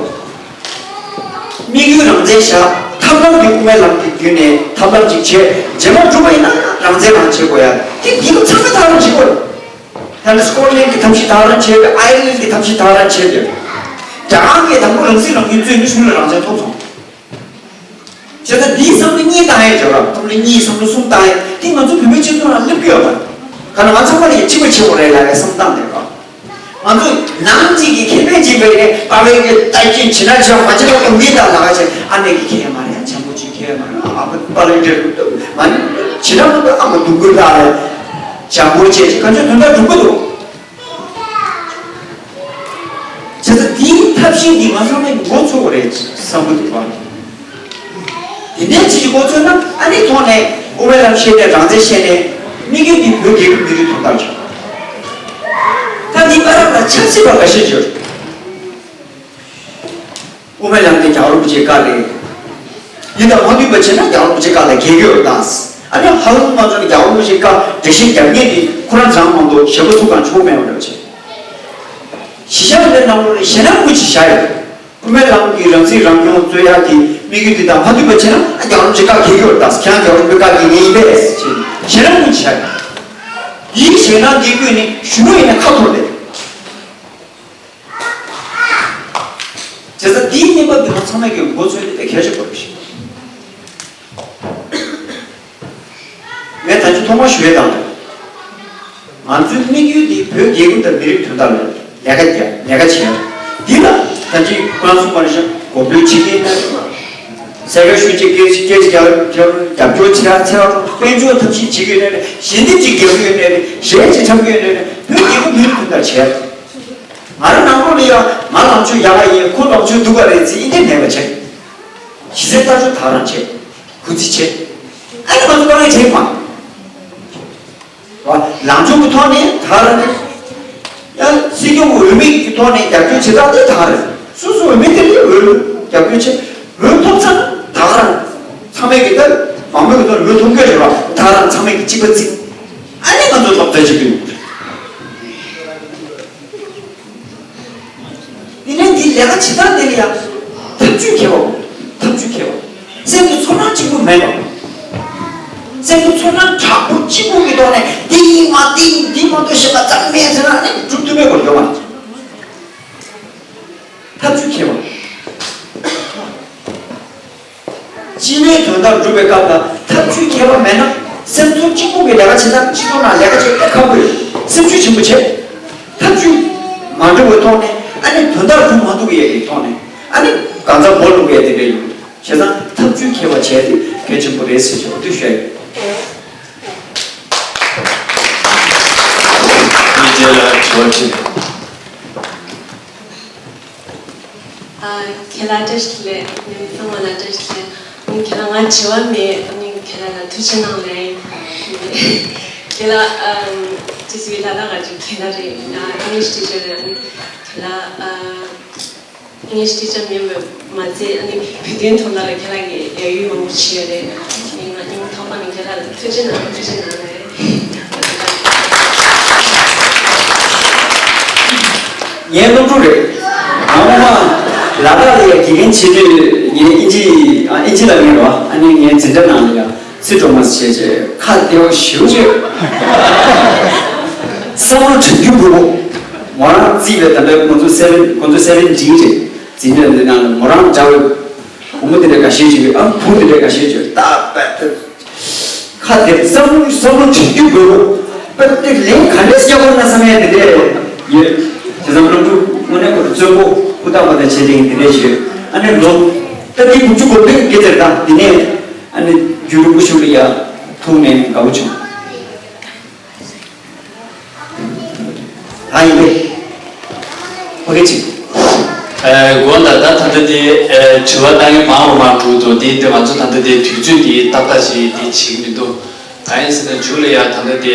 དམིགས་ཡུལ་རང་བཙན་བཞག་ཐབས་ལམ་འདི་དབུ་མའི་ལམ་གྱི་བརྒྱུད་ནས་ཐབས་ལམ་ཅིག་བྱས་རྗེས་མ་འགྲུབ་པ་ཡིན་ན་རང་བཙན་རང་བྱེད་དགོས་ཡ། དེ་འདི་ཚང་མ་ཐབས་ལམ་བྱེད་དགོས་རེད། ད་ནི་སྐོར་ལེན་གྱི་ཐབས་ཤེས་ཐག་རང་བྱས་པས། ཨའི་ལན་གྱི་ཐབས་ཤེས་ཐག་རང་བྱས་ཏེ། རྒྱ་གར་གྱིས་དང་པོ་རང་སྲིད་རང་སྐྱོང་རྩོད་ནས་གཞུང་ལ་རང་བཙན་ཐོབ་སོང་། བྱས་ཙང་འདིའི་བསམ་བློ་གཉིས་བཏང་ཡས་བྱས་ར། བསམ་བློ་གཉིས་བསམ་བློ་གསུམ་བཏང་ཡས་དེ་ང་ཚོ་བོད་པའི་སྤྱི་ཚོགས་ནང་སླེབས་ཀྱི་ཡོད་པ། ག་ན་ང་ཚང་མ་ལ་ཡ་གཅིག་པ་བྱེད་དགོས་རེད་ལབ་ཡས་བསམ་སྟངས་དེ་ར། ང་ཚོ་ནང་གཅིག་གི་ཁེ་ཕན་གཅིག་པའི་རེད། དཔའ་བོའི་གི་ལྟ་སྐྱོན་བྱེད་ན་བྱེད་མ་བྱེད་ན་མི་དང་ལ་ཁ་བྱེད། ཨ་མའི་གི་ཁེ་མ་རེད། བྱམས་པོ་གཅིག་ཁེ་མ་རེད། ཨ་ཕ་དཔའ་ལ་འདྲེ་མ་ནི་བྱེད་ན་མ་གཏོགས་ཨ་མ་སྡུག་གུ་ལ་རེད། བྱམས་པོ་བྱེད་ཅིག་གང་ཅི་དོན་དག་འགྲུབ་གི་འདུག་བྱས་ཙང་དེའི་ཐབས་ཤེས་འདི་ང་ཚང་མས་འགོ་ཚུགས་པ་རེད་བསམ་གི་འདུག་བ། དེ་འདྲའི་ཅིག་འགོ་ཚུགས་ན་ཨ་ནི་ཐོག་ནས་དབུ་མའི་ལམ་བཤད་ནས་རང་བཙན་བཤད་ནས་དམིགས་ཡུལ་འདི་བོད་རྒྱལ་ཁབ་མི་རིགས་དོན་དག་རེད། ད་འདི་བར་ལ་ཆབ་སྲིད་པ་འགའ་ཤས་ཡོད། དབུ་མའི་ལམ་དེ་རྒྱལ་བ་རིན་པོ་ཆེའི་བཀའ་རེད། ཡིན་ད་མ་འདུས་པ་བྱས་ན་རྒྱལ་བ་རིན་པོ་ཆེའི་བཀའ་ལས་འགལ་གྱི་ཡོད་ད། ཨ་ནི་ཧ་ལམ་ང་ཚོ་ནི་རྒྱལ་བ་རིན་པོ་ཆེའི་བཀའ་འགྲེལ་བཤད་རྒྱབ་མཁན་དེ་ཁོ་རང་ཚང་མ་གཏོགས་གཞན་པ་ཚུགས་གང་ཆོག་མེད་པ་འདྲ་བྱས། གཞི་བཞག་འདིའི་ནང་ལོགས་ནས་ཞེད་སྣང་དངུལ་གྱིས་བཞག་ཡོད། དབུ་མའི་ལམ་གྱི་རང་སྲིད་རང་སྐྱོང་རྩོད་ཡག་གི་དམིགས་ཡུལ་འདི་དང་མ་མཐུན་པ་བྱས་ན་ཨ་རྒྱལ་བ་རིན་པོ་ཆེ་བཀའ་འགལ་གྱི་ཡོད་ད། ཁྱེད་རང་རྒྱལ་བ་རིན་པོ་ཆེ་བཀའ་འགལ་མཁན་ཡིན་པས་ཞེས་ཞེད་སྣང་དངུལ་གྱིས་བཞག་ཡོད། དེའི་ཞེད་སྣང་འདི་ཀུན་ནི་གཞོན་ནུ་ཡིན་ན་ཁ་འཐོར་བསྡད། བྱས་ཙང་འདིའི་གནས་བབ་འདི་ང་ཚང་མས་ཀྱང་མགོ་ཚོས་ཏེ་གལ་ཆེ་དགོས་པ་ཞིག་ངས་ད་ཅི་ཐོག་མར་ཞུ་ཡས་དང་། ང་ཚོའི་དམིགས་ཡུལ་འདི་བོད་རྒྱལ་ཁབ་དང་མི་རིགས་དོན་དག་ལ་ལས་ཀ་རྒྱབ་ལས་ཀ་བྱས། འདི་ལ་ད་ཅི་ཁོ་རང་གསུངས་པ་ནང་བཞིན་གོ་བསྡུར་བྱེད་ཀྱི་ཡིན་ན། གསལ་ཁ་ཞུ་ཅིག་སྐད་ཅིག་སྐད་ཅིག་རྒྱབ་རྒྱབ་རྒྱབ་སྐྱོར་བྱེད་ཡ་ཚེ་བ་དཔལ་འབྱོར་ཐབས་ཤེས་བྱེད་ཀྱི་ཡོད་ནའི་རེད། ཞལ་འདེབས་ཅིག་རྒྱག་གི་ཡོད་ནའི་རེད། གཞས་ཅིག་འཁྲབ་ཀྱི་ཡོད་ནའི་རེད། བོད་རྒྱལ་ཁབ་མི་རིགས་དོན་དག་བྱས། ང་རང་ནང་ལོགས་ལ་ཡ་ང་ལངས་ཕྱོགས་ཡག་ག་ཡིན། ཁོ་ལངས་ཕྱོགས་སྡུག་ག་རེད་ཟེར་ཡིན་གཅིག་མེད་པ་བྱས། གཞི་རྩའི་ལྟ་ཕྱོགས་དག་རང་བྱས། གུས་བརྩི་བྱས། ཨ་ནི་ང་ཚོ་དཀའ་ངལ་བྱེད་མ། ལངས་ཕྱོགས་ཀྱི་ཐོག་ནས་དག་རང་རེད། ཡང་སྲིད་སྐྱོང་གི་འོས་མི་གི་ཐོག་ནས་རྒྱབ་སྐྱོར་བྱེད་སྟངས་དེ་དག་རེད། སོ་སོའི་འོས་མི་དེ་ལ་འོས་རྒྱབ་སྐྱོར་བྱེད། འོས་ཐོབ་ཚར་དག་རང་ཚང་མས་ཀྱི་ད་མང་མོས་ཀྱི་ཐོག་ནས་འོས་ཐོབ་དགོས་རེད་བ། དག་རང་ཚང་མས་ཀྱི་གཅིག་པ་བརྩི། ཨ་ནི་ང་ཚོ་སློབ་གྲྭ་གཅིག་ཏུ་ཡོང་དགོས་རེད། དེ་ནས་འདི་ལས་ཀ་བྱེད་སྟངས་དེ་ལ་ཡང་ཐབས་ཇུས་མཁས་པ། ཐབས་ཇུས་མཁས་པ། སེམས་ཀྱི་ཚོར་སྣང་གཅིག་པུ་མེད་པ། སེམས་ཚོར་སྣང་དྲག་པོ་གཅིག་པུ་གི་ཐོག་ནས་འདི་ཡིན་མ་འདི་ཡིན་འདི་མ་གཏོགས་ཞེས་པ་ཙམ་མེད་ཟེར་ན་ནི་སྒྲུབ་ཐུབ་པའི་སྐོར་ཡོད་མ་རེད། ཐབས་ཇུས་མཁས་པ། སྤྱི་པའི་དོན་དག་སྒྲུབ་པའི་སྐབས་ལ་ཐབས་ཇུས་མཁས་པ་མེད་ན་སེམས་ཚོར་གཅིག་པུ་གི་ལས་ཀ་བྱེད་ན་སྤྱི་ཚོགས་ནང་ལས་ཀ་བྱེད་ཡག་ཁག་པོ་རེད། སེམས་ཤུགས་ཆེན་པོ་བྱེད། ཐབས་ཇུས་མ་འགྲུབ་པའི་ཐོག་ནས་ཨ་ནི་དོན་དག་སྒྲུབ་མ་ཐུབ་ཡས་ཀྱི་ཐོག་ནས་ཨ་ནི་གང་ཟག་མགོ་ལོག་ཡས་དེ་འདྲ་ཡོད། བྱས་ཙང་ཐབས་ཇུས་མཁས་པ་བྱས་ཏེ་གལ་ཆེན་པོ་རེད་ཟེར་ཞེས་འོ་དེ་ཞུ་ཡ་ཡིན། ཨ་ཁྱེད་ལ་བཀྲ་ཤིས་བདེ་ལེགས། ཉིན་ཚང་མ་ལ་བཀྲ་ཤིས་བདེ་ལེགས། ཨ་ཁྱེད་ལ་ང་དྲི་བ་མེད། ཨ་ཁྱེད་ལ་ལ་ཐུགས་རྗེ་གནང་ལེ། ཁྱེད་ལ་ཨམ་ཅི་ཟེར་ལ་ལ་ག་ཅིག་ཁྱེད་ལ་རེད། ཨ་ཨིང་ལིཤ་ཊི་ཅར་རེད། ཨ་ཁྱེད་ལ་ཨ། ངས་ཊི་ཅར་མིན་པ་མ་ཚད་ཨ་ནི་བོད་དོན་ཐོག་ལ་ལ་ཁྱེད་རང་གི་ཡ་ཡུལ་མང་པོ་བྱས་རེད། ངས་ང་སྙིང་ཐག་པ་ནས་ཁྱེད་རང་ལ་ཐུགས་རྗེ་གནང་། ཐུགས་རྗེ་གནང་རེད། ངའི་སློབ་ཕྲུག་རེད། ཨ་མ་ལ་དྭགས་ལ་ཡ་དགེ་རྒན་བྱེད་དུས་ངས་ཨིན་ཇི་ཨ་ཨིན་ཇི་ལ་ངས་རོ་ཨ་ནི་ངའི་འཛིན་གྲྭ་ནང་ལ་ཡ། སི་ཏྲོ་མ་སི་བྱས་བྱས་ཁ་གཏད་པོ་ཞེ་པོ་བྱས། བསམ་བློ་དྲན་རྒྱུ་དགོས་པོ། མོ་རང་རྩིས་པའི་ད་ལྟ་ཁོང་ཚོ་སེ་བེན་ཁོང་ཚོ་སེ་བེན་ཊིན་རེད། འཛིན་གྲྭ་འདི་ནང་ལ་མོ་རང་འདྲ་བའི་བུ་མོ་དེ་འདྲ་འགའ་ཤས་ཅིག་ཡོད། ཨ་བུ་དེ་འདྲ་འགའ་ཤས་ཅིག་ཡོད། ཏག་པད་ཏག་ཁ་གཏད་བསམ་བློ་བསམ་བློ་དྲན་རྒྱུ་དགོས་པོ། པད་ཏག་ལན་ག་འདྲས་སྐྱག་པོ་ན་བསམ་ཡ་དེ་འདྲས་ཡོད། དེ་ཙམ་སློབ་ཕྲུག་དངོས་གནས་ཁོ་རང་བཙོན་པོ་ཧུར་ཐག་པ་དང་བྱས་ཏེ་དེ་འདྲས་ཡོད། ཨ་ནི་ལོ་ད་དེ་དགུ་བཅུ་གོ་བདུན་སྐྱེས་ཚར་ད་དེ་ནས། ཨ་ནི་རྒྱུན་རིང་པོ་ཞིག་ལ་ཡ་ཐུག་ནས་དགའ་བོ་བྱུང་། ཨ་ཡིན་པས། ཨོ་ཁེ་ཅིག་ཨ་དགོངས་དག་ད་ད་ལྟ་དེ་ཨ་དྲི་བ་བཏང་མཁན་མང་རུ་མང་འགྲོ་འདུག་དེ་དེ་ང་ཚོ་ད་ལྟ་དེ་དུས་ཚོད་དེ་ཏག་ཏག་ཞིག་དེ་བྱེད་ཀྱི་མི་འདུག་གང་ཡིན་ཟེར་ན་མཇུག་ལ་ཡ་ད་ལྟ་དེ་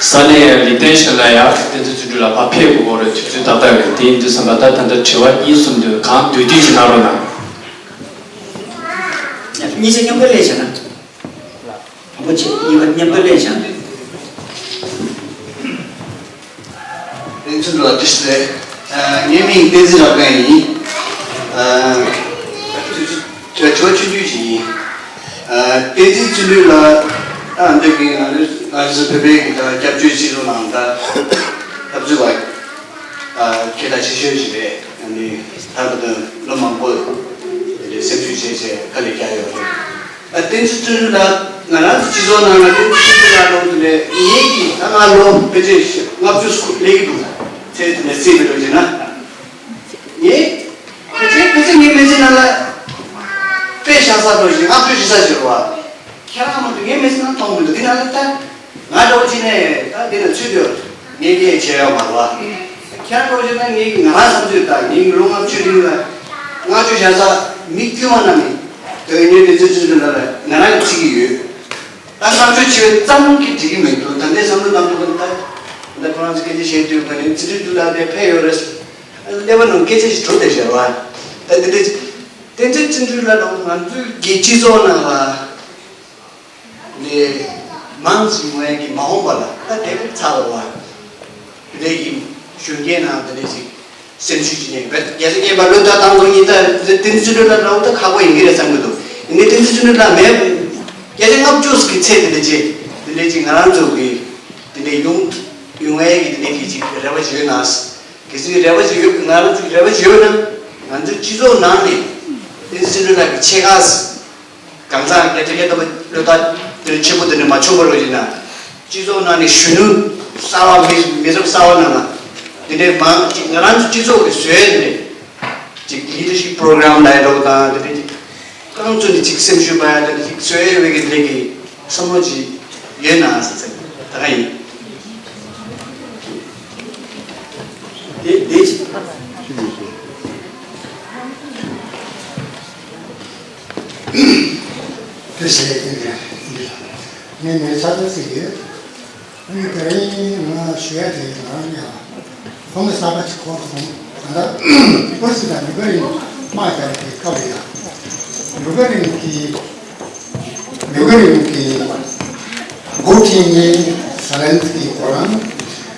ས་གནས་ལི་ཏན་ཤན་ལ་ཡ་བསྟན་འཛིན་བརྩོན་འགྲུས་ལགས་ཕར་ཕེབས་དགོས་རེད། དུས་ཚོད་ཏག་ཏག་རེད། དེ་ཡིན་དུས་ཙམ་པ་ད་ད་ལྟ་དྲི་བ་གཉིས་གསུམ་འདུག་གང་འདོད་བསྡུས་ཅིག་གནང་རོགས་གནང་། གཉིས་ཆ་མཉམ་དུ་ལས་བྱས་ན། དང་པོ་ཆེ་གཉིས་པ་མཉམ་དུ་ལས་བྱས་ན། བསྟན་འཛིན་ལགས་བཀྲ་ཤིས་བདེ་ལེགས། ངའི་མིང་བསྟན་འཛིན་རབ་དགའ་ཡིན། དྲི་བ་ཆུང་ཆུང་ཅིག་ཡིན། བསྟན་འཛིན་བརྩོན་འགྲུས་ལགས་ད་འདོད་པའི་ང་ཚོའི་ང་ཚོའི་བོད་པའི་གི་ད་སྐྱབས་བཅོལ་སྤྱི་ཚོགས་ནང་ད་འཐབ་རྩོད་པ་ཁྱེད་ད་ཆེ་ཤོས་ཤིག་རེད། ཨ་ནི་ད་ད་ལོ་མང་པོ་དེ་འདྲའི་སེམས་ཤུགས་བྱས་བྱས་དཀའ་ལས་བརྒྱབ་ཡོད་རེད། ཨ་བསྟན་འཛིན་བརྩོན་འགྲུས་ལགས་ང་རང་ཚོ་སྤྱི་ཚོགས་ནང་ལ་བསྟན་འཛིན་བརྩོན་འགྲུས་ལགས་ལོ་དེ་ནས་ངེད་ཀྱིས་ད་ང་ལོ་ཕལ་ཆེར་ལྔ་བཅུ་སླེབས་ཀྱི་འདུག་ཚེ་དེ་ནས་རྩིས་མི་འགྲོ་བྱས་ན། ངས་ཕལ་ཆེར་ཕལ་ཆེར་ངའི་མི་ཚེ་ནང་ལ་དཔེ་བཞག་ས་འགྲོ་བཞིན་ལྔ་བཅུ་ཞེ་ས་ཞིག་རེད་བ། ཁྱེད་རང་མ་གཏོགས་ངའི་མི་ཚེ་ནང་མཐོང་མི་འདུག་འདི་ནང་ལ་ད་ང་འདྲ་བོ་ཅིག་ནས་ད་འདི་ལ་ཚུད་འདུག་ངས་སྐད་བྱས་ཡོད་མ་རེད་བ། ཁྱེད་རང་འདྲ་བོ་ཅིག་ན་ངའི་ང་རང་བསམ་ཚུལ་ད་ངའི་ལོ་ལྔ་བཅུ་རིང་ལ་ལྔ་བཅུ་བཞག་ས་མི་དཀྱུས་མ་རྣམས་ནི་དོན་གཉེར་དེ་ཚོ་ཚུད་འདུག་ལ་ང་རང་གིས་བརྩི་གི་ཡོད། ད་ལྔ་བཅུ་ཆེ་བའི་ཙམ་གྱིས་འགྲིག་གི་མི་འདུག་ད་ལྟའི་བསམ་བློ་བཏང་དུས་ད་ད་ཁོ་རང་ཚོ་སྐད་ཆ་བཤད་དུས་ད་ནི་ཚེ་རིང་དུ་ལ་དེ་ཕེབས་ཡོད་རེད། ཀླད་པ་ནང་སྐད་ཆ་ཞིག་འགྲོ་བསྡད་བཞག་བ། ད་འདི་འདྲ་བསྟན་འཛིན་བརྩོན་འགྲུས་ལགས་དང་ང་ཚོའི་རྒྱལ་སྤྱི་ཚོགས་ནང་ལ་ལས་མང་ཞིག་ངོས་ཀྱི་མ་འོངས་པ་ལ་ད་དེ་ཚར་བ་དེ་འདྲ་གི་གཞོན་སྐྱེས་ནང་དེ་འདྲ་ཞིག་སེམས་ཤུགས་ཀྱི་ནས་བེད་རྒྱལ་སྲས་སྐྱེས་པ་བློ་ཐག་བཏང་དོན་ཉིད་ལྟར་བསྟན་འཛིན་བརྩོན་འགྲུས་ལགས་ལ་འོ་ད་ཁག་པོ་ཡིན་གྱི་རེད་བསམ་གྱི་འདུག་ཡིན་ནའི་བསྟན་འཛིན་བརྩོན་འགྲུས་ལགས་མེད་རྒྱལ་སྲས་ལྔ་བཅུ་གི་ཚད་དེ་འདྲ་ཅིག་དེ་འདྲ་ཅིག་ང་རང་ཚོ་གི་དེ་འདྲ་ཡོང་ཡོང་ཡས་ཀྱི་དེ་འདྲ་གི་ཅིག་རེ་བ་ཅིག་ཡོད་ན། གལ་སྲིད་རེ་བ་ཅིག་ཡོད་ང་རང་ཚོ་གི་རེ་བ་ཅིག་ཡོད་ན་ང་ཚོའི་སྤྱི་ཚོགས་ནང་ནས་བསྟན་འཛིན་བརྩོན་འགྲུས་ལགས་ཀྱི་ཆེད་མཁས། གང་ཟག་སྐད་ཆ་སྐད་བཏབ་པ་བློ་ཐག་དེ་ཆེན་པོ་དེ་འདྲ་མ་བྱུང་བ་རོགས་ཡིན་ན། སྤྱི་ཚོགས་ནང་ནས་གཞོན་ནུ་གསར་བ་མི་མི་རབས་གསར་བ་རྣམས་ལ་དེ་འདྲའི་མང་ཅིག་ང་རང་ཚོ་སྤྱི་ཚོགས་ཀྱི་བཟོས་ནས་ཅིག་ལི་ཌར་ཤིབ་པོ་རོ་གྷ་རམ་ལ་ཡ་འགྲོ་དང་དེ་འདྲ་ཅིག་རྐང་བཙུགས་ནས་ཅིག་སེམས་ཤུགས་སྤར་ཡ་དེ་འདྲ་ཅིག་བཟོས་ཡོད་པའི་གི་དེ་འདྲའི་གི་བསམ་བློ་ཅིག་ཡོད་ན་ཟེར་ཚེ་ད་ག་ཡིན། དེ་དེ་ཅིག་དེ་བྱས་ཡིན་པས་འདི་ལ་ངས་ངའི་ཚ་ཚ་ཟིག་ཡོད། ཨ་ནི་དེ་རིང་ང་ཞུ་ཡ་དེ་ང་རང་ཡང་ཁོང་གི་གསར་པ་ཅིག་གོ་སོང་། ད་ལྟ་པོ་སི་དང་ནུ་ག་རིང་དམག་རྒྱག་པའི་སྐབས་ལ་ཡང་ནུ་ག་རིང་གི་ནུ་ག་རིང་གི་འགོ་ཁྲིད་ནི་ས་ལན་སི་ཀི་ཁོ་རང་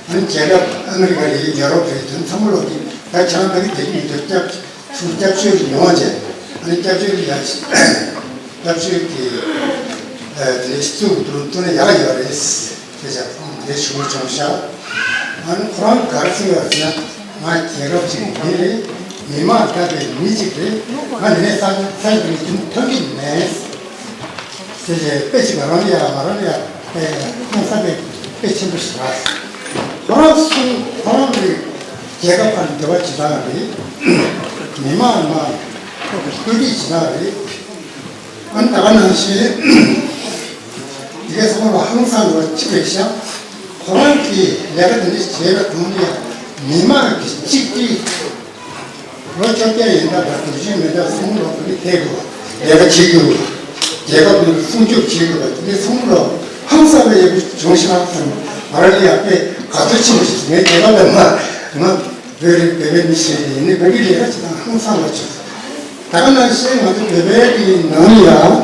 ཨ་ནི་རྒྱལ་ཁབ་ཨ་མི་རི་ཀ་རེད་ཡུ་རོབ་རེད་དོན་ཚང་མ་ལོག་གི་ད་ཁྱེད་རང་ད་གི་དེ་གི་ཡོད་དོ་སྐྱབས། ཚུར་སྐྱབས་བཅོལ་གྱི་ཡོང་བ་བྱས། ཨ་ནི་སྐྱབས་བཅོལ་གྱི་ཡ་སྐྱབས་བཅོལ་གྱི་ དེ་བཙུགས་འདུག་འདུག་ན་ཡག་ཡོད་རེད། དེ་བྱས་ཙང་དེ་ཞུ་བྱུང་ཤག་ཨ་ནི་ཁོ་རང་ག་རེ་གསུངས་ཡོད་ཟེར་ན། ང་རྒྱལ་ཁབ་ཅིག་གི་མི་རེད། མི་མང་ལྟ་བུའི་མི་གཅིག་རེད། ང་འདི་ནས་ས་ས་ཡི་མི་ཁྱིམ་ཐོན་གྱི་མེད། དེ་བྱས་དཔེ་ཅིག་ང་རང་ལ་ཡ་ང་རང་ལ་ཡ་དཔེ་ཡ་ཁོང་ས་དཔེ་དཔེ་ཆེན་པོ་ཞིག་རེད། ཁོ་རང་གསུང་ཁོ་རང་གི་རྒྱལ་ཁབ་ཁག་འབྲེལ་བ་ཇི་ལྟར་རེད། མི་མང་ནང་བཀོད་སྒྲིག་ཇི་ལྟར་རེད། ཨ་ནི་ད་ག་ནང་བཞིན་དེ་གའི་ཚང་མ་ཧང་སང་བ་གཅིག་རེད་ཤག་ཁོ་རང་གིས་ལས་ཀ་དེ་འདྲ་བྱས་པའི་གོང་ནས་མི་མང་གི་གཅིག་སྒྲིལ། ལོ་བཅོ་བརྒྱད་ཡིན་ད་ད་དུས་ཆེན་མེད་ད་གསུམ་ལོ་དེ་འདྲ་ཐེབས་དགོས་པ། ལས་ཀ་བྱེད་དགོས་པ། རྒྱལ་ཁབ་དེ་སྲུང་སྐྱོབ་བྱེད་དགོས་པ་དེ་འདྲ་གསུམ་ལོ་ཧང་སང་བའི་ཡག་པོ་བྱུང་ཤག་བསམ། ང་རང་ལ་ཡག་པའི་དགའ་ཚོར་ཆེན་པོ་ཞིག་ངའི་རྒྱལ་ཁབ་ལ་མ་ང་བོད་རིགས་བོད་པའི་མི་ཞིག་ཡིན་ནི་བོད་རིགས་ལས་ཀ་བྱེད་སྟངས་ཧང་སང་བ་བྱུང་། ད་ག་ནང་བཞིན་ང་ཚོ་བོད་པའི་གི་ནང་ལ་ཡང་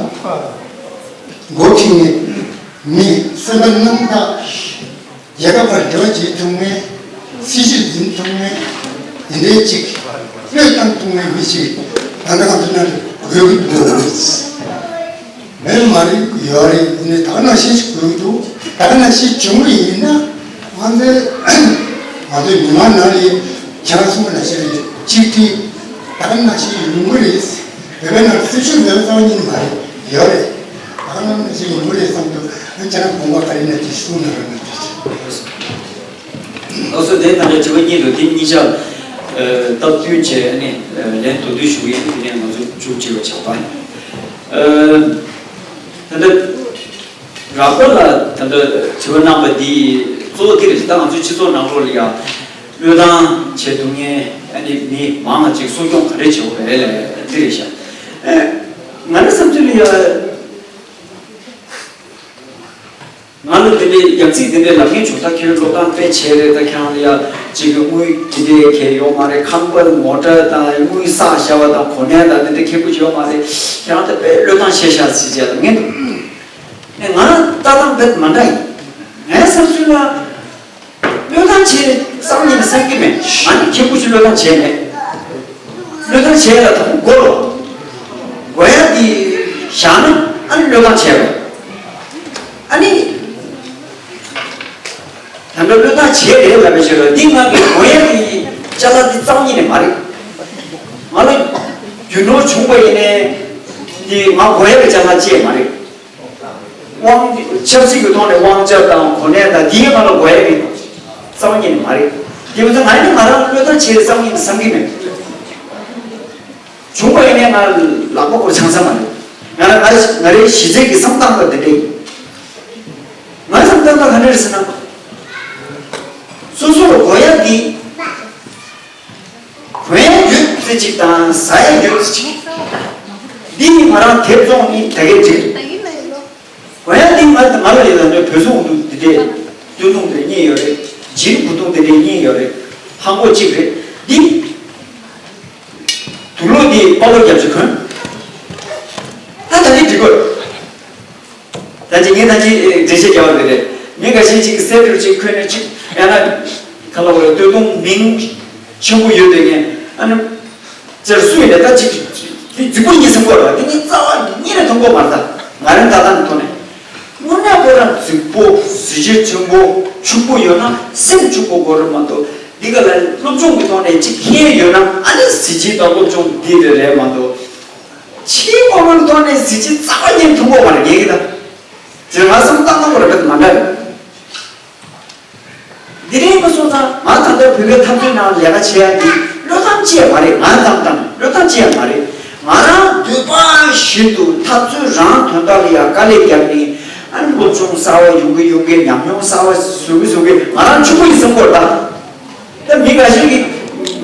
འགོ་ཁྲིད་ནས་མི་སེམས་པ་རྣམ་དག་རྒྱལ་ཁབ་ལ་འབྲེལ་བ་བྱེད་ཐུབ་མཁན། སྲིད་ཇུས་འཛིན་ཐུབ་མཁན། དེ་འདྲའི་ཅིག་བློས་བཏང་ཐུབ་མཁན་མི་ཞིག་ད་ལྟ་ང་ཚོ་ནང་དགོས་ཀྱི་འདུག་མེད་མ་རེད། ཡོད་རེད། ཡིན་ནའི་ད་ག་ནང་བཞིན་ཞིག་དགོས་ཀྱི་འདུག་ད་ག་ནང་བཞིན་བྱུང་བ་ཡིན་ན་ང་ཚོའི་ང་ཚོའི་མི་མང་ནང་ལ་ཁྱེད་རང་གསུངས་པ་ནང་བཞིན་རེད། གཅིག་སྒྲིལ་ད་ག་ནང་བཞིན་ཡོང་གི་རེད། བོད་པའི་ནང་སྲིད་ཇུས་མེད་པ་རྩ་བ་ཉིད་ནས་མ་རེད། ཡོད་རེད། ད་ག་ནང་བཞིན་ཡོང་གི་རེད་བསམ་འདུག་ཨ་ཁྱེད་རང་དགོངས་པ་ག་རེ་ཡིན་ན་དེ་གསུངས་གནང་རོགས་གནང་། ལགས་སོ། དེ་ནང་བཞིན་དྲི་བ་གཉིས་འདུག་དེ་གཉིས་ཆ་སྟབས་བསྟུན་བྱས་ནས་ལན་མདོར་བསྡུས་ཞུ་གི་ཡིན། དེ་ནས་ང་ཚོ་མཇུག་སྒྲིལ་བ་བྱེད་པ། ད་ལྟ་རག་པ་ལ་ད་ལྟ་དྲི་བ་གནང་བ་འདི་གཙོ་བོ་དེ་རེད། ད་ང་ཚོའི་སྤྱི་ཚོགས་ནང་ལོགས་ལ་ཡ་བློས་བཏང་བྱེད་ཐུབ་མཁན་ཨ་ནི་མི་མང་ང་ཅིག་གསོ་སྐྱོང་ག་རེ་བྱེད་དགོས་རེད་ལབ་ཡ་འདི་རེད་ཤག་ཨེ། ང་རའི་བསམ་ཚུལ་ལ་ཡ། ང་ལ་དེ་འདྲའི་ཡང་སྲིད་དེ་འདྲའི་ལབ་མཁན་བྱུང་། ད་ཁྱོད་བློས་བཏང་དཔེ་བྱས་རེད། ད་ཁྱེད་རང་ལ་ཡ་གཅིག་གི་དངུལ་དེ་འདྲའི་གལ་ཡོད་མ་རེད། ཁང་པ་མོ་ཊ་དང་དངུལ་བསགས་བཞག་པ་དང་གོ་གནས་དང་དེ་འདྲའི་ཁེ་པོ་ཡོད་མ་རེད། ཁྱེད་རང་ད་དཔེ་བློས་བཏང་བྱས་ཤག་ཟེར་བྱས་ད་ངས་ནས་ང་ལྟ་སྟངས་དཔེ་མ་འདྲ་ཡིན། ངའི་བསམ་ཚུལ་ལ་བློས་བཏང་བྱས་ནས་རྩ་བ་ཉིད་ནས་བསམ་གྱི་མེད། ང་ནི་ཁེ་པོ་ཞིག་བློས་བཏང་བྱས་མེད། བློས་བཏང་བྱས་ལ་དང་པོ་དགོས་རོགས། དགོས་ཡ་དེ་བཞག་ན་ཨ་ནི་བློས་བཏང་བྱས་རོགས། ཨ་ནི། ད་ལྟ་བློས་བཏང་བྱས་རེད་ལབ་པའི་ཕྱིར་རོ། འདི་ང་གི་དགོས་ཡ་གི་ཅ་ལག་འདི་རྩ་བ་ཉིད་ནས་མ་རེད། ང་ལ་རྒྱུ་ནོར་བྱུང་བ་ཡིན་ནའི་འདི་ང་དགོས་ཡ་གི་ཅ་ལག་ཅིག་མ་རེད། དབང་ཆབ་སྲིད་ཀྱི་ཐོག་ནས་དབང་ཆ་དང་གོ་གནས་དང་འདི་ང་ལ་དགོས་ཡ་གི་རྩ་བ་ཉིད་ནས་མ་རེད། དེ་བས་ང་ནི་ང་རང་བློས་བཏང་བྱས་རྩ་བ་ཉིད་ནས་བསམ་གྱི་མེད། བྱུང་བ་ཡིན་ནའི་ང་ལག་པ་སྐོར་ཆང་ས་མ་རེད། ང་ལ་ང་ང་རའི་གཞི་རྩའི་གི་བསམ་སྟངས་ལ་དེ་འདྲ་ཡིན། ང་བསམ་སྟངས་ལ་ག་འདྲ་རེད་ཟེར་ན། སོ་སོར་དགོས་ཡ་འདི་གོན་ཡ་ཡོད་ཚེ་གཅིག་དང་ཟ་ཡ་ཡོད་ཚེ་གཅིག་འདི་ནི་ང་རང་དེབ་བཙོང་ནི་ད་གས་འགྲིག་གོན་ཡ་འདི་ང་ང་ལ་ཡོད་ད་ནི་བོད་སོང་འདུག་འདི་འདྲས་སྟོད་ཐུང་དེ་རྙེད་ཡོད་རེད། འཇིམ་བུ་ཐུང་དེ་འདྲས་རྙེད་ཡོད་རེད། ཧང་གོ་གཅིག་རེད། འདི་དུག་ལོག་འདི་པགས་ལོག་རྒྱབ་ཅིག་གོན། ད་ད་གས་འགྲིག་གོ། ད་ཅི་ངས་ད་ཅི་འགྲེལ་བཤད་རྒྱག་པ་རེད། མི་འགའ་ཤས་ཅིག་གིས་གསལ་འགྲེལ་ཅིག་ཁོས་ནས་ཅིག་ཡང་ན་ག་ལ་བ་རེད། སྟོད་ཐུང་མིང་ཆེན་པོ་ཡོད་དེ་ངས་ཨ་ནི་ཅར་སུ་ཡིན་ནས་ད་ཅིག་དེ་རྫིག་པོ་ཡིན་བསམ་གོ་ར། དེ་ངས་རྩ་བ་ཉིད་ནས་མཐོང་གོ་མ་རེད། ད་ང་རང་ད་ལྟ་ནས་ཐོག་ནས་དངོས་གནས་ཁོ་རང་རྫིག་པོ་གཟི་བརྗིད་ཆེན་པོ་ཕྱུག་པོ་ཡོད་ན་སེམས་ཕྱུག་པོ་དགོས་རེད་མ་གཏོགས་འདི་ག་ལ་སློབ་སྦྱོང་གི་ཐོག་ནས་ཅིག་མཁས་ཡོད་ན་ཨ་ནི་གཟི་བརྗིད་དང་སློབ་སྦྱོང་འདི་རེ་རེད་མ་གཏོགས། ཕྱིའི་ངོ་བོའི་ཐོག་ནས་གཟི་བརྗིད་རྩ་བ་ཉིད་མཐོང་གོ་མ་རེད་ངས་ཀྱི་ད། དེ་ང་བསམ་བཏང་ན་ཁོ་ར་དཔེ་མ་འདྲ་རེད། འདི་རིང་མ་སོང་ཙང་ང་ད་ལྟ་བོད་པའི་འཐབ་རྩོད་ནང་ལས་ཀ་བྱེད་ཡ་འདི་བློས་བཏང་ཅི་ཡང་མ་རེད། ང་བསམ་བཏང་བློས་བཏང་ཅི་ཡང་མ་རེད། ང་རང་འདོད་པ་བཞིན་དུ་འཐབ་རྩོད་རང་དོན་དག་ལ་ཡང་དཀའ་ལས་བརྒྱབ་ནས་ཨ་ནི་སློབ་སྦྱོང་གསར་བ་ཡོང་གི་ཡོང་གི་ཉམས་མྱོང་གསར་བ་བཟོ་གི་བཟོ་གི་ང་རང་ཕྱུག་པོ་ཡིན་བསམ་གོ་ད། ད་མི་འགའ་ཤས་ཀྱིས་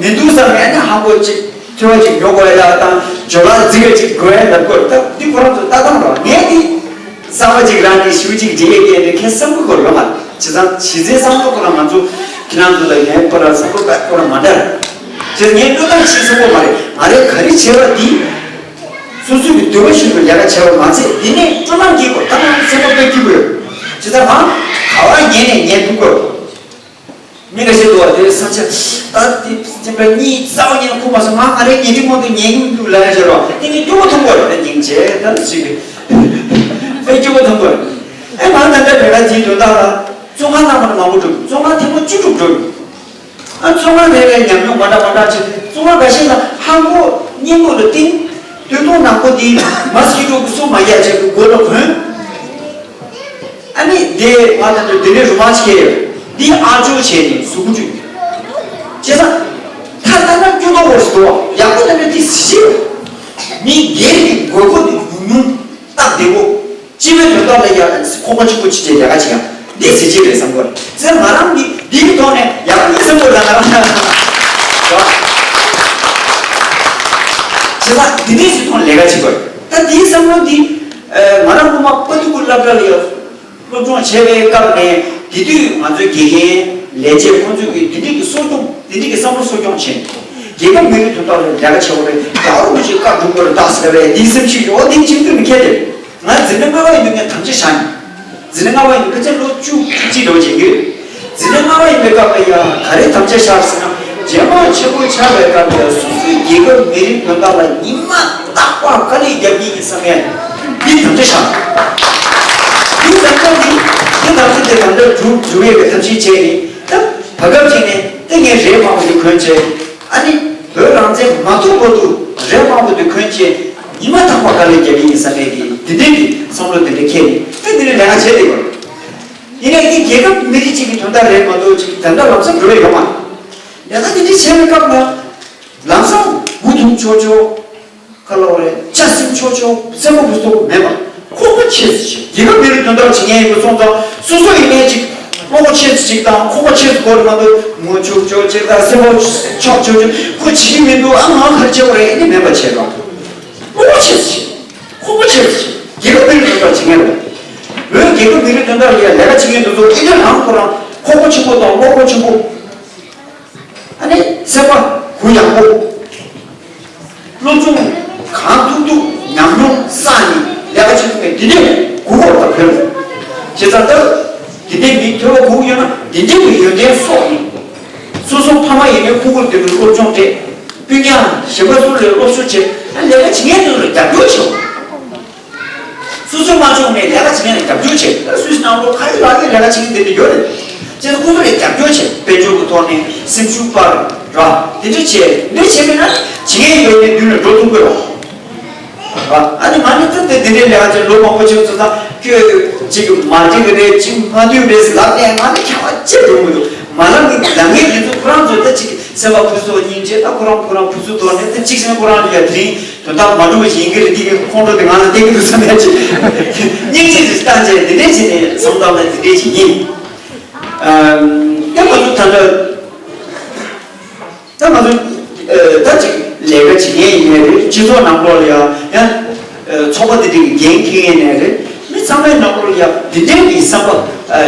མི་འདུག་བསམ་ནས་ནི་ཧ་གོ་ཅིག་ཐོས་པ་ཅིག་ཉོ་དགོས་ཡ་དང་ཇོ་ལགས་རྫིག་པ་ཅིག་དགོས་ཡ་ལབ་དགོས། ད་འདི་ཁོ་རང་ཚོ་ལྟ་སྟངས་རེད། ངས་འདི་གསར་པ་ཅིག་རང་གི་ཞུ་ཅིག་འབྲི་ཡས་ཀྱི་འདི་ཁྱེད་བསམ་བློ་འཁོར་ཡོད་མ་རེད། བྱས་ཙང་གཞི་རྩའི་བསམ་བློ་ཁོ་རང་ང་ཚོ་ཁྱེད་རང་ཚོ་དང་ངའི་བར་ལ་བསམ་བློ་དཔེ་ཁོ་རང་མ་འདྲ་རེད། བྱས་ཙང་ངས་བློས་བཏང་བྱེད་བསམ་བློ་མ་རེད། ང་རས་ག་རེ་བྱས་པ་འདི་སོ་སོའི་གི་འདོད་པ་བཞིན་དུ་ལས་ཀ་བྱས་པ་མ་ཚད་འདི་ནས་སྤྲོ་སྣང་སྐྱེ་དགོས། ད་ང་སེམས་པ་དཔེ་སྐྱིད་པོ་ཡོད། བྱས་ཙང་ང་ག་བ་ཉལ་ནས་ཉལ་ཐུབ་དགོས། མི་འགའ་ཤས་འདུག་བ། དེ་ས་ཆ་ད་དེ་སེམས་པ་གཉིད་རྩ་བ་ཉིད་ནས་ཁུག་མ་སོང་། ང་ང་རའི་ཉལ་ཁྲི་མོ་དུ་ཉལ་གི་མི་འདུག་ལབ་ཡ་ཤོར་བ་དེ་ངས་སྐྱོ་པོ་མཐོང་གི་རེད། ད་སྙིང་རྗེ་ད་ཅིག་གི་ དཔེ་སྐྱོ་པོ་མཐོང་དགོས། ཨེ་མང་ད་ལྟ་ལས་ཀ་དེའི་དོན་དག་ལ་བཙོན་ཁང་ནང་མ་མང་པོ་འགྲོ། བཙོན་ཁང་ཐེངས་མ་བཅུ་དྲུག་འགྲོ་ཡོད། ཨ་བཙོན་ཁང་ནས་ལས་ཉམས་མྱོང་མ་འདྲ་མ་འདྲ་བྱས་ཏེ་བཙོན་ཁང་འགའ་ཤས་ལ་ཧ་གོ་སྙིང་གོ་ལ་བསྟིམ། སྟོད་ཐུང་ནག་པོ་དེ་མ་སྐྱིད་སྡུག་གི་སུ་མ་རྒྱག་བྱས་ཀྱི་སྒོ་ལ་གོན། ཨ་ནི་དེ་ང་ད་ལྟ་དེ་ནས་རུ་མ་ཆེ་ཡོད། འདི་ཨ་ཅོ་བྱས་ནས་གཟུགས་པོ་བཅུས། བྱས་ཙང་ད་ལྟ་ན་སྐྱོ་ཐོག་བོར་སོང་། ཡག་པོ་ལ་ནི་དེ་ཟིག་མི་སྒེར་གྱི་དགོས་མཁོ་དེ་ཉུང་ཉུང་སྟབས་བདེ་པོ། སྤྱི་པའི་དོན་དག་ལ་ཡང་ཁོག་པ་ཆེན་པོ་ཅི་བྱེད་ལས་ཀ་བྱེད་ཡང་འདི་ཟེར་གྱི་རེད་བསམ་གི་རེད། ཟེར་ང་རང་གི་འདིའི་ཐོག་ནས་ཡག་པོ་ཡིན་བསམ་གི་རེད། ང་རང་ལ་བྱས་ཙང་འདི་འདྲའི་ཞིག་ཐོག་ལས་ཀ་བྱེད་དགོས། ད་འདིའི་བསམ་བློ་འདི་ང་རང་སྔོན་མ་དཔའ་ཐུབ་ཀྱི་སློབ་གྲྭ་ལ་ཡང་སློབ་སྦྱོང་བྱས་པའི་སྐབས་ནས་དེ་དུས་ང་ཚོའི་དགེ་རྒན་ལས་བྱེད་ཁོང་ཚོས་ཀྱི་འདི་འདྲའི་གི་གསོ་སྐྱོང་འདི་འདྲའི་གི་བསམ་བློ་གསོ་སྐྱོང་བྱས། རྒྱལ་ཁབ་མི་རིགས་དོན་དག་ལ་ལས་ཀ་བྱེད་དགོས་རེད། རྒྱ་བོ་མི་ཞིག་བཀའ་སྒྲུབ་དགོས་རེད་ད་ཟེར་བའི་འདིའི་སེམས་ཤུགས་ཡོད་འདི་ཁྱིམ་དུ་མི་ཁྱེར་ཏེ། ང་འཛིན་གྲྭ་ལྔ་པ་ཡིན་དུས་ངས་དམ་བཅའ་བཞག་ནས། འཛིན་གྲྭ་ལྔ་པ་ཡིན་དུས་ཕལ་ཆེར་ལོ་བཅུ་གཅིག་འགྲོ་བྱེད་ཀྱི་ཡོད། འཛིན་གྲྭ་ལྔ་པ་ཡིན་པའི་སྐབས་ལ་ཡང་ག་རེ་དམ་བཅའ་བཞག་ཟེར་ན། རྗེས་མ་ཆེན་པོ་ཆགས་པའི་སྐབས་ལ་ཡང་སོ་སོའི་རྒྱལ་ཁབ་མི་རིགས་དོན་དག་ལ་ཉི་མ་རྟག་པར་དཀའ་ལས་རྒྱབ་ཀྱི་ཡིན་བསམ་ཡས་འདི་དམ་བཅའ་བཞག་འདི་དམ་བཅའ་འདི་འདི་དམ་བཅའ་འདི་དམ་བཅའ་སྒྲུབ་སྒྲུབ་ཡས་ཀྱི་ཐབས་ཤེས་བྱས་ནས་ད་བར་སྐབས་ཅིག་ནས་ད་ངས་རས་མང་པོ་ཞིག་གོན་བྱས། ཨ་ནི་བོད་རང་བཙན་མ་ཐོབ་བར་དུ་རས་དམར་པོ་དེ་གོན་བྱས་ཉི་མ་རྟག་པར་དཀའ་ལས་རྒྱག་གི་ཡིན་བསམ་པའི་གི་འདི་འདྲའི་གི་བསམ་བློ་དེ་འདྲ་འཁྱེར་ནས་ད་འདི་ནས་ལས་ཀ་བྱས་བསྡད་པ། ཡིན་ནའི་འདི་རྒྱལ་ཁབ་མི་རིགས་གཅིག་གི་དོན་དག་རེད་མ་གཏོགས་ཅིག་ད་ལྟ་ལམ་སང་འགྲོ་ཡས་ཡོད་མ་རེད། ལས་ཀ་འདི་འདྲ་བྱས་པའི་སྐབས་ལ་ལམ་སང་མགོ་འཐོམ་ཆོག་ཆོག་ག་ལ་བ་རེད་ཅག་སེམས་ཆོག་ཆོག་སེམས་པ་བུ་སོགས་མེད་པ། ཁོག་པ་ཆེ་ཙམ་ཞིག་རྒྱལ་ཁབ་མི་རིགས་དོན་དག་བྱེད་མཁན་ཡིན་པ་སོང་ཙང་སོ་སོ་ཡིན་ནའི་ཅིག་བློ་ཁོག་ཆེ་ཙམ་ཞིག་དང་ཁོག་པ་ཆེ་ཙམ་སྐོར་མ་གཏོགས་ངོ་ཆོག་ཆོག་ཅིག་དང་སེམས་པ་ཆོག་ཆོག་ཅིག་ཁོ་བྱེད་ཀྱི་མི་འདུག་ཨ་ང་ག་རེ་བྱེད་དགོས་རེད་ཨེ་ནི་མེད་པ་བྱས་རོགས། བློ་ཁོག་ཆེ་ཙམ་ཞིག་ཁོག་པ་ཆེ་ཙམ་ཞིག་རྒྱལ་ཁབ་མི་རིགས་དོན་དག་བྱེད་མཁན་རེད། བོད་རྒྱལ་ཁབ་མི་རིགས་དོན་དག་ལ་ཡང་ལས་ཀ་བྱེད་མཁན་དེ་ཚོ་ཨེ་ནི་རང་ཁོ་རང་ཁོག་པ་ཆེན་པོ་དང་བློ་ཁོག་ཆེན་པོ། ཨ་ནི་སེམས་པ་གུ་ཡངས་པོ། སློབ་སྦྱོང་གང་ཐུབ་ཐུབ་ཉམས་མྱོང་བསགས་ནས་ལས་ཀ་བྱེད་ཐུབ་པའི་དེ་འདྲས་དགོས་པ་དང་བོད་ལ། བྱས་ཙང་ད་དེ་འདྲས་མི་ཐོན་པ་དགོས་ཀྱི་ཡོད་ན་དེ་འདྲས་ཀྱི་ཡོན་ཏན་གསོག་ནས་སོ་སོ་ཕ་མ་ཡིན་ནའི་ཕྲུ་གུར་དེ་འདྲ་སློབ་སྦྱོང་སྤྲད། སྤུན་ཀྱག་གཞན་པ་ཚོ་ལ་སློབ་གསོ་བྱས། ཨ་ལས་ཀ་བྱེད་མཁན་དེ་ཚོ་ལ་རྒྱབ་སྐྱོར་བྱེད་དགོས། སོ་སོའི་དམར་ཕྱོགས་ནས་ལས་ཀ་བྱེད་མཁན་ལ་རྒྱབ་སྐྱོར་བྱེད། ད་སུད་སི་ནང་ལོགས་ཁ་ཡོད་ལག་ཡོད་ལས་ཀ་བྱེད་མཁན་དེ་འདྲ་ཡོད་རེད། བྱས་ཙང་ཁོ་ཚོ་ལ་རྒྱབ་སྐྱོར་བྱེད། དཔལ་འབྱོར་གྱི་ཐོག་ནས་སེམས་ཤུགས་སྤར་ར། དེ་འདྲ་བྱེད། འདི་བྱེད་མིན་ན་བྱེད་མཁན་ཡོད་མཁན་མདུན་ལ་འགྲོ་ཐུབ་ཀྱི་རེད་བ། ཨ་ནི་ང་ནི་ད་དེ་འདི་འདྲའི་ལས་ཀ་བྱེད་ལོ་མང་པོ་བྱེད་ཚོད་ད་ཁྱོད་ཅིག་མ་འགྲིག་གི་རེད་ཅིག་མ་འདུས་རེད་ཟེར་ལབ་ནས་ང་ནི་ཁྱད་པར་ཅི་འགྲོ་མི་འདུག་མ་ལབ་ནི་ལབ་མཁན་དེ་ཚོ་ཁོ་རང་ཚོ་ད་ཅིག་སེམས་པ་ཕུན་སུམ་སྙིང་རྗེ་ད་ཁོ་རང་ཁོ་རང་ཕུན་སུམ་དོར་ནས་ད་ཅིག་སེམས་ཁོ་རང་ལ་ཡ་དེ་རིང་དོན་དག་མ་འགྲུབ་པ་ཞིག་ཡིན་གྱི་རེད། འདི་གི་ཁོང་ཁྲོ་དེ་ང་ལ་བསྟན་གྱི་འདུག་བསམ་ཡ་ཅིག་སྙིང་རྗེ་ཞིག་བཏང་བྱས་འདི་འདྲས་བྱས་ནས་བསམ་བཏང་ན་འདི་འདྲས་ཞིག་ཡིན། ཨ་ནི་ང་ཚོ་ད་ལྟ་ད་ང་ཚོ་ད་ཅིག་ལས་ཀ་བྱེད་མཁན་ཡིན་ནའི་རེད། སྤྱི་ཚོགས་ནང་ལོགས་ལ་ཡང་ཡང་ཚོགས་པ་འདི་འདྲས་ཀྱི་འགན་འཁྱེར་མཁན་ཡིན་ནའི་རེད། མི་ཚང་མའི་ནང་ལོགས་ལ་ཡང་འདི་འདྲས་ཀྱི་བསམ་པ་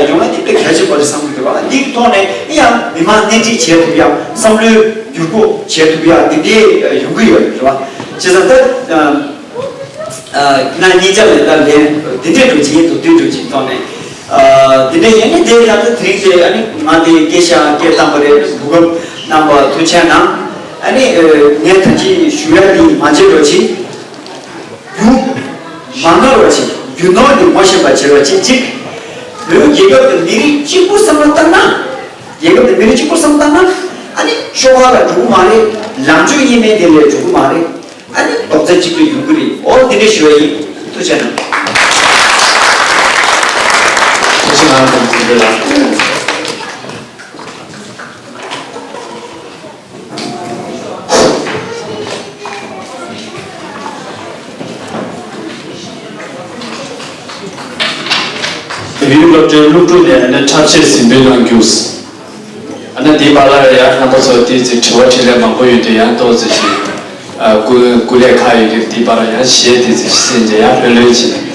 ཡོང་ན་དེ་དཔེ་གལ་ཆེན་པོ་རེད་བསམ་གྱི་འདུག་བ། འདིའི་ཐོག་ནས་ཡང་མི་མང་སྣེ་ཁྲིད་བྱེད་ཐུབ་ཡ་བསམ་བློའི་འགྱུར་ལྡོག་བྱེད་ཐུབ་ཡ་འདི་འདྲས་ཡོང་གི་ཡོད་རེད་བ། བྱས་ཙང་ད། ང་གཉིས་ཆ་ལས་ད་ལན་འདི་འདྲས་འགྲོ་ཅིག་ཡིན་འདུག་དུས་འགྲོ་ཅིག་གཏོང་ནས། འདི་འདྲས་ཡིན་ནི་དེ་ཡང་ད་དེ་རིང་དེ་ཨ་ནི་ང་དེ་སྐད་ཆ་སྐད་བཏང་པ་རེད། གོ་སྐབས་གནང་བ་ཐུགས་རྗེ་གནང་། ཨ་ནི་ངས་ད་ཅི་ཞུ་ཡ་འདི་མ་བརྗེད་རོགས་གྱིས། རྒྱུ་མ་ནོར་བ་ཅིག་རྒྱུ་ནོར་འདི་ངོ་ཤེས་པ་བྱེད་རོགས་གྱིས་གཅིག་བོད་རྒྱལ་ཁབ་དང་མི་རིགས་གཅིག་པུ་བསམ་བློ་བཏང་ན། རྒྱལ་ཁབ་དང་མི་རིགས་གཅིག་པུ་བསམ་བློ་བཏང་ན། ཨ་ནི་ཤོག་ཁག་ལ་འགྲོ་གི་མ་རེད། ལངས་ཕྱོགས་ཡིན་མིན་དེ་ལས་འགྲོ་གི་མ་རེད། ཨ་ནི་རྡོག་རྩ་གཅིག་ཏུ་ཡོང་གི་རེད། ཨོ་དེ་འདྲ་ཞུ་བ་ཡིན། ཐུགས་རྗེ་གནང་། ཐུགས་རྗེ་གནང་། ཐུགས་རྗེ་གནང་། བོད་ཡིག་སློབ་གྲྭའི་སློབ་ཕྲུག་ནས་ཨ་ནི་འཁྲབ་ཆས་གཟིམ་དཔོན་གནང་རྒྱུ། ཨ་ནི་འདི་བར་ལ་ཡང་ང་ཚོ་ཚོ་དེ་ཚོ་དྲི་བ་དྲིས་ལན་མང་པོ་ཡོད་དུས་ཡང་ཏོག་ཙམ་ཞིག་ཨ་སྐུ་སྐུ་ལས་ཁག་ཡོད་དུས་འདི་བར་ཡང་གཞས་དེ་ཚོ་གསན་རྒྱུ་ཡང་ལྷོད་ལྷོད་བྱས།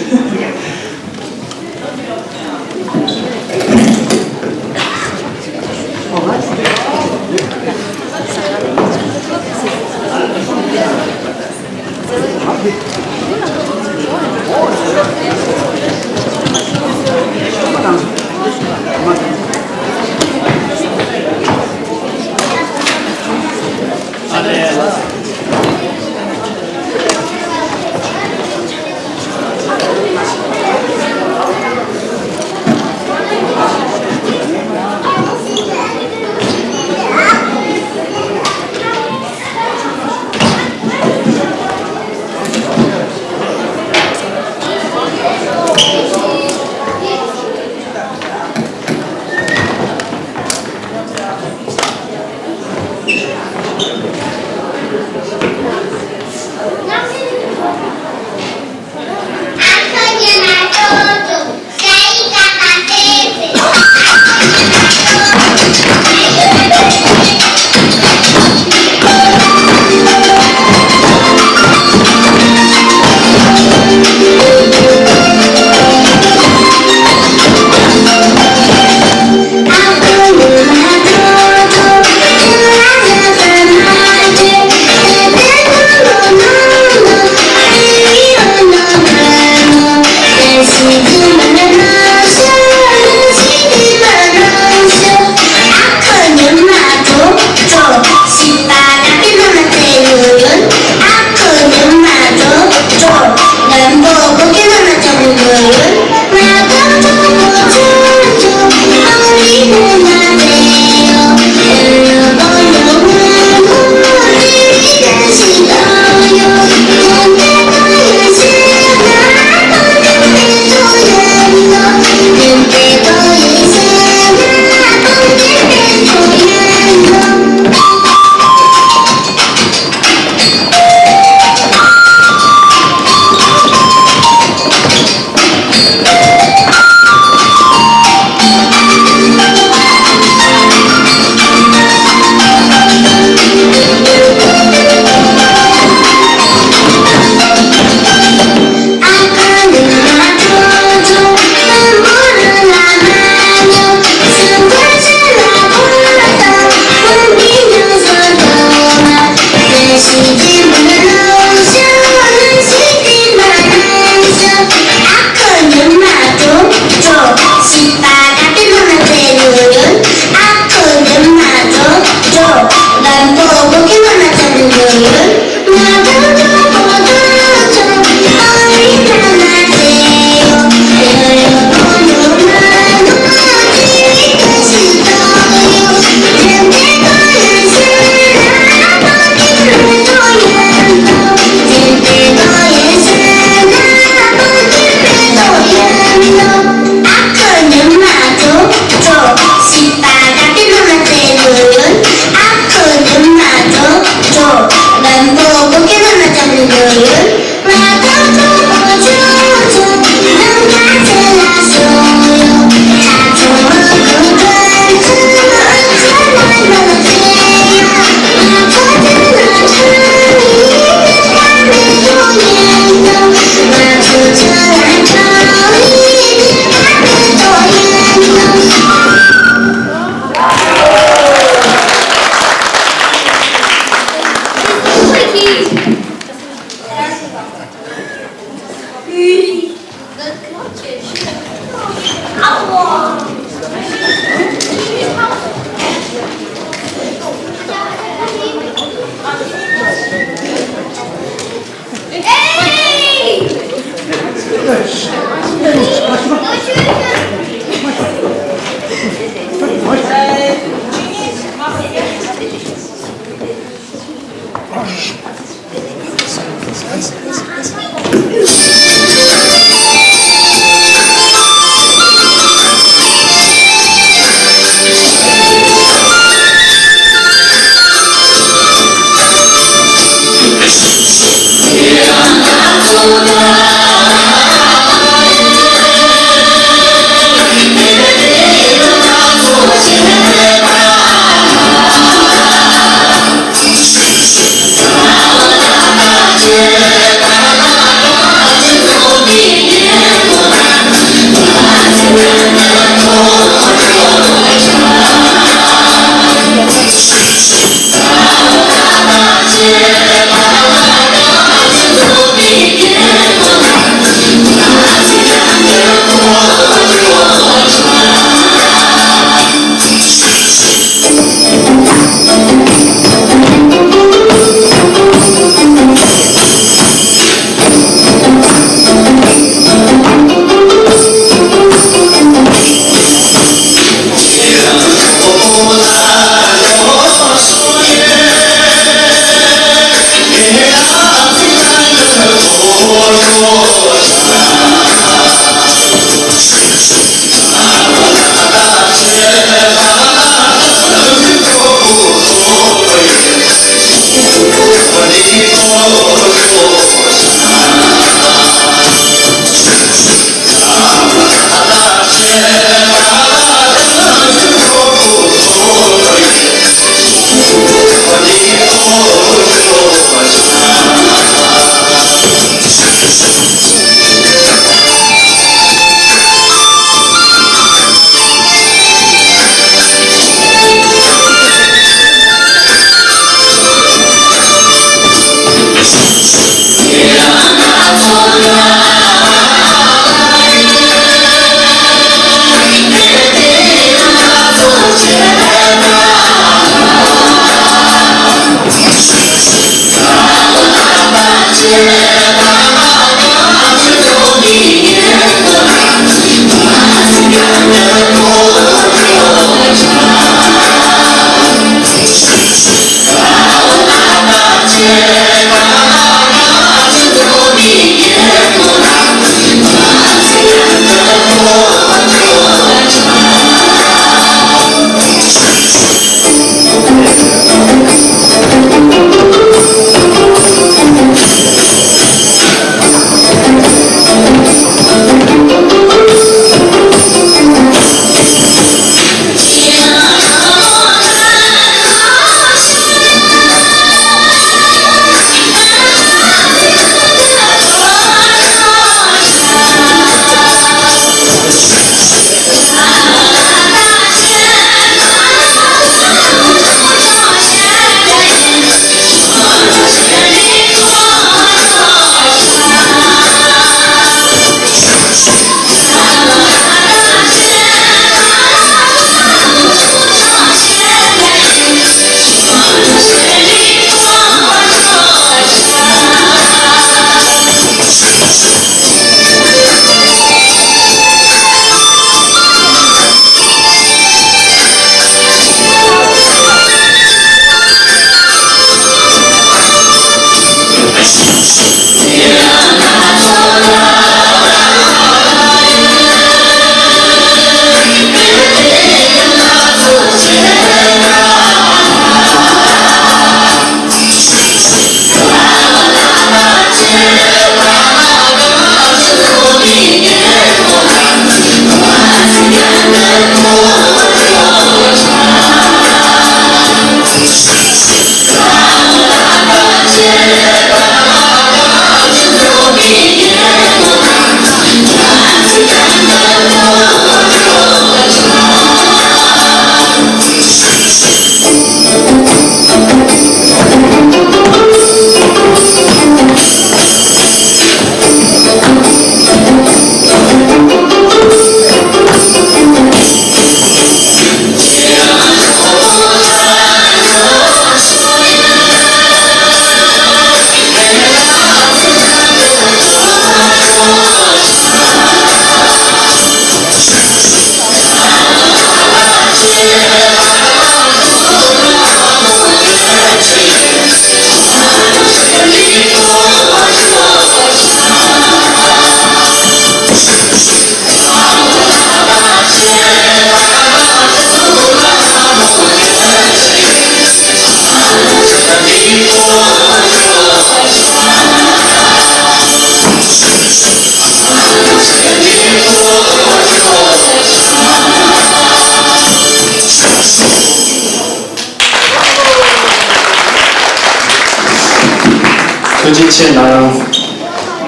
ཐུགས་རྗེ་ཆེ་གནང་།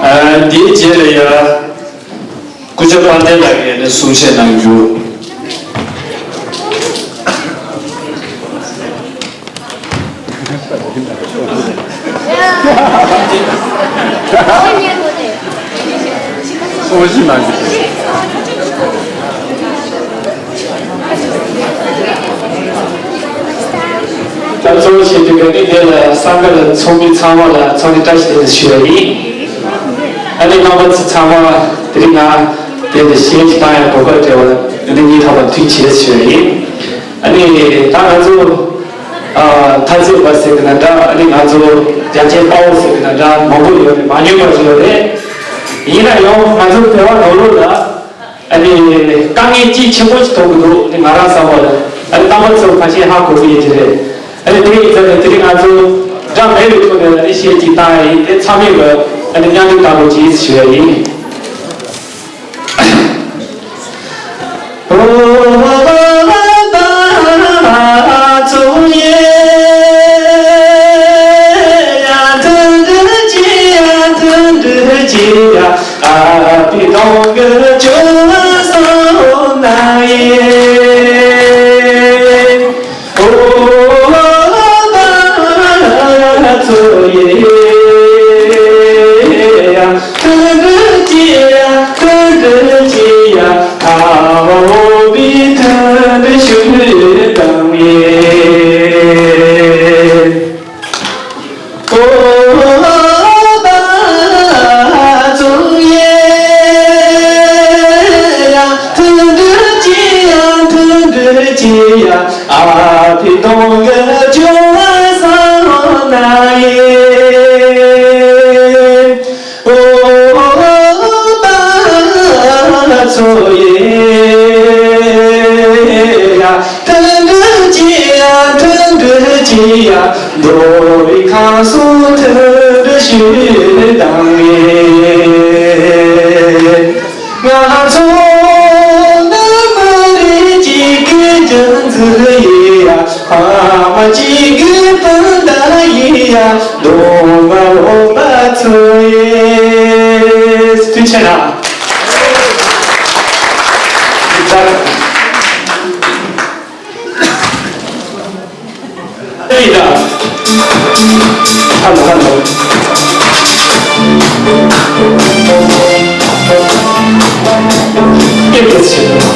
ཨ། འདིའི་རྗེས་ལ་ཡ། སྐུ་ཞབས་དཔལ་ལྡན་ལགས་ཀྱིས་ནི་གསུང་བཤད་གནང་རྒྱུ། ད་གཙོ་བོ་བྱེད་དུས་ག་ནི་དེ་ལ་སང་ག་ལ་ཚོགས་མི་ཚང་མ་ལ་འཚམས་འདྲི་བཀྲ་ཤིས་བདེ་ལེགས་ཞུ་བ་ཡིན། ཨ་ནི་རྣམ་པ་ཚོ་ཚང་མ་དེ་རིང་ང་དེ་ལ་གཞས་ཤིག་བཏང་ཡ་གོ་སྐབས་སྤྲད་པ་ལ་ཨ་ནི་སྙིང་ཐག་པ་ཐུགས་རྗེ་ཆེ་ཞུ་བ་ཡིན། ཨ་ནི་ད་ང་ཚོ་ཨ་ཐ་ཚིག་པ་ཟེར་གི་ན་འདྲ། ཨ་ནི་ང་ཚོ་རྒྱ་ཆེན་དཔའ་བོ་ཟེར་གི་ན་འདྲ། མང་པོ་ཡོད་རེད། མ་ཉམས་པ་ཞིག་ཡོད་རེད། ཡིན་ན་ཡང་ང་ཚོ་བོད་པ་ནང་ལོགས་ལ་ཨ་ནི་དཀའ་ངལ་གཅིག་ཆེན་པོ་ཞིག་ཐོག་གི་འདུག་ཨ་ནི་ང་རང་བསམ་པ་ལ་ཨ་ནི་རྣམ་པ་ཚོ་ཁ་ཤས་ཧ་གོ་གི་ཡོད་ཀྱི་རེད། ཨ་ནི་དེ་ཡིན་ཙང་ནས་དེ་རིང་ང་ཚོ་འདྲ་མེད་པའི་ཐོག་ནས་ཨ་ནི་གཞས་གཅིག་བཏང་ཡ་ཡིན། དེ་ཚང་མས་ཨ་ནི་མཉམ་དུ་བལྟ་དགོས་ཀྱི་ཞུ་ཡ་ཡིན། ཐུགས་རྗེ་ཆེ་གནང་། ཨེ་ཡ། ཧ་ལོ་ཧ་ལོ། ཨེ་ཡ་ཆེ།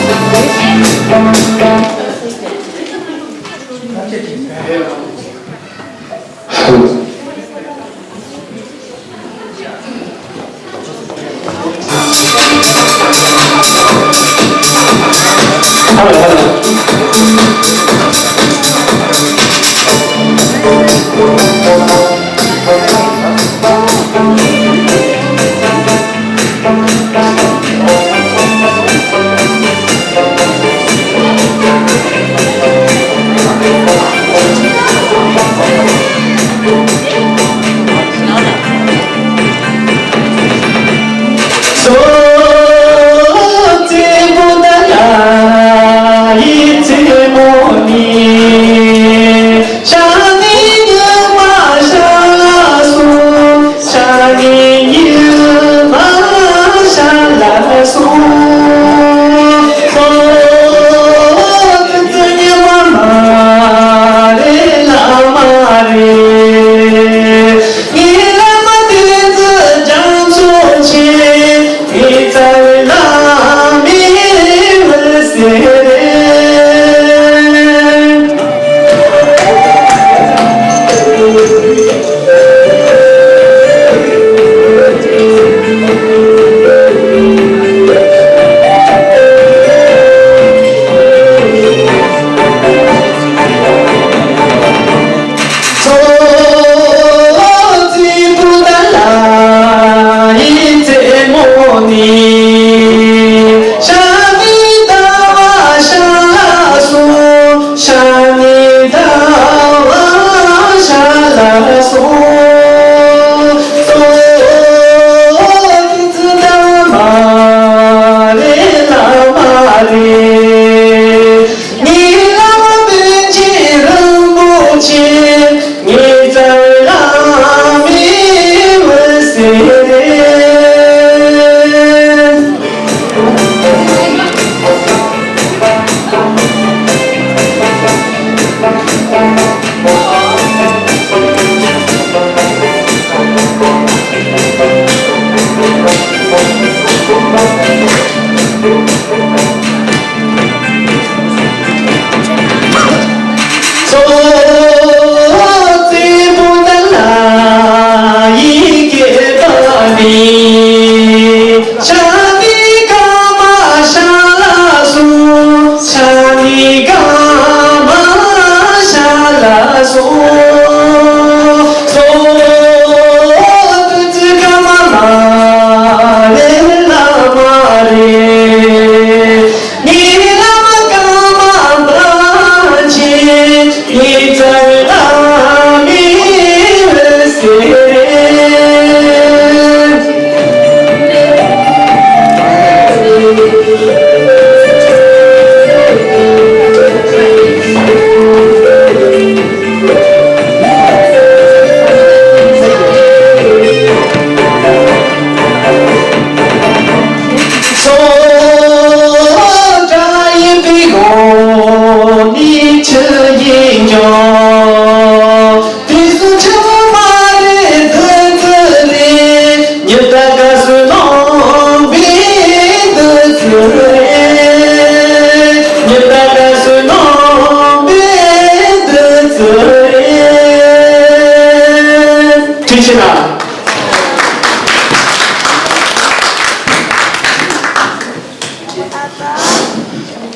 ཆེ་ན།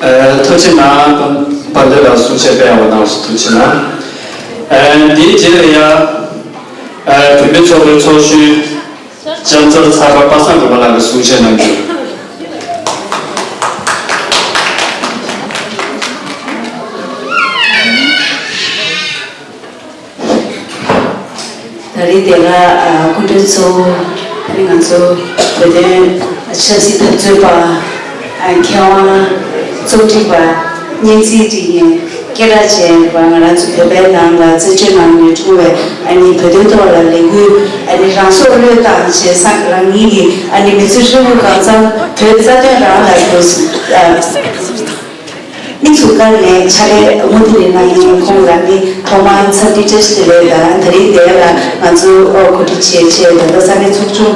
ཨ། ཐུགས་རྗེ་གནང་། པ་ལེ་ལ་གསུང་བཤད་སྤེལ་ཡག་པོ་གནང་སོང་། ཐུགས་རྗེ་གནང་། ཨ། འདིའི་རྗེས་ལ་ཡ། ཨ། བུད་མེད་ཚོགས་པའི་ཚོགས་གཞོན་ལྕམ་ཚར་ཚར་པ་པ་སངས་དགོན་པ་ལགས་ཀྱིས་གསུང་བཤད་གནང་རྒྱུ། ད་རེས་དེ་ལ་ཨ། སྐུ་མགྲོན་ཚོ། ཨ་ནི་ང་ཚོ་བོད་དོན་ཆབ་སྲིད་འཐབ་རྩོད་པ། ཨ། མཁས་དབང་། རྩོམ་སྒྲིག་པ། སྙན་ཚིག་འབྲི་མཁན། སྐད་གྲགས་ཅན་པ། ང་རང་ཚོ་བོད་པའི་ནང་ལ་རྩད་གཅོད་གནང་ནས་འཁྲུངས་པའི། ཨ་ནི་བོད་དོན་ཐོག་ལ་ལས་འགུལ། ཨ་ནི་རང་སྲོག་བློས་བཏང་བྱས་སང་རང་ཉིད་ཀྱི། ཨ་ནི་མི་ཚེ་ཧྲིལ་པོ་གང་འཚམ་བོད་རྩ་དོན་རང་ལ་དགོས། ཨ། དམིགས་སུ་བཀར་ནས་ཕྱག་ལས་མུ་མཐུད་ནས་གནང་མཁན་ཁོང་ལ་ནི་ཐོག་མར་འཚམས་འདྲི་བཀྲ་ཤིས་བདེ་ལེགས་དང་། ད་རིང་འདིར་ལ་ང་ཚོ་གོ་སྒྲིག་བྱས་བྱས། ད་ལྟ་ས་གནས་ཚོགས་ཆུང་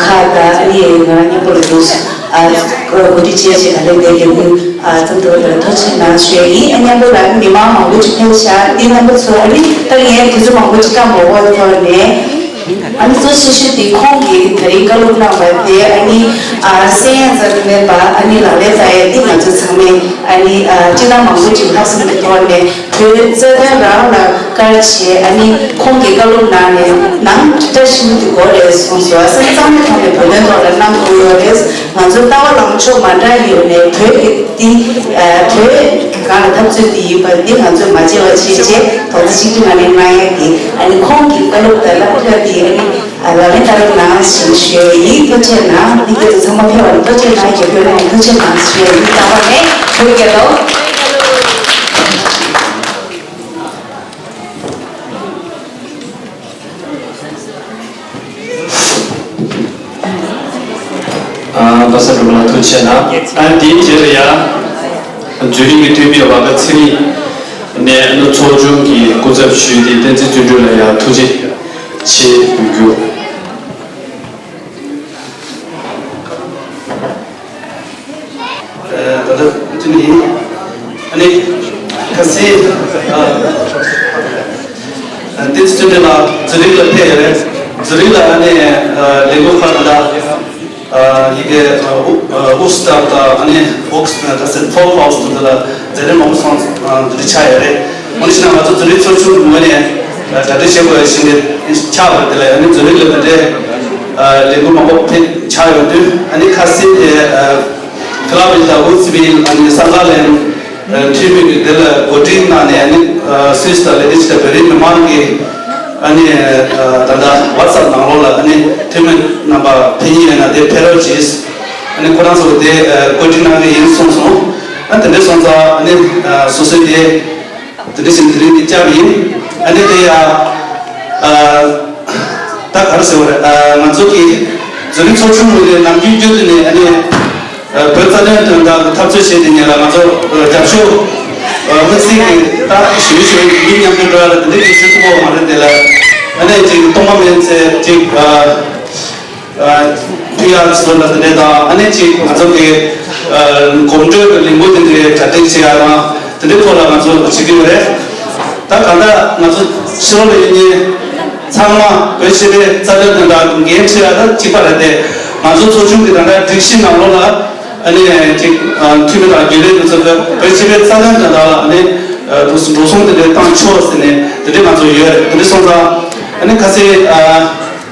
ཁག་དང་། ཨ་ནི་ང་རང་མཉམ་པོ་ལ་འདུག་གོ་སྒྲིག་བྱས་བྱས། ད་རིང་འདིར་ཡོང་མུས་ཙམ་དུ་ཐུགས་རྗེ་གནང་ཞུ་ཡ་ཡིན། ཨ། མཉམ་པོ་ལ་མི་མང་མང་པོ་ཅིག་ཕེབས་ཤག་འདི་རྣམ་པ་ཚོ། ཨ་ནི་ད་ངས་དུས་ཚོད་མང་པོ་ཅིག་བཏང་མ་དགོས་ཐོག་ནས། ཨ་ནི་གཙོ་ཆེ་ཤོས་དེ་ཁོང་གིས་ད་རིང་བཀའ་སློབ་གནང་བ་དེ། ཨ་ནི་ཨ། གསན་ཡ་རྩ་མེད་པ། ཨ་ནི་ལག་ལེན་བསྟར་ཡ་དེ་ང་ཚོ་ཚང་མས། ཨ་ནི་ཨ། སྤྱིར་བཏང་མང་པོ་ཅིག་ལྷག་བསམ་གྱི་ཐོག་ནས་བོད་རྩ་དོན་རང་ལ་བཀར་བྱས། ཨ་ནི་ཁོང་གིས་བཀའ་སློབ་གནང་ནས་ནང་དྲིལ་བསྒྲགས་ཞུ་རྒྱུ་དགོས་རེད་གསུངས་སོང་། ཨ། སེམས་གཙང་མའི་ཐོག་ནས་བོད་དོན་ཐོག་ལ་གནང་དགོས་ཡོད་རེད། ང་ཚོ་ལྟ་བ་ལངས་ཕྱོགས་མ་འདྲ་ཡོད་ནས་བོད་ཀྱི་འདི། ཨ། བོད་གང་ལ་འཐབ་རྩོད་འདི་ཡིན་པ་འདི་ང་ཚོས་མ་བརྗེད་པ་བྱས་བྱས། རྡོག་རྩ་གཅིག་སྒྲིལ་ངང་ནས་གནང་ཡ་གི། ཨ་ནི་ཁོང་གི་བཀའ་སློབ་དང་བསླབ་བྱ་འདི། ཨ་ནི་ལག་ལེན་བསྟར་རོགས་གནང་ཞེས་ཞུ་ཡ་ཡིན། ཐུགས་རྗེ་གནང་། མི་སྒེར་དུ་ཚང་མ་ཕེབས་པ་ལ་ཐུགས་རྗེ་གནང་། རྒྱབ་སྐྱོར་གནང་བ་ཐུགས་རྗེ་གནང་ཞུ་ཡ་ཡིན། རྟག་པར་ནས་བོད་རྒྱལ་ལོ། ཨ། པ་སངས་སྒྲོལ་མ་ལགས་ཐུགས་རྗེ་གནང་། ཨ། དེའི་རྗེས་ལ་ཡ། འཛུལ་རིགས་ཀྱི་འཐུས་མི་ཝ་ག་ཚེ་རིང་ནས་ཨ་ནི་ཚོགས་ཆུང་གི་སྐུ་ཚབ་ཞུས་ཏེ་བསྟན་འཛིན་བརྩོན་འགྲུས་ལ་ཡ་ཐུགས་རྗེ་ཆེ་ཞུ་རྒྱུ། ཨ། ད་ལྟ་ཅི་ནི་ཡིན། ཨ་ནི་ཁ་སང་། ཨ། ཨ། བསྟན་འཛིན་བརྩོན་འགྲུས་ལགས་འཛུལ་རིགས་ལ་ཕེབས་ཡོད་རེད། འཛུལ་རིགས་ལ་ཨ་ནི། ཨ། ལས་འགུལ་ཁག་དང་། ཨ། ཡི་གེ། ཨ། ཨུ་ཨུ་སི་ཏར་དང་། ཨ་ནི་ཨོག་ཨ། ད་སེ་ཕོལ་ཧའུ་སི་དང་། དེ་ལ་མཛད་རིམ་མང་པོ་སོང་། ཨ། འདི་འདྲ་ཆགས་ཡོད་རེད། འོ་ན་ཕྱིན་ན་ང་ཚོ་འཛུལ་རིགས་ཚོགས་ཆུང་གི་ངོས་ནས་གྲ་སྒྲིག་བྱེད་དགོས་ཡ་ཞིག་ནས་ཆགས་པ་རེད། དེ་ལ་ཨ་ནི་འཛུལ་རིགས་ལ་དེ་འདྲའི། ཨ། ལས་འགུལ་མང་པོ་ཕེབས་ཆགས་ཡོང་དུས། ཨ་ནི་ཁ་སང་དེ། ཨ། ཁི་ལ་བི་དང་ཨུ་ཙི་བི། ཨ་ནི་སང་ག་ལན། ཨ། འཐུས་མི་གིས་དེ་ལ་གོ་སྒྲིག་གནང་ནས། ཨ་ནི། ཨ། སུད་སི་དང་ལས་དེ་ཕྱི་དང་བོད་རིགས་མི་མང་གིས། ཨ་ནི། ཨ། ད་ལྟ་ཝ་ཊི་སེབ་ནང་ལོགས་ལ། ཨ་ནི་འཐུས་མི་རྣམ་པ་ཕེབས་མཁན་ཡོད་ན་དེ་ཕེབས་རོགས་གྱིས། ཨ་ནི་ཁོ་རང་ཚོ་དེ། ཨ། བཀོད་སྒྲིག་གནང་གི་ཡིན་གསུངས་སོང་། ཨ། དེ་འདྲ་སོང་ཙང་། ཨ་ནི། ཨ། སོ་སོའི་དེ། དེ་འདྲ་བྱས་ནས་དེ་རིང་འདི་བཅར་བ་ཡིན། ཨ་ནི་དེ་ཡ། ཨ། ད་ག་རེ་ཟེར་བ་རེད། ཨ། ང་ཚོ་གི་འཛུལ་རིགས་ཚོགས་ཆུང་ངོས་ནས་ནམ་རྒྱུན་རྒྱུན་དུ་ནས། ཨ་ནི། ཨ། བོད་རྩ་དོན་དོན་དག་གི་འཐབ་རྩོད་བྱེད་དེ་ཉིད་ལ་ང་ཚོ། ཨ། རྒྱབ་སྐྱོར། ཨ། དམིགས་བསལ་གྱི་ད་ཞུ་ཞུ་མི་མཉམ་དུ་འགྲོ་ཡ་ལ་དེ་འདྲ་གི་ཞུ་ཐུབ་པ་མ་རེད། དེ་ལ་ཨ་ནི་ཅིག་སྟོང་པ་མེད་ཚེ་ཅིག་ཨ། ཨ། ཕུལ་ཡག་བཟོ་ལ་དེ་འདྲ་དང་། ཨ་ནི་ཅིག་ང་ཚོ་གི། ཨ། གོམ་བགྲོད་ཀྱི་ལས་འགུལ་དེ་འདྲའི་གྲ་སྒྲིག་བྱེད་ཡག་དང་། དེ་འདྲའི་ཐོག་ལ་ང་ཚོ་བྱེད་ཀྱི་ཡོད་རེད། ད་གང་ལྟར་ང་ཚོ་ཕྱི་ལོགས་ལ་ཡོད་མཁན་ཚང་མ་བོད་སྤྱི་པའི་རྩ་དོན་དོན་དག་འགན་འཁྲི་ཡག་ད་གཅིག་པ་རེད་དེ། ང་ཚོ་ཚོགས་ཆུང་གི་ད་ལྟ་སྒྲིག་གཞི་ནང་ལོགས་ལ། ཨ་ནི་ཅིག་ཨ། འཐུས་མི་དང་རྒྱུན་ལས་དེ་ཚོ་གིས་བོད་སྤྱི་པའི་རྩ་དོན་དོན་དག་ལ། ཨ་ནི་ཨ། འགྲོ་སོང་དེ་འདྲའི་བཏང་ཆོག་ཟེར་ནས་དེ་འདྲའི་ང་ཚོ་ཡོད་རེད། དེ་འདྲ་སོང་ཙང་། ཨ་ནི་ཁ་སང་ཨ།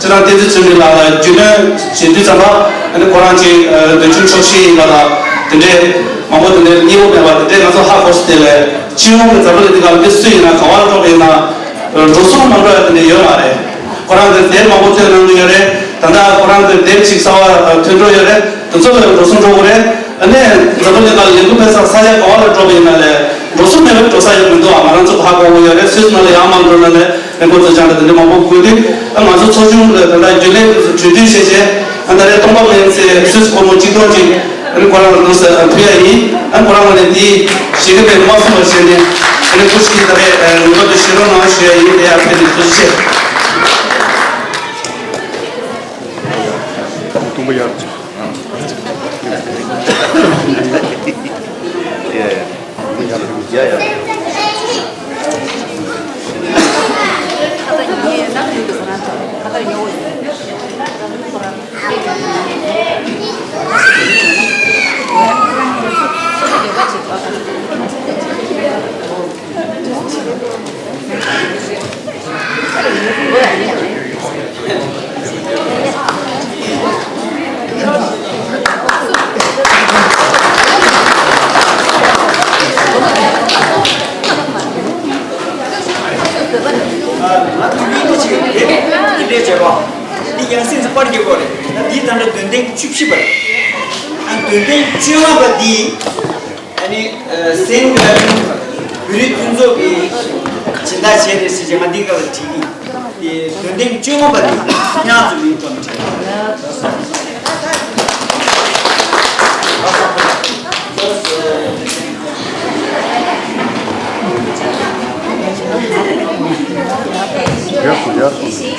ཁྱེད་རང་བསྟན་འཛིན་བརྩོན་འགྲུས་ལགས་ལ་རྒྱུས་ལོན་བྱེད་དུས་ཙམ་པ། ཨ་ནི་ཁོ་རང་ཅིག་ཨ། འདོད་ཆུང་ཆོག་ཤེས་ཡིན་པ་དང་། དེ་འདྲའི་མང་པོ་དེ་འདྲའི་མཉེས་པོ་མེད་པ་དེ་འདྲའི་ང་ཚོ་ཧ་གོ་སོང་། དེ་ལས་སྤྱི་ཡོངས་ཀྱི་འཛམ་བུ་གླིང་འདི་སྒང་ལ་མི་སུ་ཡིན་ན་ག་པར་འགྲོ་བ་ཡིན་ན་འགྲོ་སོང་མ་འགྲོ་ཡ་དེ་འདྲ་ཡོད་མ་རེད། ཁོ་རང་ཚོས་དེབ་མང་པོ་ཐོན་གནང་གི་ཡོད་རེད། ད་ལྟ་ཁོ་རང་ཚོས་དེབ་ཅིག་གསར་པ་ཐོན་འགྲོ་ཡོད་རེད། དེ་ཚོ་ལ་འགྲོ་སོང་འགྲོ་དགོས་རེད། ཨ་ནི་འཛམ་བུ་གླིང་ནང་ལ་ལས་འགུལ་སྤེལ་ས་ས་ཆ་ག་པ་ལ་འགྲོ་བ་ཡིན་ན་ལས་འགྲོ་སོང་མེད་པར་འགྲོ་ས་ཡོད་མི་འདུག་ཨ། ང་རང་ཚོ་ཧ་གོ་གི་ཡོད་རེད། སུད་སི་ནང་ལ་ཡང་མང་འགྲོ་ན་ལས་མི་འགོ་ཚོ་ཅང་དང་དེ་འདྲ་མང་པོ་དགོས་དུས། ཨ། ང་ཚོ་ཚོགས་ཆུང་ལ་ད་ལྟ་རྒྱུན་ལས་དེ་ཚོ་གྲོས་བསྡུར་བྱས་བྱས། ཨ། ད་རེས་སྟོང་པ་མེད་ཚེ་སུད་སི་སྒོར་མོ་གཅིག་སྟོང་གཅིག་ཨ་ནི་ཁོ་རང་ལ་འདུག་ཟེར་ཕུལ་ཡ་ཡིན། ཨ། ཁོ་རང་ངོས་ནས་འདི་ཞེ་གི་དཔེ་མ་གསུང་བ་བྱས་ནས། ཨ་ནི་སྐུ་མཁྱེན་ད་རེས་ངེས་པར་དུ་བཞེས་རོགས་གནང་ཞུ་ཡ་ཡིན། དེ་ཡང་ཕེབས་ནས་ཐུགས་རྗེ་ཆེ། དེ་འདྲའི་བྱས་པ། འདི་ཡང་སེམས་སུ་པར་རྒྱག་དགོས་རེད། ད་འདི་ད་ལྟ་དོན་ལྡན་བཅུ་བཞི་པ་རེད། ཨ་དོན་ལྡན་བཅོ་ལྔ་པ་འདི། ཨ་ནི་སེང་གེ་བོད་རིགས་མཐུན་ཚོགས་ཀྱིས་སྦྱིན་བདག་བྱས་རེད་ཟེར་བྱས་ང་འདི་ག་ལ་བྲིས་ཀྱི། དེ་དོན་ལྡན་བཅོ་ལྔ་པ་དེ་ཡང་ཚུལ་མིན་སྟོན་བྱས། ཡག་སོང་ཡག་སོང་།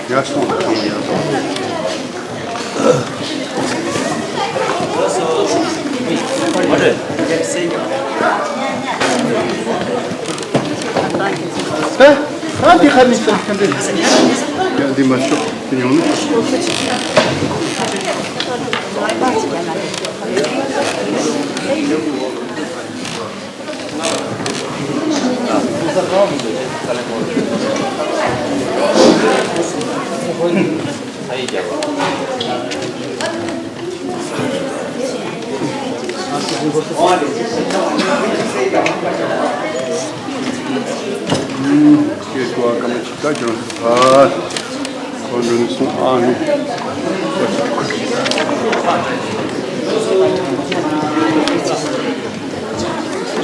ཡག་སོང་ཡག་སོང་། ཨ་ཨ་འདི་ཁ་ནས་སེམས་ཁ་འདྲེ། ཡ་འདི་མ་ཤོག་འདི་ཉོ་ནི། ཡེ་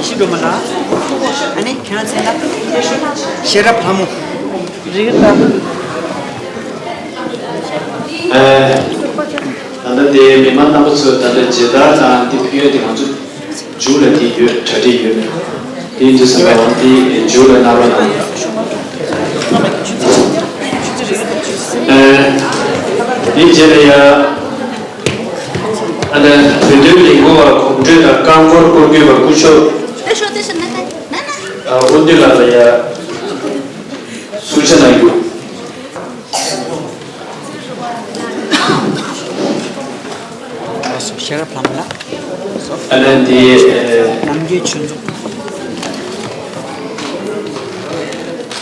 ཤེས་སྒྲོལ་མ་ལགས། ཨ་ནི་ཁྱེད་རང་མཚན་ལ་ཤེས་རབ་ལྷ་མོ། རིག་ལྟ་བུ། ཨེ། ད་ལྟ་དེ་མི་མང་རྣམ་པ་ཚོས་ད་ལྟ་མཇལ་དར་དང་འདི་ཕུལ་ཡས་དེ་ང་ཚོ་མཇུག་ལ་དེ་ཡོད། གྲ་སྒྲིག་ཡོད། དེ་འདི་ས་ལ་འདི་མཇུག་ལ་གནང་རོགས་གནང་། ཨེ། དེ་རྗེས་ལ་ཡ། ཨ་ནི་བོད་དོན་ལས་འགུལ་བ་གོམ་བགྲོད་དང་རྐང་འཁོར་སྐོར་སྐྱོད་པ་སྐུ་ཞབས། ཨ་དབུ་འདུས་ལགས་ལ་ཡ་གསུང་བཤད་གནང་རྒྱུ། ཤེས་རབ་ལྷ་མོ་ལགས། ཨ་ནི་དེ། རྣམ་རྒྱལ་ཆོས་མཚོ།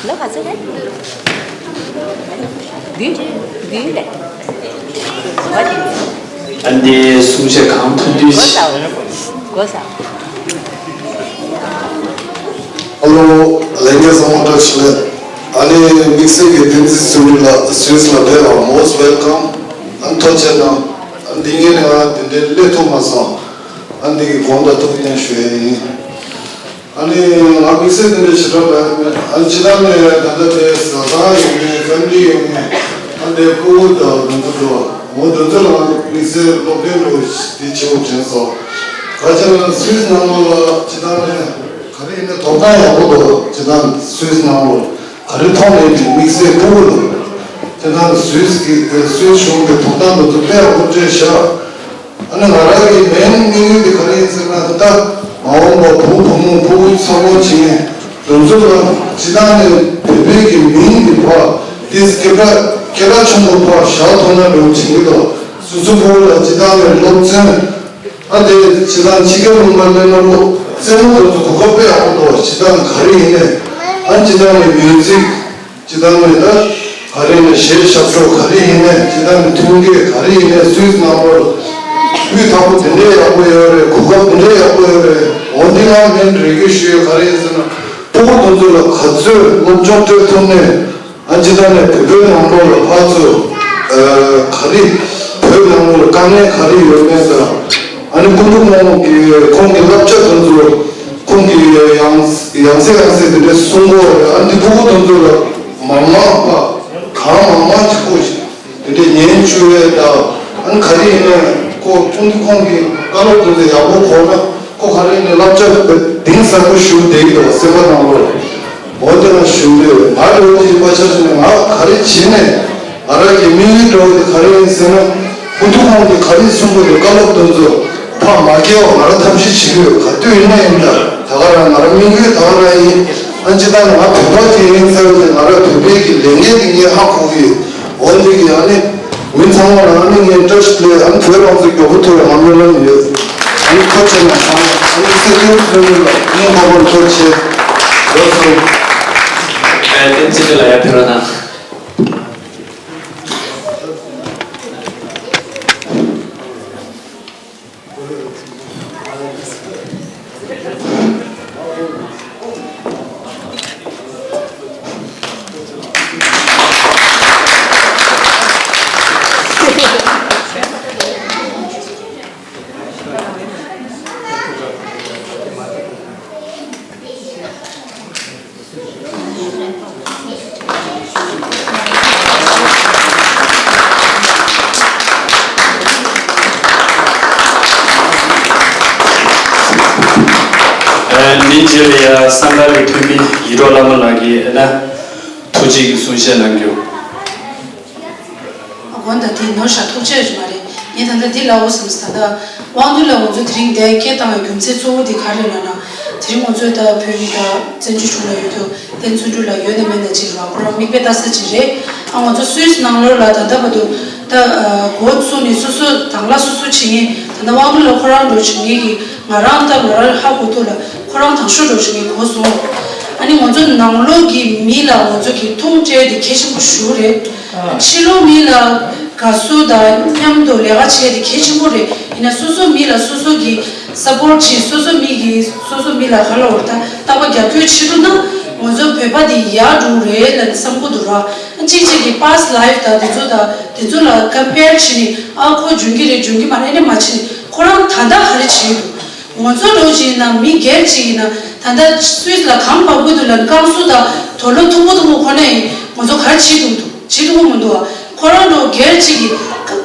ལོ་ག་ཚོད་རེད། བདུན། བདུན་རེད། ཨ་འདི་གསུང་བཤད་གང་ཐུབ་ཐུབ་ཞིག། ཧ་ལོ། ལྷན་རྒྱས་ཚང་མ་བཀྲ་ཤིས་བདེ་ལེགས། ཨ་ནི་དམིགས་བསལ་གྱི་བསྟན་འཛིན་བརྩོན་འགྲུས་ལགས་སུད་སི་ལ་ཕེབས་པར་most welcome། ཨ་ཐུགས་རྗེ་གནང་། ཨ་འདི་ངས་ནི་ང་འདི་འདྲའི་སླེབས་ཐུབ་མ་སོང་། ཨ་འདི་གི་དགོངས་དག་ཐུགས་བདེན་ཞུ་ཡས་ཡིན། ཨ་ནི་ང་དམིགས་བསལ་དེ་འདྲ་ཞེ་དྲག་མེད། ཨ་ནི་ཕྱི་ནང་ནས་ད་ལྟ་དེ་བཟའ་ཚང་ཡོང་ངེས། ཕེ་མི་ལི་ཡོང་ངེས། ཨ་འདི་ཕྲུ་གུ་དང་དེ་ཚོ་འགྲོ། འོ་དེ་ཚོ་ལ་ང་དམིགས་བསལ་སློབ་སྟོན་འགྲོ་དེ་བྱེད་དགོས་དྲན་སོང་། ག་ཅི་ལ་སུད་སི་ནང་ལོགས་ལ་ཕྱི་ནང་ནས་ག་རེ་ཡིན་ན་ཐོབ་ཐང་ཡག་པོ་འདུག་ཕྱི་ནང་སུད་སི་ནང་ལོགས་ག་རེ་མཐོང་མེད་པའི་དམིགས་བསལ་ཕྲུ་གུ་འདུག་ཕྱི་ནང་སུད་སི་གི་སུད་སི་གཞུང་གི་ཐོབ་ཐང་དེ་ཚོ་དཔེ་ཡག་པོ་སྤྲད་བཞག་ཨ་ནི་ང་རང་གི་མེན་དམིགས་ཡུལ་དེ་ག་རེ་ཡིན་ཟེར་ན། ད་མ་འོངས་པ་བུ་བུ་མོ་ཕྲུ་གུ་ཚོ་བོ་བྱེད་མཁན་དེ་ཚོ་ལ་སྤྱི་བཏང་ནས་བོད་པའི་གི་མིང་དེ་ཕར་དེ་སྐད་གྲགས་སྐད་གྲགས་ཆེན་པོ་ཕར་བཞག་ཐུབ་ན་འགྲོ་བྱེད་ཀྱི་འདུག་སོ་སོ་ཕྲུ་གུ་ལ་སྤྱི་བཏང་ནས་སློབ་ཚན་ཨ་དེ་སྤྱི་བཏང་ཕྱི་རྒྱལ་ལུང་པ་སླེབས་ན་སློབ་ཚན་མོ་དེ་ཚོ་གོ་སྐབས་དཔེ་ཡག་པོ་འདུག་སྤྱི་བཏང་ག་རེ་ཡིན་ནས་ཨ་སྤྱི་བཏང་ནས་ཡོད་ཚིག་སྤྱི་བཏང་ནས་ད་ག་རེ་ནས་གཞས་ཞབས་ཞུ་ག་རེ་ཡིན་ནས་སྤྱི་བཏང་ནས་མཐུན་རྐྱེན་ག་རེ་ཡིན་ནས་སུད་སི་ནང་ལོགས་སྤུས་དག་པོ་དེ་འདྲས་ཡག་པོ་ཡོད་རེད། གོ་སྐབས་དེ་འདྲས་ཡག་པོ་ཡོད་རེད། འོ་འདི་ང་མེད་རེ་སྐུལ་ཞུ་ཡོད། ག་རེ་ཡིན་ཟེར་ན་ཕྲུ་གུ་དེ་ཚོ་ལ་ག་ཚོད་སློབ་སྦྱོང་སྤྲད་ཐུབ་ནས་ཨ་སྤྱི་བཏང་ནས་བོད་པའི་ནང་ལོགས་ལ་ཕར་ཚུར་ག་རེ་བོད་ནང་ལོགས་ལ་དཀའ་ངལ་ག་རེ་ཡོད་མེད་དང་། ཨ་ནི་སྐུ་མདུན་ཁོང་གི་ཁོང་གི་བསླབ་བྱ་དེ་ཚོ་ཁོང་གི་ཡང་ཡང་སེ་ཡང་སེ་དེ་འདྲ་གསུང་གོ། ཨ་ནི་ཕྲུ་གུ་དེ་ཚོ་ལ་མང་མང་ཕར་གང་མང་མང་ཅིག་ཁོ་དེ་འདྲ་ཉན་བཅུག་ཡས་དང་། ཨ་ནི་ག་རེ་ཡིན་ན་ཁོ་སྐུ་མདུན་ཁོང་གི་བཀའ་སློབ་དེ་ཚོ་ཡག་པོ་གོ་ན་ཁོ་ག་རེ་ཡིན་ན་བསླབ་བྱ་གཏིང་ཟབ་པོ་ཞུ་བསྡད་ཀྱི་འདུག་སེམས་པ་ནང་ལོགས། འོ་དེ་ང་ཞུ་འདོད། ང་འདྲ་བོ་ཅིག་ཡིན་པ་ཆ་བཞག་ན་ང་ག་རེ་བྱས་ནས་ང་རང་གི་དམིགས་ཡུལ་འདྲ་བོ་དེ་ག་རེ་ཡིན་ཟེར་ན། སྐུ་མདུན་ཁོང་གིས་ག་རེ་གསུང་གི་འདུག་བཀའ་སློབ་དེ་ཚོ་ཕར་མ་འཁྱེར་བ་ང་རང་ཐབས་ཤེས་བྱེད་ཀྱི་ཡོད། ག་དུས་ཡིན་ན་ཡིན། ད་ད་ག་རང་ང་རང་དམིགས་ཡུལ་ད་ག་རང་ཡིན། ཨ་སྤྱི་བཏང་ང་བོད་པ་ཅིག་ཡིན་ཟེར་བ་དེ་ང་རང་བོད་པའི་གི་ལས་འགན་དེ་ངས་ཧ་གོ་གི་ཡོད། འོ་འདི་གི་ཨ་ནི་མི་ཚང་མ་ལ་ཨ་ནི་ངས་བཀྲ་ཤིས་བདེ་ལེགས། ཨ་ནི་བོད་རང་བཙན་མགྱོགས་པོ་ཐོབ་པའི་ང་སྨོན་ལམ་ཡོད། ཨ་ནི་ཐུགས་རྗེ་གནང་། ཚང་མ་ཨ་ནི་སེ་ཐུབ་ཚུལ་ལ་སྙིང་ཐག་པ་ནས་ཐུགས་རྗེ་ཆེ། ལགས་སོ། ཨ་བསྟན་འཛིན་ལགས་ཡར་ཕེབས་རོགས་གནང་། འདིའི་རྗེས་ལ་ཡང་གསང་སྒར་གྱི་འཐུས་མི་ཡིད་འཕྲོག་བླ་མ་ལགས་ཀྱིས་ཨ་ནི་ཐུགས་རྗེ་གི་གསུང་བཤད་གནང་རྒྱུ། དགོངས་དག་དེ་ནོར་ཞག་ཐུགས་རྗེ་ཆེ་མ་རེད། ངས་ད་ལྟ་འདི་ལབ་དགོས་བསམ་སོང་། ད་ལྟ་དབང་འདུས་ལགས་ང་ཚོ་དེ་རིང་འདིར་སྐད་བཏང་བའི་རྒྱུ་མཚན་གཙོ་བོ་དེ་ག་རེ་ལབ་ན། དེ་རིང་ང་ཚོ་ད་བོད་ཀྱི་ད་བཙན་བྱོལ་གཞུང་ལ་ཡོད་དུས་བསྟན་འཛིན་ཆོས་གྲུབ་ལགས་ཡོད་ན་མེད་ན་ཅིག་རེད་བ། ཁོ་རང་མིག་དཔེ་ལྟ་ས་ཅིག་རེད། ཨ་ང་ཚོ་སུད་སི་ནང་ལོགས་ལ་ད་ལྟ་བར་དུ་ད་འགོ་བཙུགས་ནས་སོ་སོ་དང་བླངས་སོ་སོ་བྱེད་མཁན། ད་ལྟ་དབང་འདུས་ལགས་ཁོ་རང་འདྲ་བོ་བྱེད་མཁན་གྱི་ང་རང་ད་ང་རང་ཧ་གོ་ཐུབ་ལ། ཁོ་རང་དང་ཤོས་འདྲ་བོ་བྱེད་མཁན་གོ་སོང་། ཨ་ནི་ང་ཚོ་ནང་ལོགས་ཀྱི་མི་ལ་ང་ཚོ་གི་མཐོང་སྤྲད་དེ་གལ་ཆེན་པོ་ཞེ་པོ་རེད། ཕྱི་ལོགས་མི་ལ་དགའ་བསུ་དང་མཉམ་དུ་ལས་ཀ་བྱས་དེ་གལ་ཆེན་པོ་རེད། ཡིན་ན་སོ་སོ་མི་ལ་སོ་སོ་གི་སཔོརྚ་བྱེད། སོ་སོ་མི་གི་སོ་སོ་མི་ལ་ག་ལབ་དགོས་རེད། ད་རྟག་པར་རྒྱབ་སྐྱོར་བྱེད་ཐུབ་ན་ང་ཚོ་བོད་པ་དེ་ཡག་འགྲོ་གི་རེད་ལབ་བསམ་གྱི་འདུག་ར། གཅིག་གཅིག་གི་past life དང་དེ་ཚོ་དང་དེ་ཚོ་ལ་compare བྱས་ནས་ཨ་ཁོ་འཇོན་གྱི་རེད་འཇོན་གྱི་མ་རེད་ནས་མ་བྱས་ནས་ཁོ་རང་ད་ལྟ་ག་རེ་བྱེད་ཀྱི་འདུག་ང་ཚོ་འདྲ་བོ་ཅིག་ཡིན་ན་མི་སྒེར་ཅིག་ཡིན་ན་ད་ལྟ་སུད་སི་ལ་གངས་བབས་ཀྱི་འདུག་ལབ་ནས་བསྐང་གསོ་དང་དུག་ལོག་མཐུག་པོ་མཐུག་པོ་གོན་ནས་ཡིན། ང་ཚོ་ག་རེ་བྱེད་ཐུབ་འདུག་བྱེད་ཐུབ་ཀྱི་མི་འདུག་ཁོ་རང་འདྲ་བོ་སྒེར་ཅིག་གིས་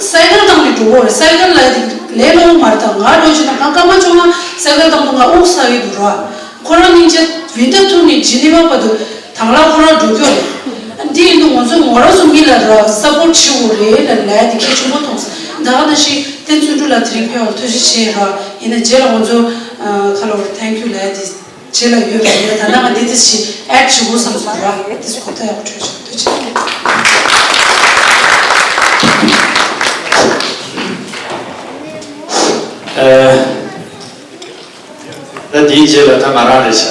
སའི་ཀལ་བཏང་ནས་འགྲོ་གི་རེད། སའི་ཀལ་ལ་དེ་ལས་སླ་པོ་མ་རེད། ད་ང་འདྲ་བོ་ཅིག་ཡིན་ན་ང་སྐར་མ་བཅོ་ལྔ་སའི་ཀལ་བཏང་དུས་ང་དབུགས་ཟ་གི་འདུག་ར། ཁོ་རང་སྙིང་རྗེ། བིན་ཊ་ཐུག་ནས་ཇི་ནི་ཝ་བར་དུ་དང་བླངས་ཁོ་རང་འགྲོ་རྒྱུ་རེད། འདི་ཡིན་དུས་ང་ཚོ་ང་རང་ཚོ་མི་ལ་ར་སཔོརྚ་བྱེད་དགོས་རེད་ལབ་ལབ་ཡ་དེ་གལ་ཆེན་པོ་མཐོང་སོང་། ད་ག་ནང་བཞིན་བསྟན་འཛིན་ཆོས་གྲུབ་ལགས་དེ་རིང་ཕེབས་པར་ཐུགས་རྗེ་ཆེ་ར། ཡིན་ན་རྗེས་ལ་ང་ཚོ་ཁ་ལོ་thank you་ལབ་ཡ་དེ་རྗེས་ལ་ཡོད་ར། ཡིན་ན་ད་ལྟ་ང་འདི་དེ་ཞིག་ཨེཌ་བྱེད་དགོས་བསམ་སོང་ར། དེ་གོ་བརྡ་ཡག་པོ་འཕྲོད་བྱུང་། ཐུགས་རྗེ་ཆེ། ཨ། ད་དེའི་རྗེས་ལ་ད་ང་རང་རེད་ཤག་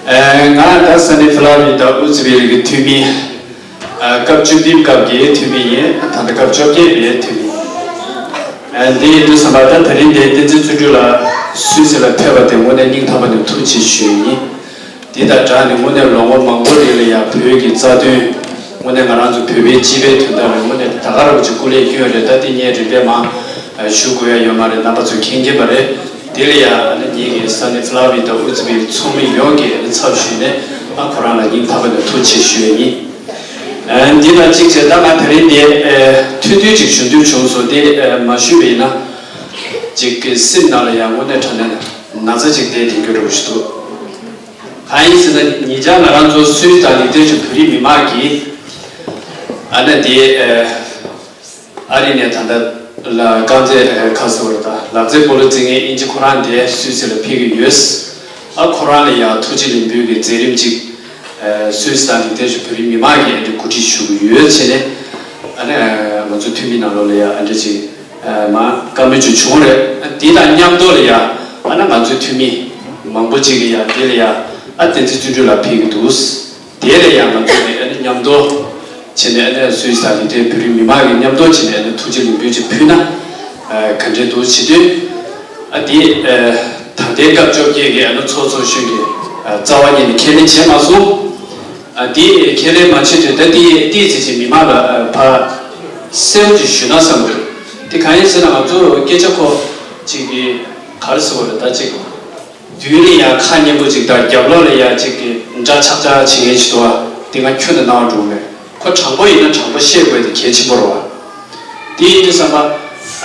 ཨེ། ང་ད་སན་ནི་ཕི་ལ་ཝར་དང་ཨུ་ཛི་བྷེ་ལི་གི་འཐུས་མི། ཨ། སྐབས་བཅུ་བདུན་སྐབས་ཀྱི་འཐུས་མི་ཡིན། ད་ལྟ་སྐབས་བཅོ་བརྒྱད་པའི་འཐུས་མི། ཨ། འདི་ཡིན་དུས་ཙམ་པ་ད་དེ་རིང་འདིར་བསྟན་འཛིན་བརྩོན་འགྲུས་ལགས་སུད་སི་ལ་ཕེབས་པ་དེ་དངོས་གནས་སྙིང་ཐག་པ་ནས་ཐུགས་རྗེ་ཆེ་ཞུ་ཡི་ཡིན། འདི་དང་སྦྲགས་ནས་དངོས་གནས་ལོ་ངོ་མང་པོ་རིང་ལ་ཡང་བོད་ཀྱི་རྩ་དོན། དངོས་གནས་ང་རང་ཚོ་བོད་པའི་སྤྱི་པའི་དོན་དག་ལ་དངོས་གནས་ད་ག་རང་ཅིག་སྐུ་ལས་བསྐྱོན་ཡོད་རེད། ད་དེ་ངས་རིམ་པས་མར་ཞུ་དགོས་ཡ་ཡོད་མ་རེད། རྣམ་པ་ཚོས་མཁྱེན་གྱིན་པ་རེད། དེ་ལ་ཡང་ཨ་ནི་ངེད་ཀྱི་སན་ནི་ཕི་ལ་ཝར་དང་ཨུ་ཛི་བྷེ་ལི་ཚོགས་མི་ཡོངས་ཀྱི་ཨ་ནི་ཚབ་ཞུས་ནས་ཨ་ཁོ་རང་ལ་སྙིང་ཐག་པ་ནས་ཐུགས་རྗེ་ཆེ་ཞུ་ཡ་ཡིན། ཨ། འདི་ལ་གཅིག་བྱས་ད་ང་དེ་རིང་འདི་ཨ་ཐུང་ཐུང་ཅིག་ཞུ་འདོད་བྱུང་སོང་། དེ་ཨ་མ་ཞུས་པ་ཡིན་ན་ཅིག་གི་སེམས་ནང་ལ་ཡང་དངོས་གནས་དྲང་གནས་ན་ཚ་ཅིག་བསྡད་བསྡད་རྒྱུ་འདྲ་པོ་ཞིག་འདུག་གང་ཡིན་ཟེར་ན་ཉེ་ཆར་ང་རང་ཚོ་སུད་སི་དང་ལིག་ཏེན་གྱི་བོད་རིགས་མི་མང་གིས་ཨ་ནི་དེ་ཨ་རི་ནས་ད་ལྟ་ལ་རྐང་རྩེད་ཁ་སོ་ར་ད་ལག་རྩེད་སྤོ་ལོ་རྩེད་མཁན་དབྱིན་ཇི་ཁོ་རང་དེ་སུད་སི་ལ་ཕེབས་ཀྱི་ཡོད། ཨ་ཁོ་རང་ལ་ཡང་ཐུགས་རྗེ་ལེགས་འབུལ་གྱི་མཛད་རིམ་ཅིག་སུད་སི་དང་ལིག་ཏེན་གྱི་བོད་རིགས་མི་མང་གིས་ཨ་འདྲ་གོ་སྒྲིག་ཞུ་གི་ཡོད་བྱས་ནས་ཨ་ནི་ང་ཚོ་འཐུས་མི་ནང་ལོགས་ལ་ཡང་ཨ་འདྲ་ཅིག་མ་བཀའ་མོལ་ཅིག་བྱུང་རེད། དེ་དང་མཉམ་དུ་ལ་ཡ་ཨ་ནི་ང་ཚོའི་འཐུས་མི་མང་པོ་ཅིག་གིས་ཡ་དེ་ལ་ཡ་ཨ་བསྟན་འཛིན་བརྩོན་འགྲུས་ལགས་ཕེབས་ཀྱི་འདུག་དེ་ལ་ཡ་ང་ཚོ་ནས་ཨ་ནི་མཉམ་དུ་བྱས་ནས་ཨ་ནི་སུད་སི་དང་ལིག་ཏེན་བོད་རིགས་མི་མང་གིས་མཉམ་དུ་བྱས་ནས་ཨ་ནི་ཐུགས་རྗེ་ལེགས་འབུལ་ཅིག་ཕུལ་ན་ག་འདྲས་འདུག་བྱེད་དུས་ཨ་དེ་ད་ལྟའི་སྐབས་བཅོ་བརྒྱད་ཀྱི་ཨ་ནི་ཚོགས་གཙོ་གཞོན་གྱི་རྩ་བ་ཉིད་ནས་ཁས་ལེན་བྱས་མ་སོང་། ཨ་དེ་ཁས་ལེན་མ་བྱེད་དུས་ད་དེ་ཏོག་ཙམ་ཅིག་མི་མང་ལ་ཨ་ཕར་གསལ་པོ་ཅིག་ཞུས་ན་བསམ་གི་འདུག་དེ་གང་ཡིན་ཟེར་ན་ང་ཚོ་སྐད་ཆ་ཁོ་ཅིག་གི་ག་རེ་ཟེར་དགོས་རེད། ད་ཅིག་མདུན་ལ་ཡང་ཁ་སྙན་པོ་ཅིག་དང་རྒྱབ་ལོགས་ལ་ཡང་ཅིག་གི་འདྲ་ཆགས་ཆགས་བྱེད་མཁན་ཅིག་འདུག་ཨ། དེ་ང་ཁྱོན་ནས་སྣང་བ་འགྲོ་གི་མེད། ཁོ་དྲང་པོ་ཡིན་ན་དྲང་པོ་བཤད་དགོས་དེ་གལ་ཆེན་པོ་རེད་བ། དེ་ཡིན་དུས་ཙམ་པ་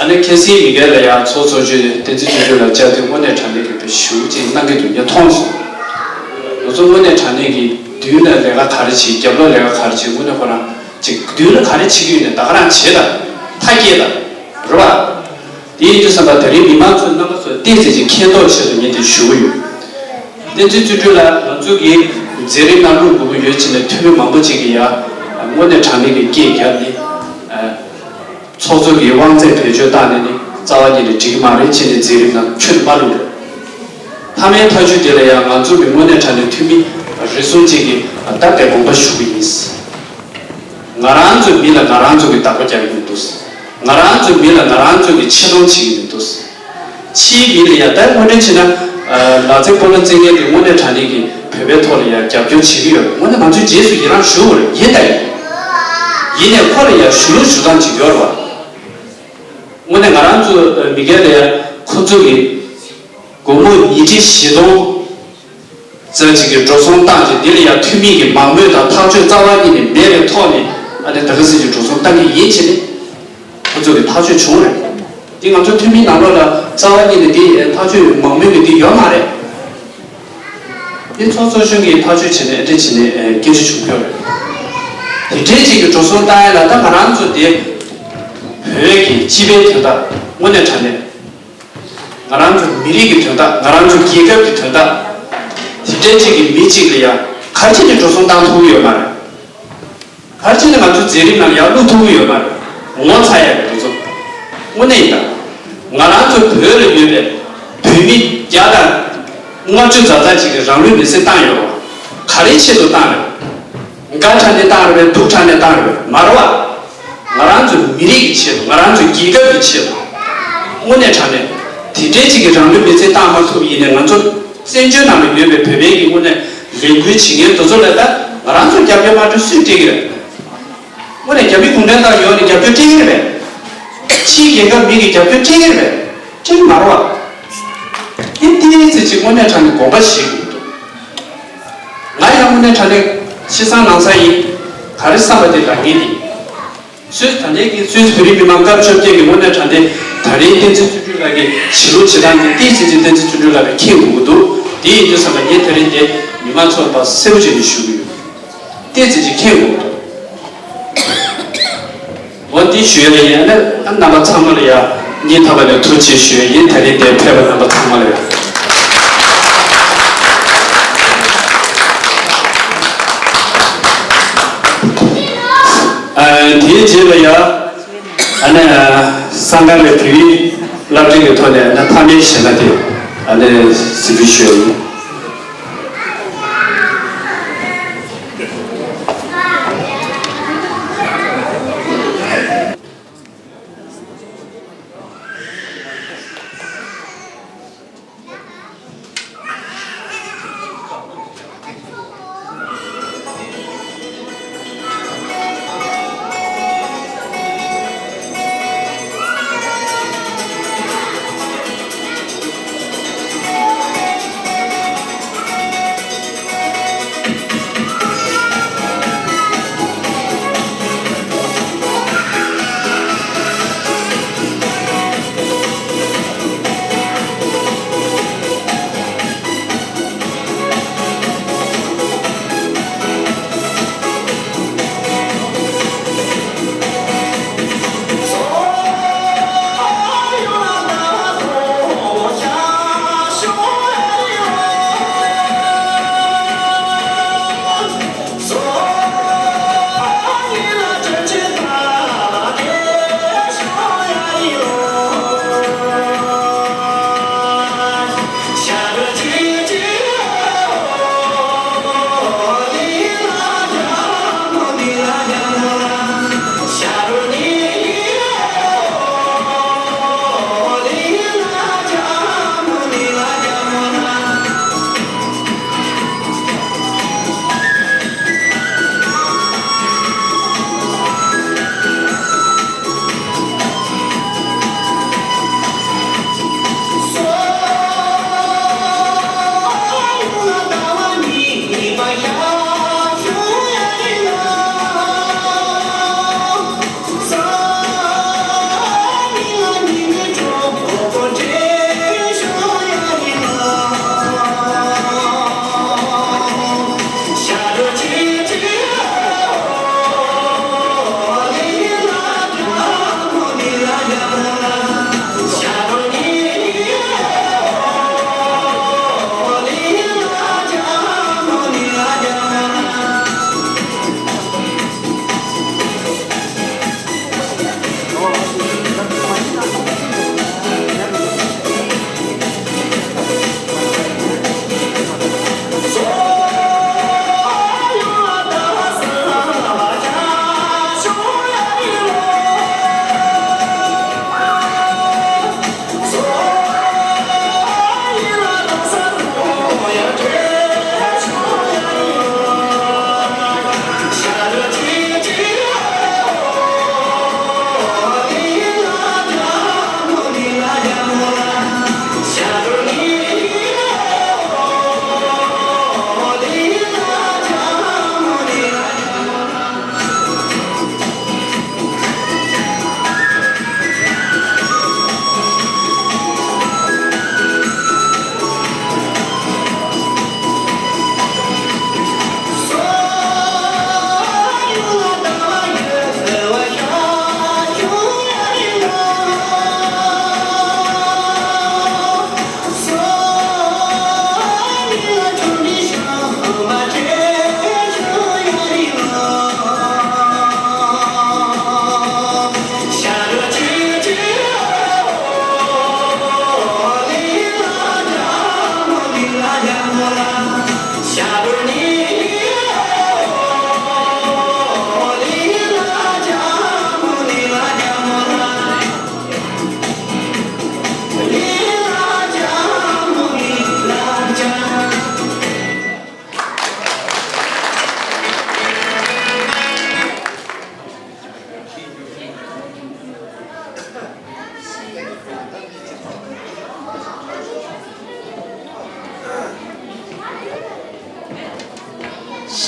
ཨ་ནི་ཁ་སང་མི་སྒེར་ལ་ཡང་ཚོགས་གཙོ་མཆོག་བསྟན་འཛིན་བརྩོན་འགྲུས་ལ་བཅར་དུས་དངོས་གནས་དྲང་གནས་ཀྱི་དཔེ་ཞེ་པོ་ཅིག་གནང་གི་འདུག་ངས་མཐོང་སོང་། ང་ཚོ་དངོས་གནས་དྲང་གནས་ཀྱི་མདུན་ལ་ལས་ཀ་ག་རེ་བྱེད། རྒྱབ་ལོགས་ལས་ཀ་ག་རེ་བྱེད། དངོས་གནས་ཁོ་རང་ཅིག་མདུན་ལ་ག་རེ་བྱེད་ཀྱི་ཡོད་ནས་ད་ག་རང་བྱེད་དང་མཐའ་སྐྱེལ་དང་རེད་བ། དེ་ཡིན་དུས་ཙམ་པ་དེ་རིང་མི་མང་ཚོས་རྣམ་པ་ཚོ་ཏོག་ཙམ་ཅིག་མཁྱེན་རྟོགས་ཆེད་དུ་ངས་འདི་ཞུ་གི་ཡོད། བསྟན་འཛིན་བརྩོན་འགྲུས་ལགས་ང་ཚོ་གི་མཛད་རིམ་ནང་བླུག་དགོས་ཀྱི་ཡོད་ཕྱིན་ནས་འཐུས་མི་མང་པོ་ཅིག་གིས་ཡ་དངོས་གནས་དྲང་གནས་ཀྱི་སྐད་བརྒྱབ་ནས་ཚོགས་གཙོ་གི་དབང་ཚད་བེད་སྤྱོད་བཏང་ནས་ནི་རྩ་བ་ཉིད་ནས་འགྲིག་གི་མ་རེད་ཕྱིན་ནས་མཛད་རིམ་ནང་ཁྱོན་མ་བླུག་རེད། མཐའ་མའི་ཐག་གཅོད་དེ་ལ་ཡང་ང་ཚོ་གི་དངོས་གནས་དྲང་གནས་འཐུས་མི་རེ་ཟུང་ཅིག་གིས་ད་ལྟའི་དགོངས་པ་ཞུ་གི་ཡིན། ང་རང་ཚོའི་མི་ལ་ང་རང་ཚོ་གིས་བདག་པོ་རྒྱག་གི་མི་འདུག་ང་རང་ཚོའི་མི་ལ་ང་རང་ཚོ་གིས་ཆེ་མཐོང་བྱེད་ཀྱི་མི་འདུག་ཕྱིའི་མི་ལ་ཡ་ད་དངོས་འབྲེལ་བྱས་ན་ལག་རྩེད་སྤོ་ལོ་རྩེད་མཁན་དེ་དངོས་གནས་དྲང་གནས་ཀྱི་བོད་པའི་ཐོག་ལ་ཡ་རྒྱབ་སྐྱོར་བྱེད་ཀྱི་ཡོད། དངོས་གནས་ང་ཚོས་རྗེས་སུ་ཡི་རང་ཞུ་དགོས་རེད། ཡིན་ད་ཡིན། ཡིན་ནས་ཁོ་ལ་ཡ་ཞུ་ལུགས་ཞུ་སྟངས་ཅིག་ཡོད་རེད་བ། དངོས་གནས་ང་རང་ཚོ་མི་སྒེར་ལ་ཡ་ཁོ་ཚོ་གི་སྒོར་མོ་ཉིས་ཁྲི་བཞི་སྟོང་ཙམ་ཅིག་གི་འགྲོ་སོང་བཏང་རྗེས་འདི་ལ་ཡང་འཐུས་མི་གི་མང་མོས་དང་ཐག་གཅོད་རྩ་བ་ཉིད་ནས་མེད་པའི་ཐོག་ནས་ཨ་ནི་ད་ག་ཟེར་གྱི་འགྲོ་སོང་བཏང་གི་ཡིན་ཕྱིན་ནི་ཁོ་ཚོ་གི་ཐག་གཅོད་བྱུང་རེད། འདི་ང་ཚོ་འཐུས་མིའི་ནང་ལོགས་ལ་རྩ་བ་ཉིད་ནས་འདི་ཐག་གཅོད་མང་མོས་ཀྱི་འདི་ཡོད་མ་རེད། འདི་ཚོགས་གཙོ་གཞོན་གྱིས་ཐག་གཅོད་བྱས་ནས་ཨེ་འདྲ་བྱས་ནས་ཨེ་སྐད་ཆ་བྱུང་ཡོད་རེད། དེ་འདྲའི་ཅིག་གི་འགྲོ་སོང་བཏང་ཡ་ལ་ད་ང་རང་ཚོ་འདི་བོད་ཀྱི་སྤྱི་པའི་དོན་དག་དངོས་གནས་དྲང་གནས། ང་རང་ཚོ་མི་རིགས་ཀྱི་དོན་དག་ང་རང་ཚོ་རྒྱལ་ཁབ་ཀྱི་དོན་དག་དེ་འདྲའི་ཅིག་གི་མི་གཅིག་ལ་ཡ་ག་རེ་བྱས་ནས་འགྲོ་སོང་བཏང་ཐུབ་ཀྱི་ཡོད་མ་རེད། ག་རེ་བྱས་ནས་ང་ཚོ་མཛད་རིམ་ནང་ཡར་བླུག་ཐུབ་ཀྱི་ཡོད་མ་རེད། ངོ་ཚ་ཡ་རེད་འདི་ཚོ། དངོས་གནས་ཡིན་ད། ང་རང་ཚོ་བོད་ལ་ཡོད་པའི་བོད་མི་བརྒྱ་དང་ལྔ་བཅུ་ཙམ་ཙམ་ཅིག་གིས་རང་ལུས་མེར་སྲེག་བཏང་ཡོད་རེད་བ། ག་རེའི་ཆེད་དུ་བཏང་རེད། དགའ་དྲགས་ནས་བཏང་རེད་པས། སྡུག་དྲགས་ནས་བཏང་རེད་པས། མ་རེད་བ། ང་རང་ཚོ་མི་རིགས་ཀྱི་ཆེད་དུ། ང་རང་ཚོ་རྒྱལ་ཁབ་ཀྱི་ཆེད་དུ། དངོས་གནས་དྲང་གནས་དེ་འདྲའི་ཅིག་གིས་རང་ལུས་མེར་སྲེག་བཏང་མ་ཐུབ་ཡིན་ནའི་ང་ཚོ་བཙན་བྱོལ་ནང་ལ་ཡོད་པའི་བོད་པའི་གི་དངོས་གནས་ལས་འགུལ་བྱེད་མཁན་དེ་ཚོ་ལ་ད་ང་རང་ཚོ་རྒྱབ་སྐྱོར་མ་སྤྲོད་སུས་སྤྲད་ཀྱི་རེད། དངོས་གནས་རྒྱ་མི་གུང་ཁྲན་ཏང་ཡོང་ནས་རྒྱབ་སྐྱོར་སྤྲད་ཀྱི་རེད་པས། ཕྱིའི་རྒྱལ་ཁབ་མི་གིས་རྒྱབ་སྐྱོར་སྤྲད་ཀྱི་རེད་པས། སྤྲད་ཀྱི་མ་རེད་བ། དེ་ཏོག་ཙམ་ཅིག་དངོས་གནས་དྲང་གནས་དགོངས་པ་བཞེས་དགོས་འདུག་ང་ཡང་དངོས་གནས་དྲང་གནས་ཤི་སང་ལངས་ས་ཡིན། ག་རེ་བསམ་པ་དེ་རང་ངེས་ཡིན། སུས་ད་ལྟའི་གི་སུས་བོད་རིགས་མི་མང་སྐབས་བཅོ་བརྒྱད་ཀྱི་དངོས་གནས་དྲང་གནས་ད་རིང་བསྟན་འཛིན་བརྩོན་འགྲུས་ལགས་ཀྱི་བྱེད་ལུགས་བྱེད་སྟངས་དེ་ཏོག་ཙམ་ཅིག་བསྟན་འཛིན་བརྩོན་འགྲུས་ལགས་ལ་མཁྱེན་དགོས་ཀྱི་འདུག་དེ་ཡིན་དུས་ཙམ་པ་ངས་ད་རིང་འདི་མི་མང་ཚོར་ཕར་གསལ་པོ་བྱས་ནས་ཞུ་གི་ཡོད། ཏོག་ཙམ་ཅིག་མཁྱེན་དགོས་ཀྱི་འདུག་འོ་འདི་ཞུ་ཡ་ཡིན། ཨ་ནི་ཨ་རྣམ་པ་ཚང་མ་ལ་ཡ་སྙིང་ཐག་པ་ནས་ཐུགས་རྗེ་ཆེ་ཞུ་ཡ་ཡིན། ད་རིང་འདིར་ཕེབས་པ་རྣམ་པ་ཚང་མ་ལ་ཡ། ཨ་དེའི་རྗེས་ལ་ཡ་ཨ་ནི་ཨ་གསང་སྔགས་ལས་བོད་ཡིག་བསླབ་ཁྲིད་ཀྱི་ཐོག་ནས་ཨ་ནི་ཕ་མའི་ཞལ་སྣ་དེ་ཨ་ནི་གཟིགས་འབུལ་ཞུ་ཡ་ཡིན།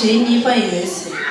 རེ་གཉིས་པ་ཡོད་ཟེར།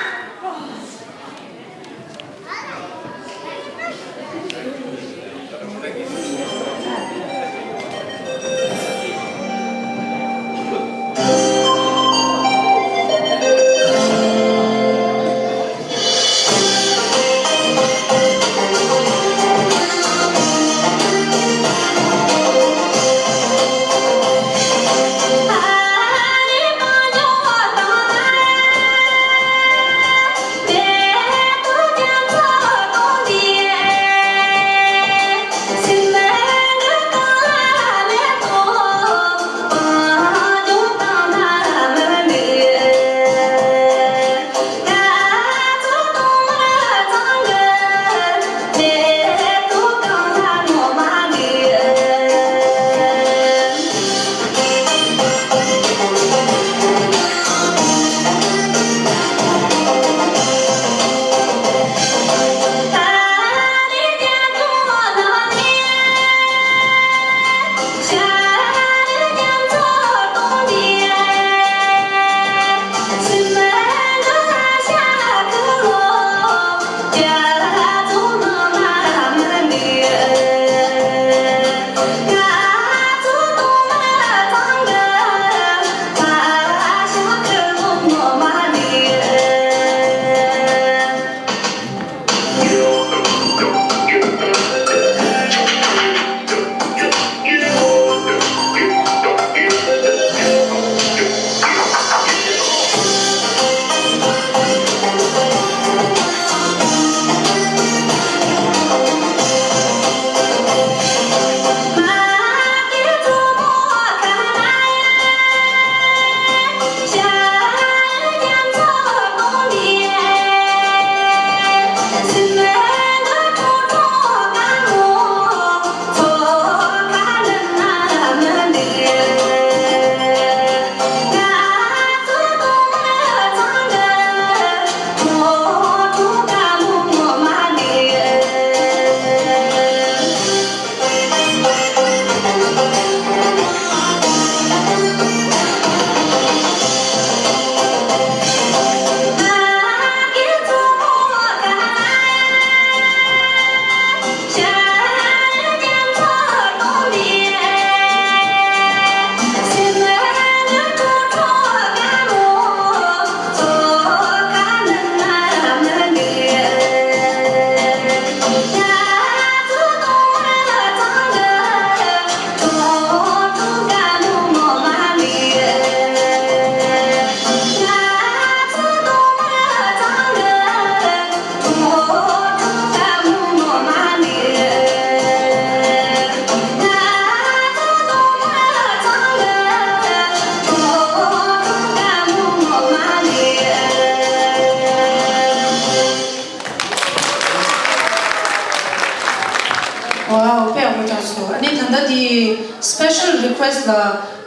ཝའོ། དཔེ་ཡག་པོ་བཏང་སོང་། ཨ་ནི་ད་ལྟ་དེ་special request ལ་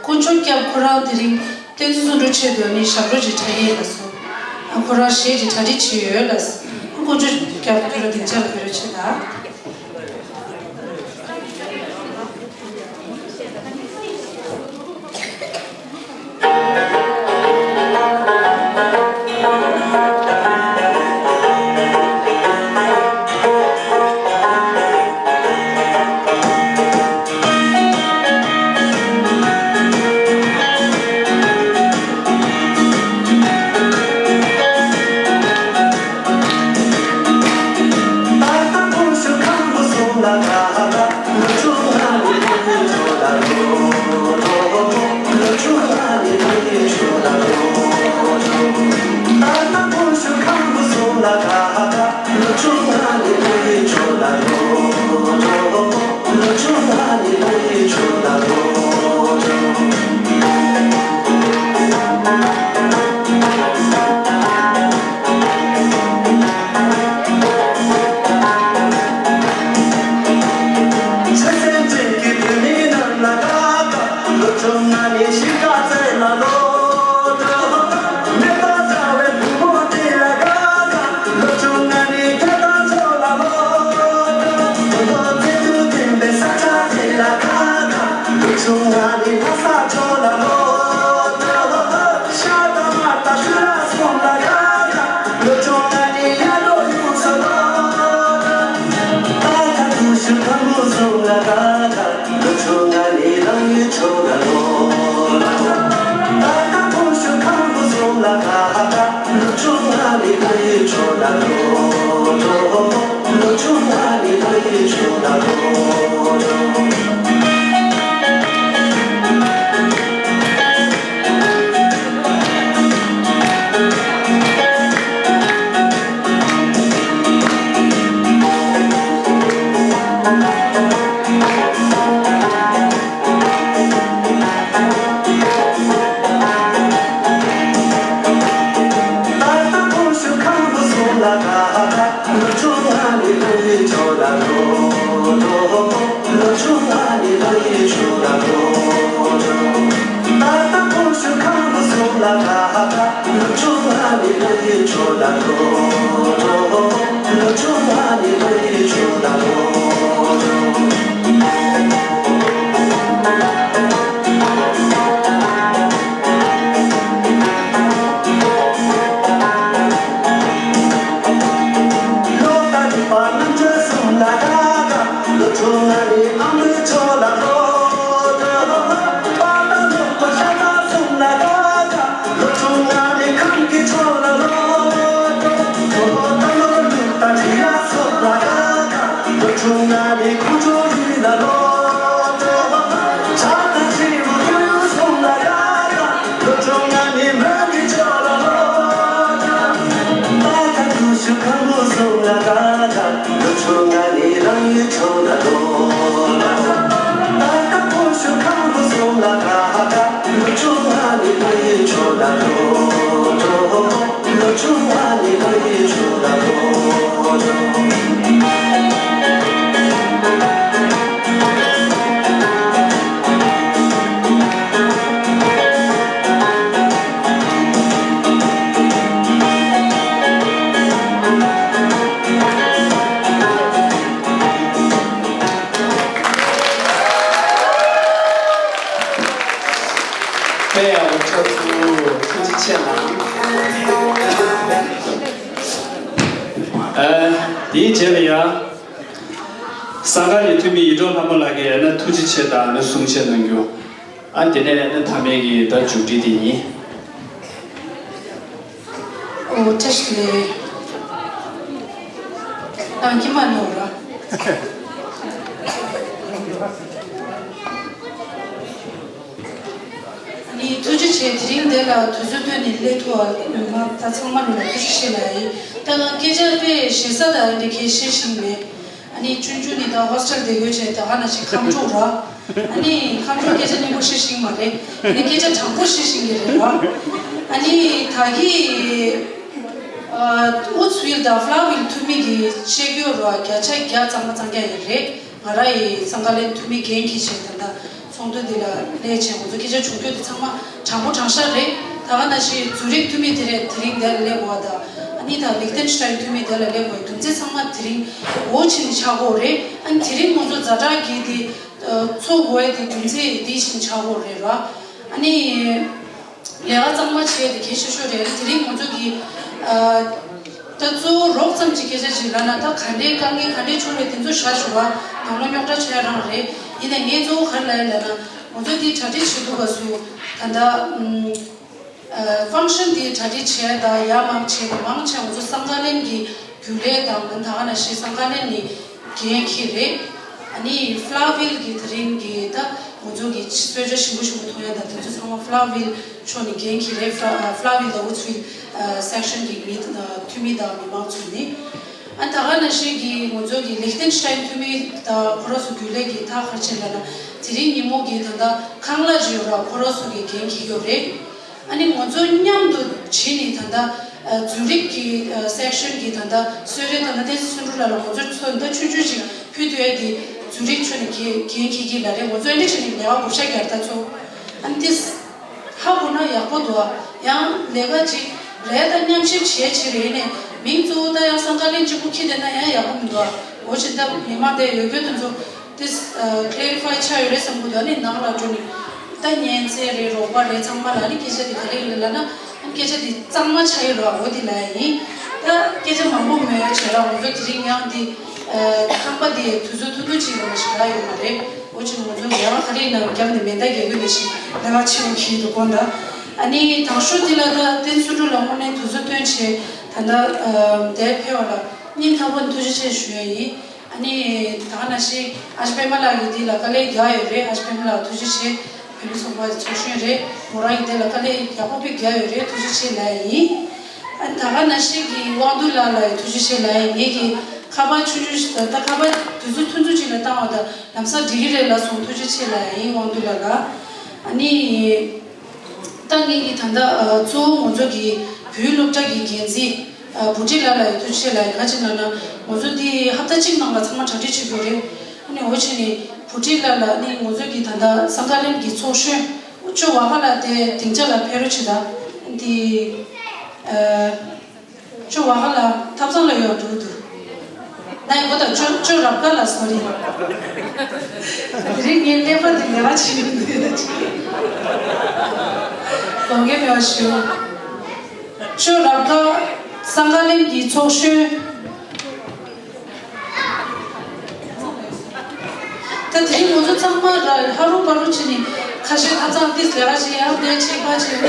དཀོན་མཆོག་སྐྱབས་ཁོ་རང་དེ་རིང་བསྟན་འཛིན་བསམ་གྲུབ་ཆེད་དུ་ཨ་ནི་ཞབས་བྲོ་ཅིག་འཁྲབ་ཀྱི་ཡིན་ལགས་སོ། ཨ་ཁོ་རང་གཞས་ཅིག་གྲ་སྒྲིག་བྱས་ཡོད་ལགས། དཀོན་མཆོག་སྐྱབས་ཁྱོད་རང་སྡིངས་ཆ་ལ་ཕེབས་རོགས་བྱེད་དང་། དཔེ་ཡག་པོ་ཆགས་སོང་། ཐུགས་རྗེ་ཆེ་གནང་། ཨ། དེའི་རྗེས་ལ་ཡང་། གསང་སྔགས་ཀྱི་འཐུས་མི་ཡིད་འཕྲོག་ལྷ་མོ་ལགས་ཀྱིས་ཨ་ནི་ཐུགས་རྗེ་ཆེ་དང་ཨ་ནི་གསུང་བཤད་གནང་རྒྱུ། ཨ། དེ་ནས་ཨ་ནི་མཐའ་མའི་གི་ད་མཇུག་སྒྲིལ་དེ་ཡིན། ཨོ། བཀྲ་ཤིས་བདེ་ལེགས། ཨ། ཁྱེད་མ་ནོར་ར། ཨ་ནི་ཐུགས་རྗེ་ཆེ། དེ་རིང་འདི་ལ་དུས་ཚོད་བཏོན་ནས་སླེབས་ཐུབ་པ་ཡོད་མ་ད་ཚང་མ་ལ་ཐུགས་རྗེ་ཆེ་ལབ་ཡིན། ད་ང་སྐད་ཆ་དཔེ་ཞེ་ས་དང་འདི་གས་བཤད་ཤེས་མེད། ཨ་ནི་ཆུང་ཆུང་ནས་ད་ཧོ་སི་ཊེལ་བསྡད་དགོས་བྱས་ད་ག་ནང་བཞིན་ཁམས་ཕྲུག་ར། ཨ་ནི་ཁམས་ཕྲུག་སྐད་ཆ་སྙན་པོ་བཤད་ཤེས་མ་རེད། ཨ་ནི་སྐད་ཆ་དྲང་པོ་བཤད་ཤེས་ཀྱི་རེད་ར། ཨ་ནི་ད་གི་ཨ་ཨུ་ཚུ་ཝིལ་དང་ཧྥ་ལ་ཝིལ་འཐུས་མི་གི་བཤད་རྒྱུ་ར་བརྒྱ་ཆ་བརྒྱ་གཙང་མ་གཙང་རྐྱང་ཡོད་རེད། ང་རང་ཡི་གསང་བ་ལྷན་འཐུས་མི་འགན་འཁྱེར་བྱས་ད་ལྟ་ཚོགས་འདུ་འདི་ལ་སླེབས་བྱས་ང་ཚོ་སྐད་ཆ་བྱུང་རྒྱུ་དེ་ཚང་མ་དྲང་པོ་དྲང་བཞག་རེད། ད་ག་ནང་བཞིན་ཛུ་རིག་འཐུས་མི་དེ་རེད། དེ་རིང་འདིར་སླེབས་པ་དང་ཨ་ནི་ད་ལིག་ཏེན་ཤི་ཊེན་འཐུས་མི་དེ་ལ་སླེབས་པའི་རྒྱུ་མཚན་ཚང་མ་དེ་རིང་འོ་ཕྱི་ནས་ཆགས་ཀྱི་ཡོད་རེད། ཨ་ནི་དེ་རིང་ང་ཚོ་ཛ་དྲག་གི་དེ་ཚོགས་དགོས་དེ་རྒྱུ་མཚན་དེ་བཞིན་ཆགས་ཀྱི་ཡོད་རེད་ར། ཨ་ནི། ལས་ཀ་གཙང་མ་བྱས་དེ་གལ་ཆེ་ཤོས་རེད། དེ་རིང་ང་ཚོ་གི་ཨ་ད་གཙོ་བོ་རོགས་ཙམ་ཅིག་སྐད་ཆ་ཅིག་ལབ་ན་ད་ག་འདྲའི་དཀའ་ངལ་ག་འདྲའི་བྱུང་རེད་དེ་ཚོ་བཞག་ཞུ་བ་ནང་ལོགས་རྙོག་དྲ་ཆགས་རང་རེད། ཡིན་ནའི་ངས་གཙོ་བོ་ག་རེ་ལབ་ཡིན་ལབ་ན་ང་ཚོ་དེ་གྲ་སྒྲིག་བྱེད་དུས་སྐབས་སུ་ད་ལྟ་ཨམ་ཨ་ཕང་ཤན་དེ་གྲ་སྒྲིག་བྱས་ད་ཡར་མར་བྱས་ནས་མང་ཆེ་ང་ཚོ་གསང་བ་ལྷན་གྱི་རྒྱུན་ལས་དང་ད་ག་ནང་བཞིན་གསང་བ་ལྷན་ནི་འགན་འཁྱེར་རེད། ཨ་ནི་ཧྥ་ལ་ཝིལ་གྱི་དེ་རིང་གི་ད་ང་ཚོ་གི་གསོལ་ཇ་ཞིམ་པོ་ཞིམ་པོ་འཐུང་ཡ་ད་དེ་ཚོ་ཚང་མ་ཧྥ་ལ་ཝིལ་མཆོག་ནས་འགན་འཁྱེར་རེད། ཧྥ་ཧྥ་ལ་ཝིལ་དང་ཨུ་ཚུ་ཝིལ་ཨ་སེག་ཤན་གྱི་མི་ཨ་འཐུས་མི་དང་མི་མང་ཚོ་ནི། ཨ་ད་ག་ནང་བཞིན་གྱི་ང་ཚོ་གི་ལིག་ཏེན་ཤི་ཊེན་འཐུས་མི་དང་ཁོ་རང་ཚོ་རྒྱུན་ལས་ཀྱི་ད་ག་རེ་བྱས་ལབ་ན་དེ་རིང་ཉིན་མོ་གི་ད་ད་ཁང་གླ་ཅིག་ཡོད་ར་ཁོ་རང་ཚོ་གི་འགན་འཁྱེར་གྱི་ཡོད་རེད། ཨ་ནི་ང་ཚོ་མཉམ་དུ་བྱས་ནས་ད་ལྟ་ཨ་ཛུ་རིག་གི་ཨ་སེག་ཤན་གྱི་ད་ལྟ་གསོལ་རས་ད་ལྟ་བསྟན་འཛིན་བསོད་འགྲུབ་ལགས་ལ་ང་ཚོ་ཚོ་ད་ཆུང་ཆུང་ཞིག་ཕུལ་དུ་ཡ་དེ་ཛུ་རིག་ཕྱོགས་ནས་འགན་འགན་འཁྱེར་གྱི་ལ་རེད། ང་ཚོ་ཨ་འདྲ་བྱས་ནས་ལས་ཀ་བགོ་བཤའ་རྒྱག་ད་ཚོ་ཨ་ནི་ཏིས་ཧ་གོ་ན་ཡག་པོ་འདུག་ཡང་ལས་ཀ་ཅིག་རེད་ད་མཉམ་ཞིབ་བྱས་ཕྱིར་ཡིན་ནས་མིང་གཙོ་བོ་ད་ཡང་གསང་བ་ལྷན་གཅིག་པུ་ཁྱེར་བསྡད་ན་ཡང་ཡག་པོ་མི་འདུག་འོ་ཅི་ད་མི་མང་དེ་ཡོད་རྒྱུ་དེ་ཚོ། དེ་ཨ་ཀླེ་རི་ཕའི་ཆགས་ཡོད་རེད་བསམ་གི་འདུག་ཨ་ནི་ནང་ལ་འགྲོ་ནས་ད་གཉན་ཚད་རེད་རོགས་པ་རེད་ཚང་མ་ལ་ཨ་ནི་སྐད་ཆ་དེ་ག་རེ་ཡིན་ལབ་ན་ཨ་ནི་སྐད་ཆ་དེ་གཙང་མ་ཆགས་ཡོད་རེད་བ། འོ་དེ་ལབ་ཡ་ཡིན། ད་སྐད་ཆ་མང་པོ་མེད་བྱས་ལ་ང་ཚོ་དེ་རིང་ཡང་དེ་ ཁང་པ་དེ་དུས་ཚོད་ཐུང་ཐུང་ཅིག་ལ་མ་ཞིག་རག་ཡོད་མ་རེད། འོ་ཅིག་ང་ཚོ་ལས་ཀ་ག་རེ་ཡིན་ན་རྒྱབ་ནས་མེ་མདའ་རྒྱག་དགོས་ནས་ཞིག་ལས་ཀ་བྱེད་དགོས་ཀྱི་འདུག་དགོངས་དག་ཨ་ནི་དང་ཤོས་དེ་ལ་ད་བསྟན་ཚུལ་ཁྲིམས་ལགས་དངོས་གནས་དུས་ཚོད་བཏོན་བྱས་ད་ལྟ་འདིར་ཕེབས་པ་ལ་སྙིང་ཐག་པ་ནས་ཐུགས་རྗེ་ཆེ་ཞུ་ཡ་ཡིན། ཨ་ནི་ད་ག་ནང་བཞིན་ཨ་ཅག་པད་མ་ལགས་ཀྱིས་འདི་ལ་དཀའ་ལས་རྒྱག་ཡོད་རེད། ཨ་ཅག་པད་མ་ལགས་ཐུགས་རྗེ་ཆེ། བོད་མི་ཚོགས་པ་ཚོགས་གཞོན་རེད། མོ་རང་གིས་དེ་ལ་དཀའ་ལས་ཡག་པོ་དཔེ་རྒྱག་ཡོད་རེད། ཐུགས་རྗེ་ཆེ་ལབ་ཡ་ཡིན། ཨ་ནི་ད་ག་ནང་བཞིན་གྱི་དབང་འདུས་ལགས་ལ་ཡང་ཐུགས་རྗེ་ཆེ་ལབ་ཡ་ཡིན། ངེད་ཀྱི་ཁ་པར་ཆུང་ཆུང་ཞིག་དང་ད་ཁ་པར་དུས་ཚོད་ཐུང་ཐུང་ཅིག་ལ་བཏང་བ་དང་ལམ་སང་འགྲིག་གི་རེད་ལབ་སོང་། ཐུགས་རྗེ་ཆེ་ལབ་ཡ་ཡིན་དབང་འདུས་ལགས་ལ། ཨ་ནི། ད་ངེད་ཀྱི་ད་ལྟ་ཨ་གཙོ་བོ་ང་ཚོ་གི་བོད་སློབ་གྲྭ་གི་འགན་འཛིན་ཨ་བུ་ཁྲིད་ལགས་ལ་ཡང་ཐུགས་རྗེ་ཆེ་ལབ་ཡ། ག་ཅི་ལབ་ན་ང་ཚོ་འདི་ཧབ་ཏ་གཅིག་ནང་ལ་ཚང་མ་གྲ་སྒྲིག་བྱེད་དགོས་རེད། ཨ་ནི་འོ་བྱས་ནས་བུ་ཁྲིད་ལགས་ལ་ནི་ང་ཚོ་གི་ད་ལྟ་སངས་དཀར་གླིང་གི་ཚོགས་གཞོན་ཅོ་ཝ་ཧ་ལགས་དེ་སྡིངས་ཆ་ལ་ཕེབས་རོགས་བྱེད་དང་། འདི་ཨ་ཅོ་ཝ་ཧ་ལགས་ཐབ་ཚང་ལ་ཡོད་འགྲོ་འདུག་ན་ཡི་གོ་ད་ཅོ་ཅོ་རབ་དགའ་ལགས་སོ་རི། དེ་རིང་ངའི་ཀླད་པ་འདི་ལས་ཀ་བྱེད་མི་འདུག་དགོངས་འགལ་མེད་པ་ཞུ། ཅོ་རབ་དགའ་སངས་དཀར་གླིང་གི་ཚོགས་གཞོན། ད་དེ་རིང་ང་ཚོ་ཚང་མ་ར་ཧ་རུ་པ་རུ་བྱས་ནས་ཁ་ཤས་ཐབ་ཚང་ཏིས་ལས་ཀ་བྱེད། ཡང་དེ་ཆེད་པ་བྱས་ནས་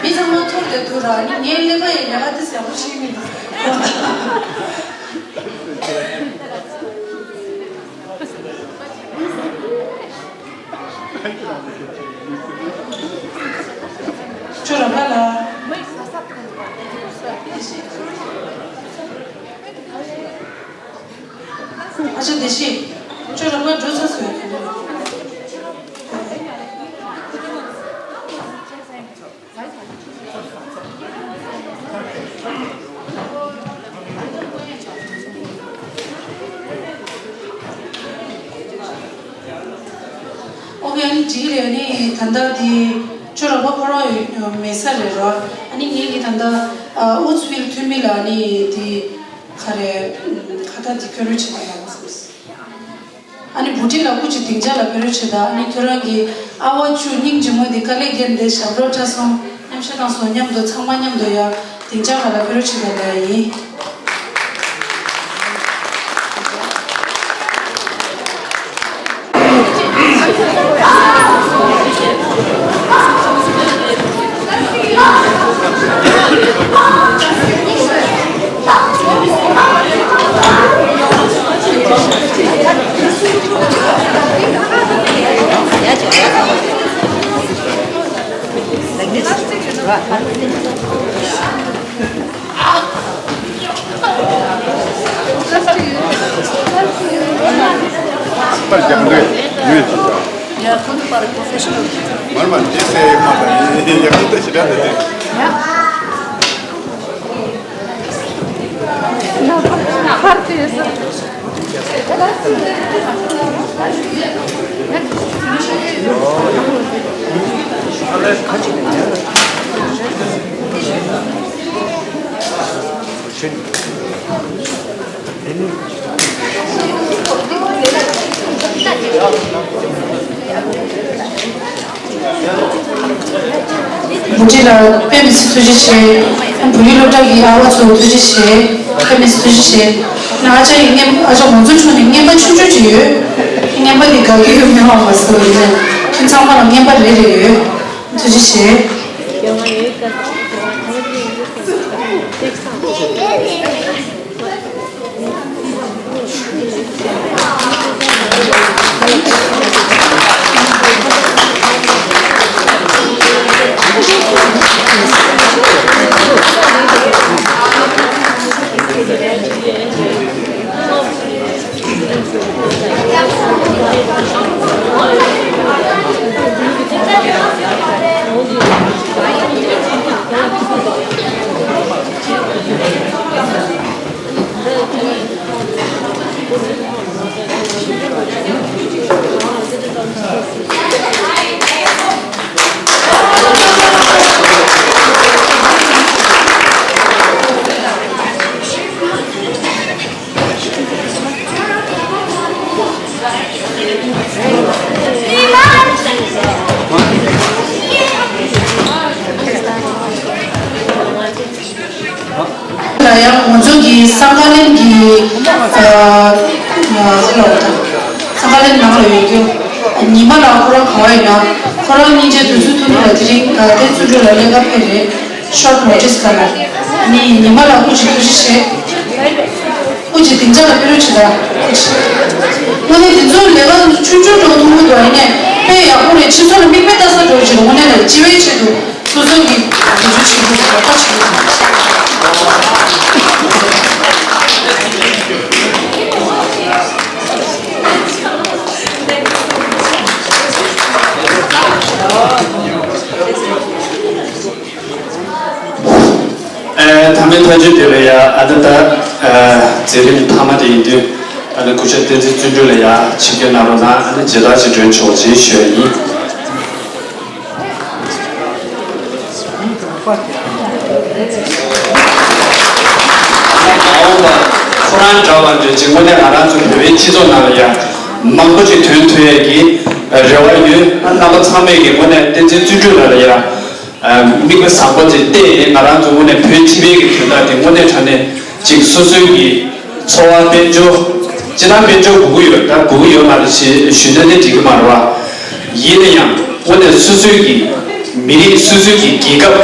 མི་ཚང་མ་ཐུར་དེ་དུ་ར་ནི་ངའི་ཀླད་པ་ཡི་ལས་ཀ་ཏིས་ཡག་པོ་བྱེད་མི་འདུག་ཅོ་ར་པ་ལ། ཨ་ཅག་བདེ་སྐྱིད། ཅོ་ར་པ་འགྲོ་ཚར་སོང་། ཨོ་ཁེ། ཨ་ནི་འགྲིག་རེད། ཨ་ནི་ད་ལྟ་དེ་ཅོ་ར་པ་ཁོ་རང་མེད་ས་རེད་རོ། ཨ་ནི་ངེད་ཀྱི་ད་ལྟ་ཨུ་ཛི་ཝིལ་འཐུས་མི་ལ་ཨ་ནི་དེ་ག་རེ་ཁ་བཏགས་དེ་སྐྱོན་རོགས་བྱེད་ན་ཡག་པོ་བསམས། ཨ་ནི་བུ་ཁྲིད་ལགས་སྐུ་མཁྱེན་སྡིངས་ཆ་ལ་ཕེབས་རོགས་བྱེད་དང་། ཨ་ནི་ཁྱོད་རང་གི་ཨ་བ་བཅུ་སྙིང་རྗེ་མོ་འདི་དཀའ་ལས་བརྒྱབ་འདི་ཞབས་བྲོ་འཁྲབ་སོང་། མཉམ་ཞུགས་བཏང་སོང་། མཉམ་དུ་ཚང་མ་མཉམ་དུ་ཡ་སྡིངས་ཆ་སྒང་ལ་ཕེབས་རོགས་བྱེད་དང་ལབ་ཡིན། པར་རྒྱག་འདོད་ཡོད་ཅིག་ཡ། ཁོང་ཚོ་པར་པོ་ཧྥེ་ཤི་ནལ། མར་མར་རྗེས་སེ་མ་དང་ཡག་ཏུ་ཞེ་དྲག་དེ། ཡ། བུ་ཁྲིད་ལགས་དཔེ་མི་སྲིད་ཐུགས་རྗེ་ཆེ། བོད་ཡིག་སློབ་གྲྭ་གི་ཨ་བ་ཚོ་ཐུགས་རྗེ་ཆེ། དཔེ་མི་སྲིད་ཐུགས་རྗེ་ཆེ། ན་ཨ་ཅག་ཡི་རྔན་ཨ་ཅག་ང་ཚོ་ཕྱོགས་ནས་རྔན་པ་ཆུང་ཆུང་ཅིག་ཡོད། རྔན་པ་འདི་དགའ་གི་ཡོད་མེད་ཧ་མ་སོ་ཡིན་ན་ཁྱོད་ཚང་མ་ལ་རྔན་པ་རེ་རེ་ཡོད། ཐུགས་རྗེ་ཆེ། ལ་ཡང་ང་ཚོ་གི་སངས་དཀར་གླིང་གི་ཨ། ཨ་ལོ་དང་། ས་ག་ལེན་ནང་ལ་ཡོད་རྒྱུ། ཉི་མ་ལགས་ཁོ་རང་ག་བ་ཡིན་ན། ཁོ་རང་སྙིང་རྗེ་དུས་ཚོད་ཐུང་ཐུང་ལ་དེ་རིང་ད་ལྟའི་བརྩོན་འགྲུས་ལ་ལས་ཀ་ཕེབས་རེད། ཤོར་ཊི་ནོ་ཊིས་ག་ལ། ཨ་ནི་ཉི་མ་ལགས་སྐུ་མཁྱེན་ཐུགས་རྗེ་ཆེ། སྐུ་མཁྱེན་སྡིངས་ཆ་ལ་ཕེབས་རོགས་བྱེད་ད། དངོས་གནས་འདི་ཚོ་ལས་ཀ་ཆུང་ཆུང་འགྲོ་ཐུང་ཐུང་འདུག་ཡིན་ནའི་དཔེ་ཡག་པོ་རེད། སྤྱི་ཚོགས་ལ་མིག་དཔེ་ལྟ་ས་འགྲོ་བྱེད་དོ། དངོས་གནས་ལ་སྤྱི་བའི་ཆེད་དུ། སོ་སོ་གི་དུས་ཚོད་ཆེན་པོ་ཞིག་ལ་བཀའ་ཆེན་པོ་དང་། ཨ། ཐ་མའི་ཐག་གཅོད་དེ་ལ་ཡ། ཨ་ད་ད་ཨ་མཛད་རིམ་མཐའ་མ་དེ་ཡིན་དུས། ཨ་ནི་སྐུ་ཞབས་བསྟན་འཛིན་བརྩོན་འགྲུས་ལ་ཡ་ཆིབས་བསྒྱུར་གནང་རོགས་གནང་། ཨ་ནི་མཇལ་དར་ཅིག་སྒྲོན་ཆོག་ཅེས་ཞུ་ཡ་ཡིན། མ་འོངས་པ་ཁོ་རང་འདྲ་བ་འདྲ་ཅིག་དངོས་གནས་ང་རང་ཚོ་བོད་པའི་སྤྱི་ཚོགས་ནང་ལ་ཡ་མང་པོ་ཅིག་ཐོན་ཐུབ་ཡས་ཀྱི་རེ་བ་ཡོད། རྣམ་པ་ཚང་མས་ཀྱི་དངོས་གནས་བསྟན་འཛིན་བརྩོན་འགྲུས་ལགས་ལ་ཡ་མིག་དཔེ་བཟང་པོ་ཅིག་བལྟས་ནས། ང་རང་ཚོ་དངོས་གནས་བོད་སྤྱི་པའི་གི་དོན་དག་དེ་དངོས་གནས་དྲང་གནས་ཅིག་སོ་སོའི་གི་འཚོ་བ་དཔལ་འབྱོར། སྤྱིར་བཏང་དཔལ་འབྱོར་དགོས་ཀྱི་ཡོད། ད་དགོས་ཀྱི་ཡོད་མ་རེད་ཞེས་ཞུས་ན་དེ་འགྲིག་གི་མ་རེད་བ། ཡིན་ན་ཡང་དངོས་གནས་སོ་སོའི་གི་མི་རིགས། སོ་སོའི་གི་རྒྱལ་ཁབ་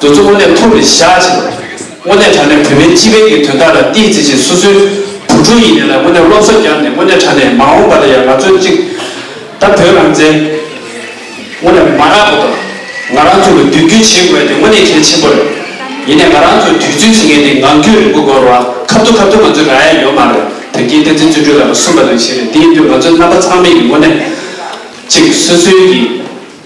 དེ་ཚོ་དངོས་གནས་ཐུགས་ལ་བཞག་བྱས། དངོས་གནས་དྲང་གནས་བོད་པའི་སྤྱི་པའི་གི་དོན་དག་ལ་ཏོག་ཙམ་ཅིག་སོ་སོའི་བུ་ཕྲུག་ཡིན་ནའི་ལ་དངོས་གནས་སློབ་གསོ་བརྒྱབ་ནས། དངོས་གནས་དྲང་གནས་མ་འོངས་པ་ལ་ཡང་ང་ཚོ་ཅིག་ད་བོད་རང་བཙན་དངོས་གནས་མ་རག་གོང་དུ་ང་རང་ཚོ་ལ་མདུན་སྐྱོད་བྱེད་དགོས་དེ་དངོས་གནས་གལ་ཆེན་པོ་རེད། ཡིན་ནའི་ང་རང་ཚོ་དུས་ཚོད་ཟེར་མཁན་དེ་ངང་རྒྱུད་རིང་པོ་དགོས་རེད་བ། ཁ་ཐུག་ཁ་ཐུག་ང་ཚོ་རག་ཡ་ཡོད་མ་རེད། ད་གིན་བསྟན་འཛིན་བརྩོན་འགྲུས་ལགས་ཀྱིས་གསུངས་པ་ནང་བཞིན་རེད། དེ་ཡིན་དུས་ང་ཚོ་རྣམ་པ་ཚང་མས་ཀྱི་དངོས་གནས་ཅིག་སོ་སོའི་གི་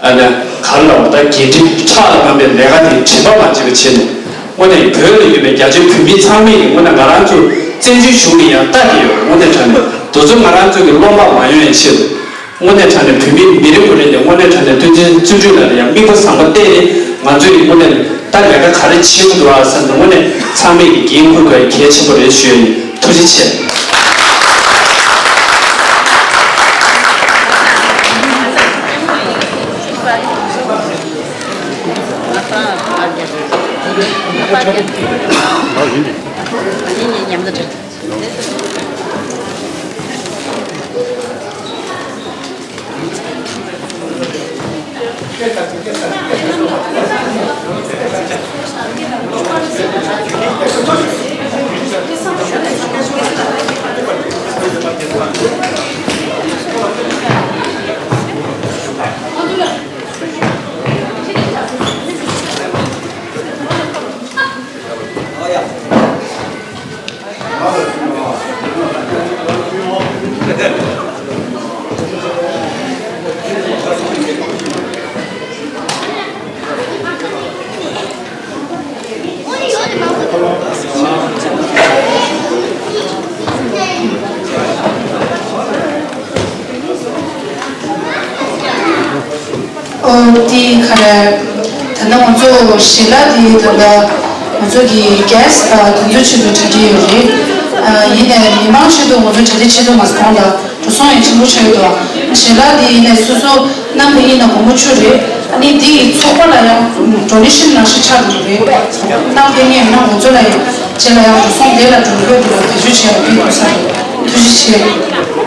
ཨ་ནི་ག་རེ་ལབ་དགོས། ད་འགན་འཁྲི་ཕྲག་ལ་བབས་པའི་ལས་ཀ་དེ་དྲན་པ་མ་བརྗེད་པ་བྱས་ནས། དངོས་གནས་བོད་ལ་ཡོད་པའི་རྒྱ་ཆེའི་བོད་མི་ཚང་མས་ཀྱི་དངོས་གནས་ང་རང་ཚོ་བཙན་བྱོལ་གཞུང་ནས་ཡང་ལྟ་གི་ཡོད། དངོས་གནས་དྲང་གནས་དེ་ཚོ་ང་རང་ཚོ་གི་བློ་འབབ་མ་ཡོང་ཡའི་ཆེད་དུ། དངོས་གནས་དྲང་གནས་བོད་མི་མི་རེ་ངོ་རེ་ནས་དངོས་གནས་དྲང་གནས་བསྟན་འཛིན་བརྩོན་འགྲུས་ལགས་ལ་ཡང་མིག་དཔེ་བཟང་པོ་བལྟས་ནས། ང་ཚོས་ཀྱི་དངོས་གནས་ད་ལས་ཀ་ག་རེ་བྱེད་དགོས་འདུག་ཨ་བསམ་ནས། དངོས་གནས་ཚང་མས་ཀྱི་འགན་འཁུར་དགོས་གལ་ཆེན་པོ་རེད་ཞུ་ཡ་ཡིན། ཐུགས་རྗེ་ཆེ། ཨོ་དེ་ག་རེ། ད་ལྟ་ང་ཚོ་ཞལ་ལག་དེ་ད་ལྟ་ང་ཚོ་གི་གྷེ་སི་ཊི་དང་དེ་ཚོའི་ཆེད་དུ་གྲ་སྒྲིག་ཡོད་རེད། ཨ་ཡིན་ནའི་མི་མང་ཆེད་དུ་ང་ཚོ་གྲ་སྒྲིག་བྱེད་ཐུབ་མ་སོང་། གོང་ལ་འགྲོ་སོང་ཡང་ཆེན་པོ་ཆགས་ཡོད་དོ། ཞལ་ལག་དེ་ཡིན་ནའི་སོ་སོ་གནང་ཕེབས་ཡིན་ན་སྒོར་མོ་བཅུ་རེད། ཨ་ནི་དེ་ཡི་ཚོགས་པ་ལ་ཡང་ཌོ་ནེ་ཤན་ནང་བཞིན་ཆགས་འགྲོ་རེད། གནང་ཕེབས་མཁན་ཡིན་ན་ང་ཚོ་ལ་ཡང་རྗེས་ལ་ཡང་འགྲོ་སོང་དེ་ལ་འགྲོ་དགོས་འདུག་ལ་བེད་སྤྱོད་བྱས་ལ་ཕེབས་ཐུབ་ས་རེད། ཐུགས་རྗེ་ཆེ།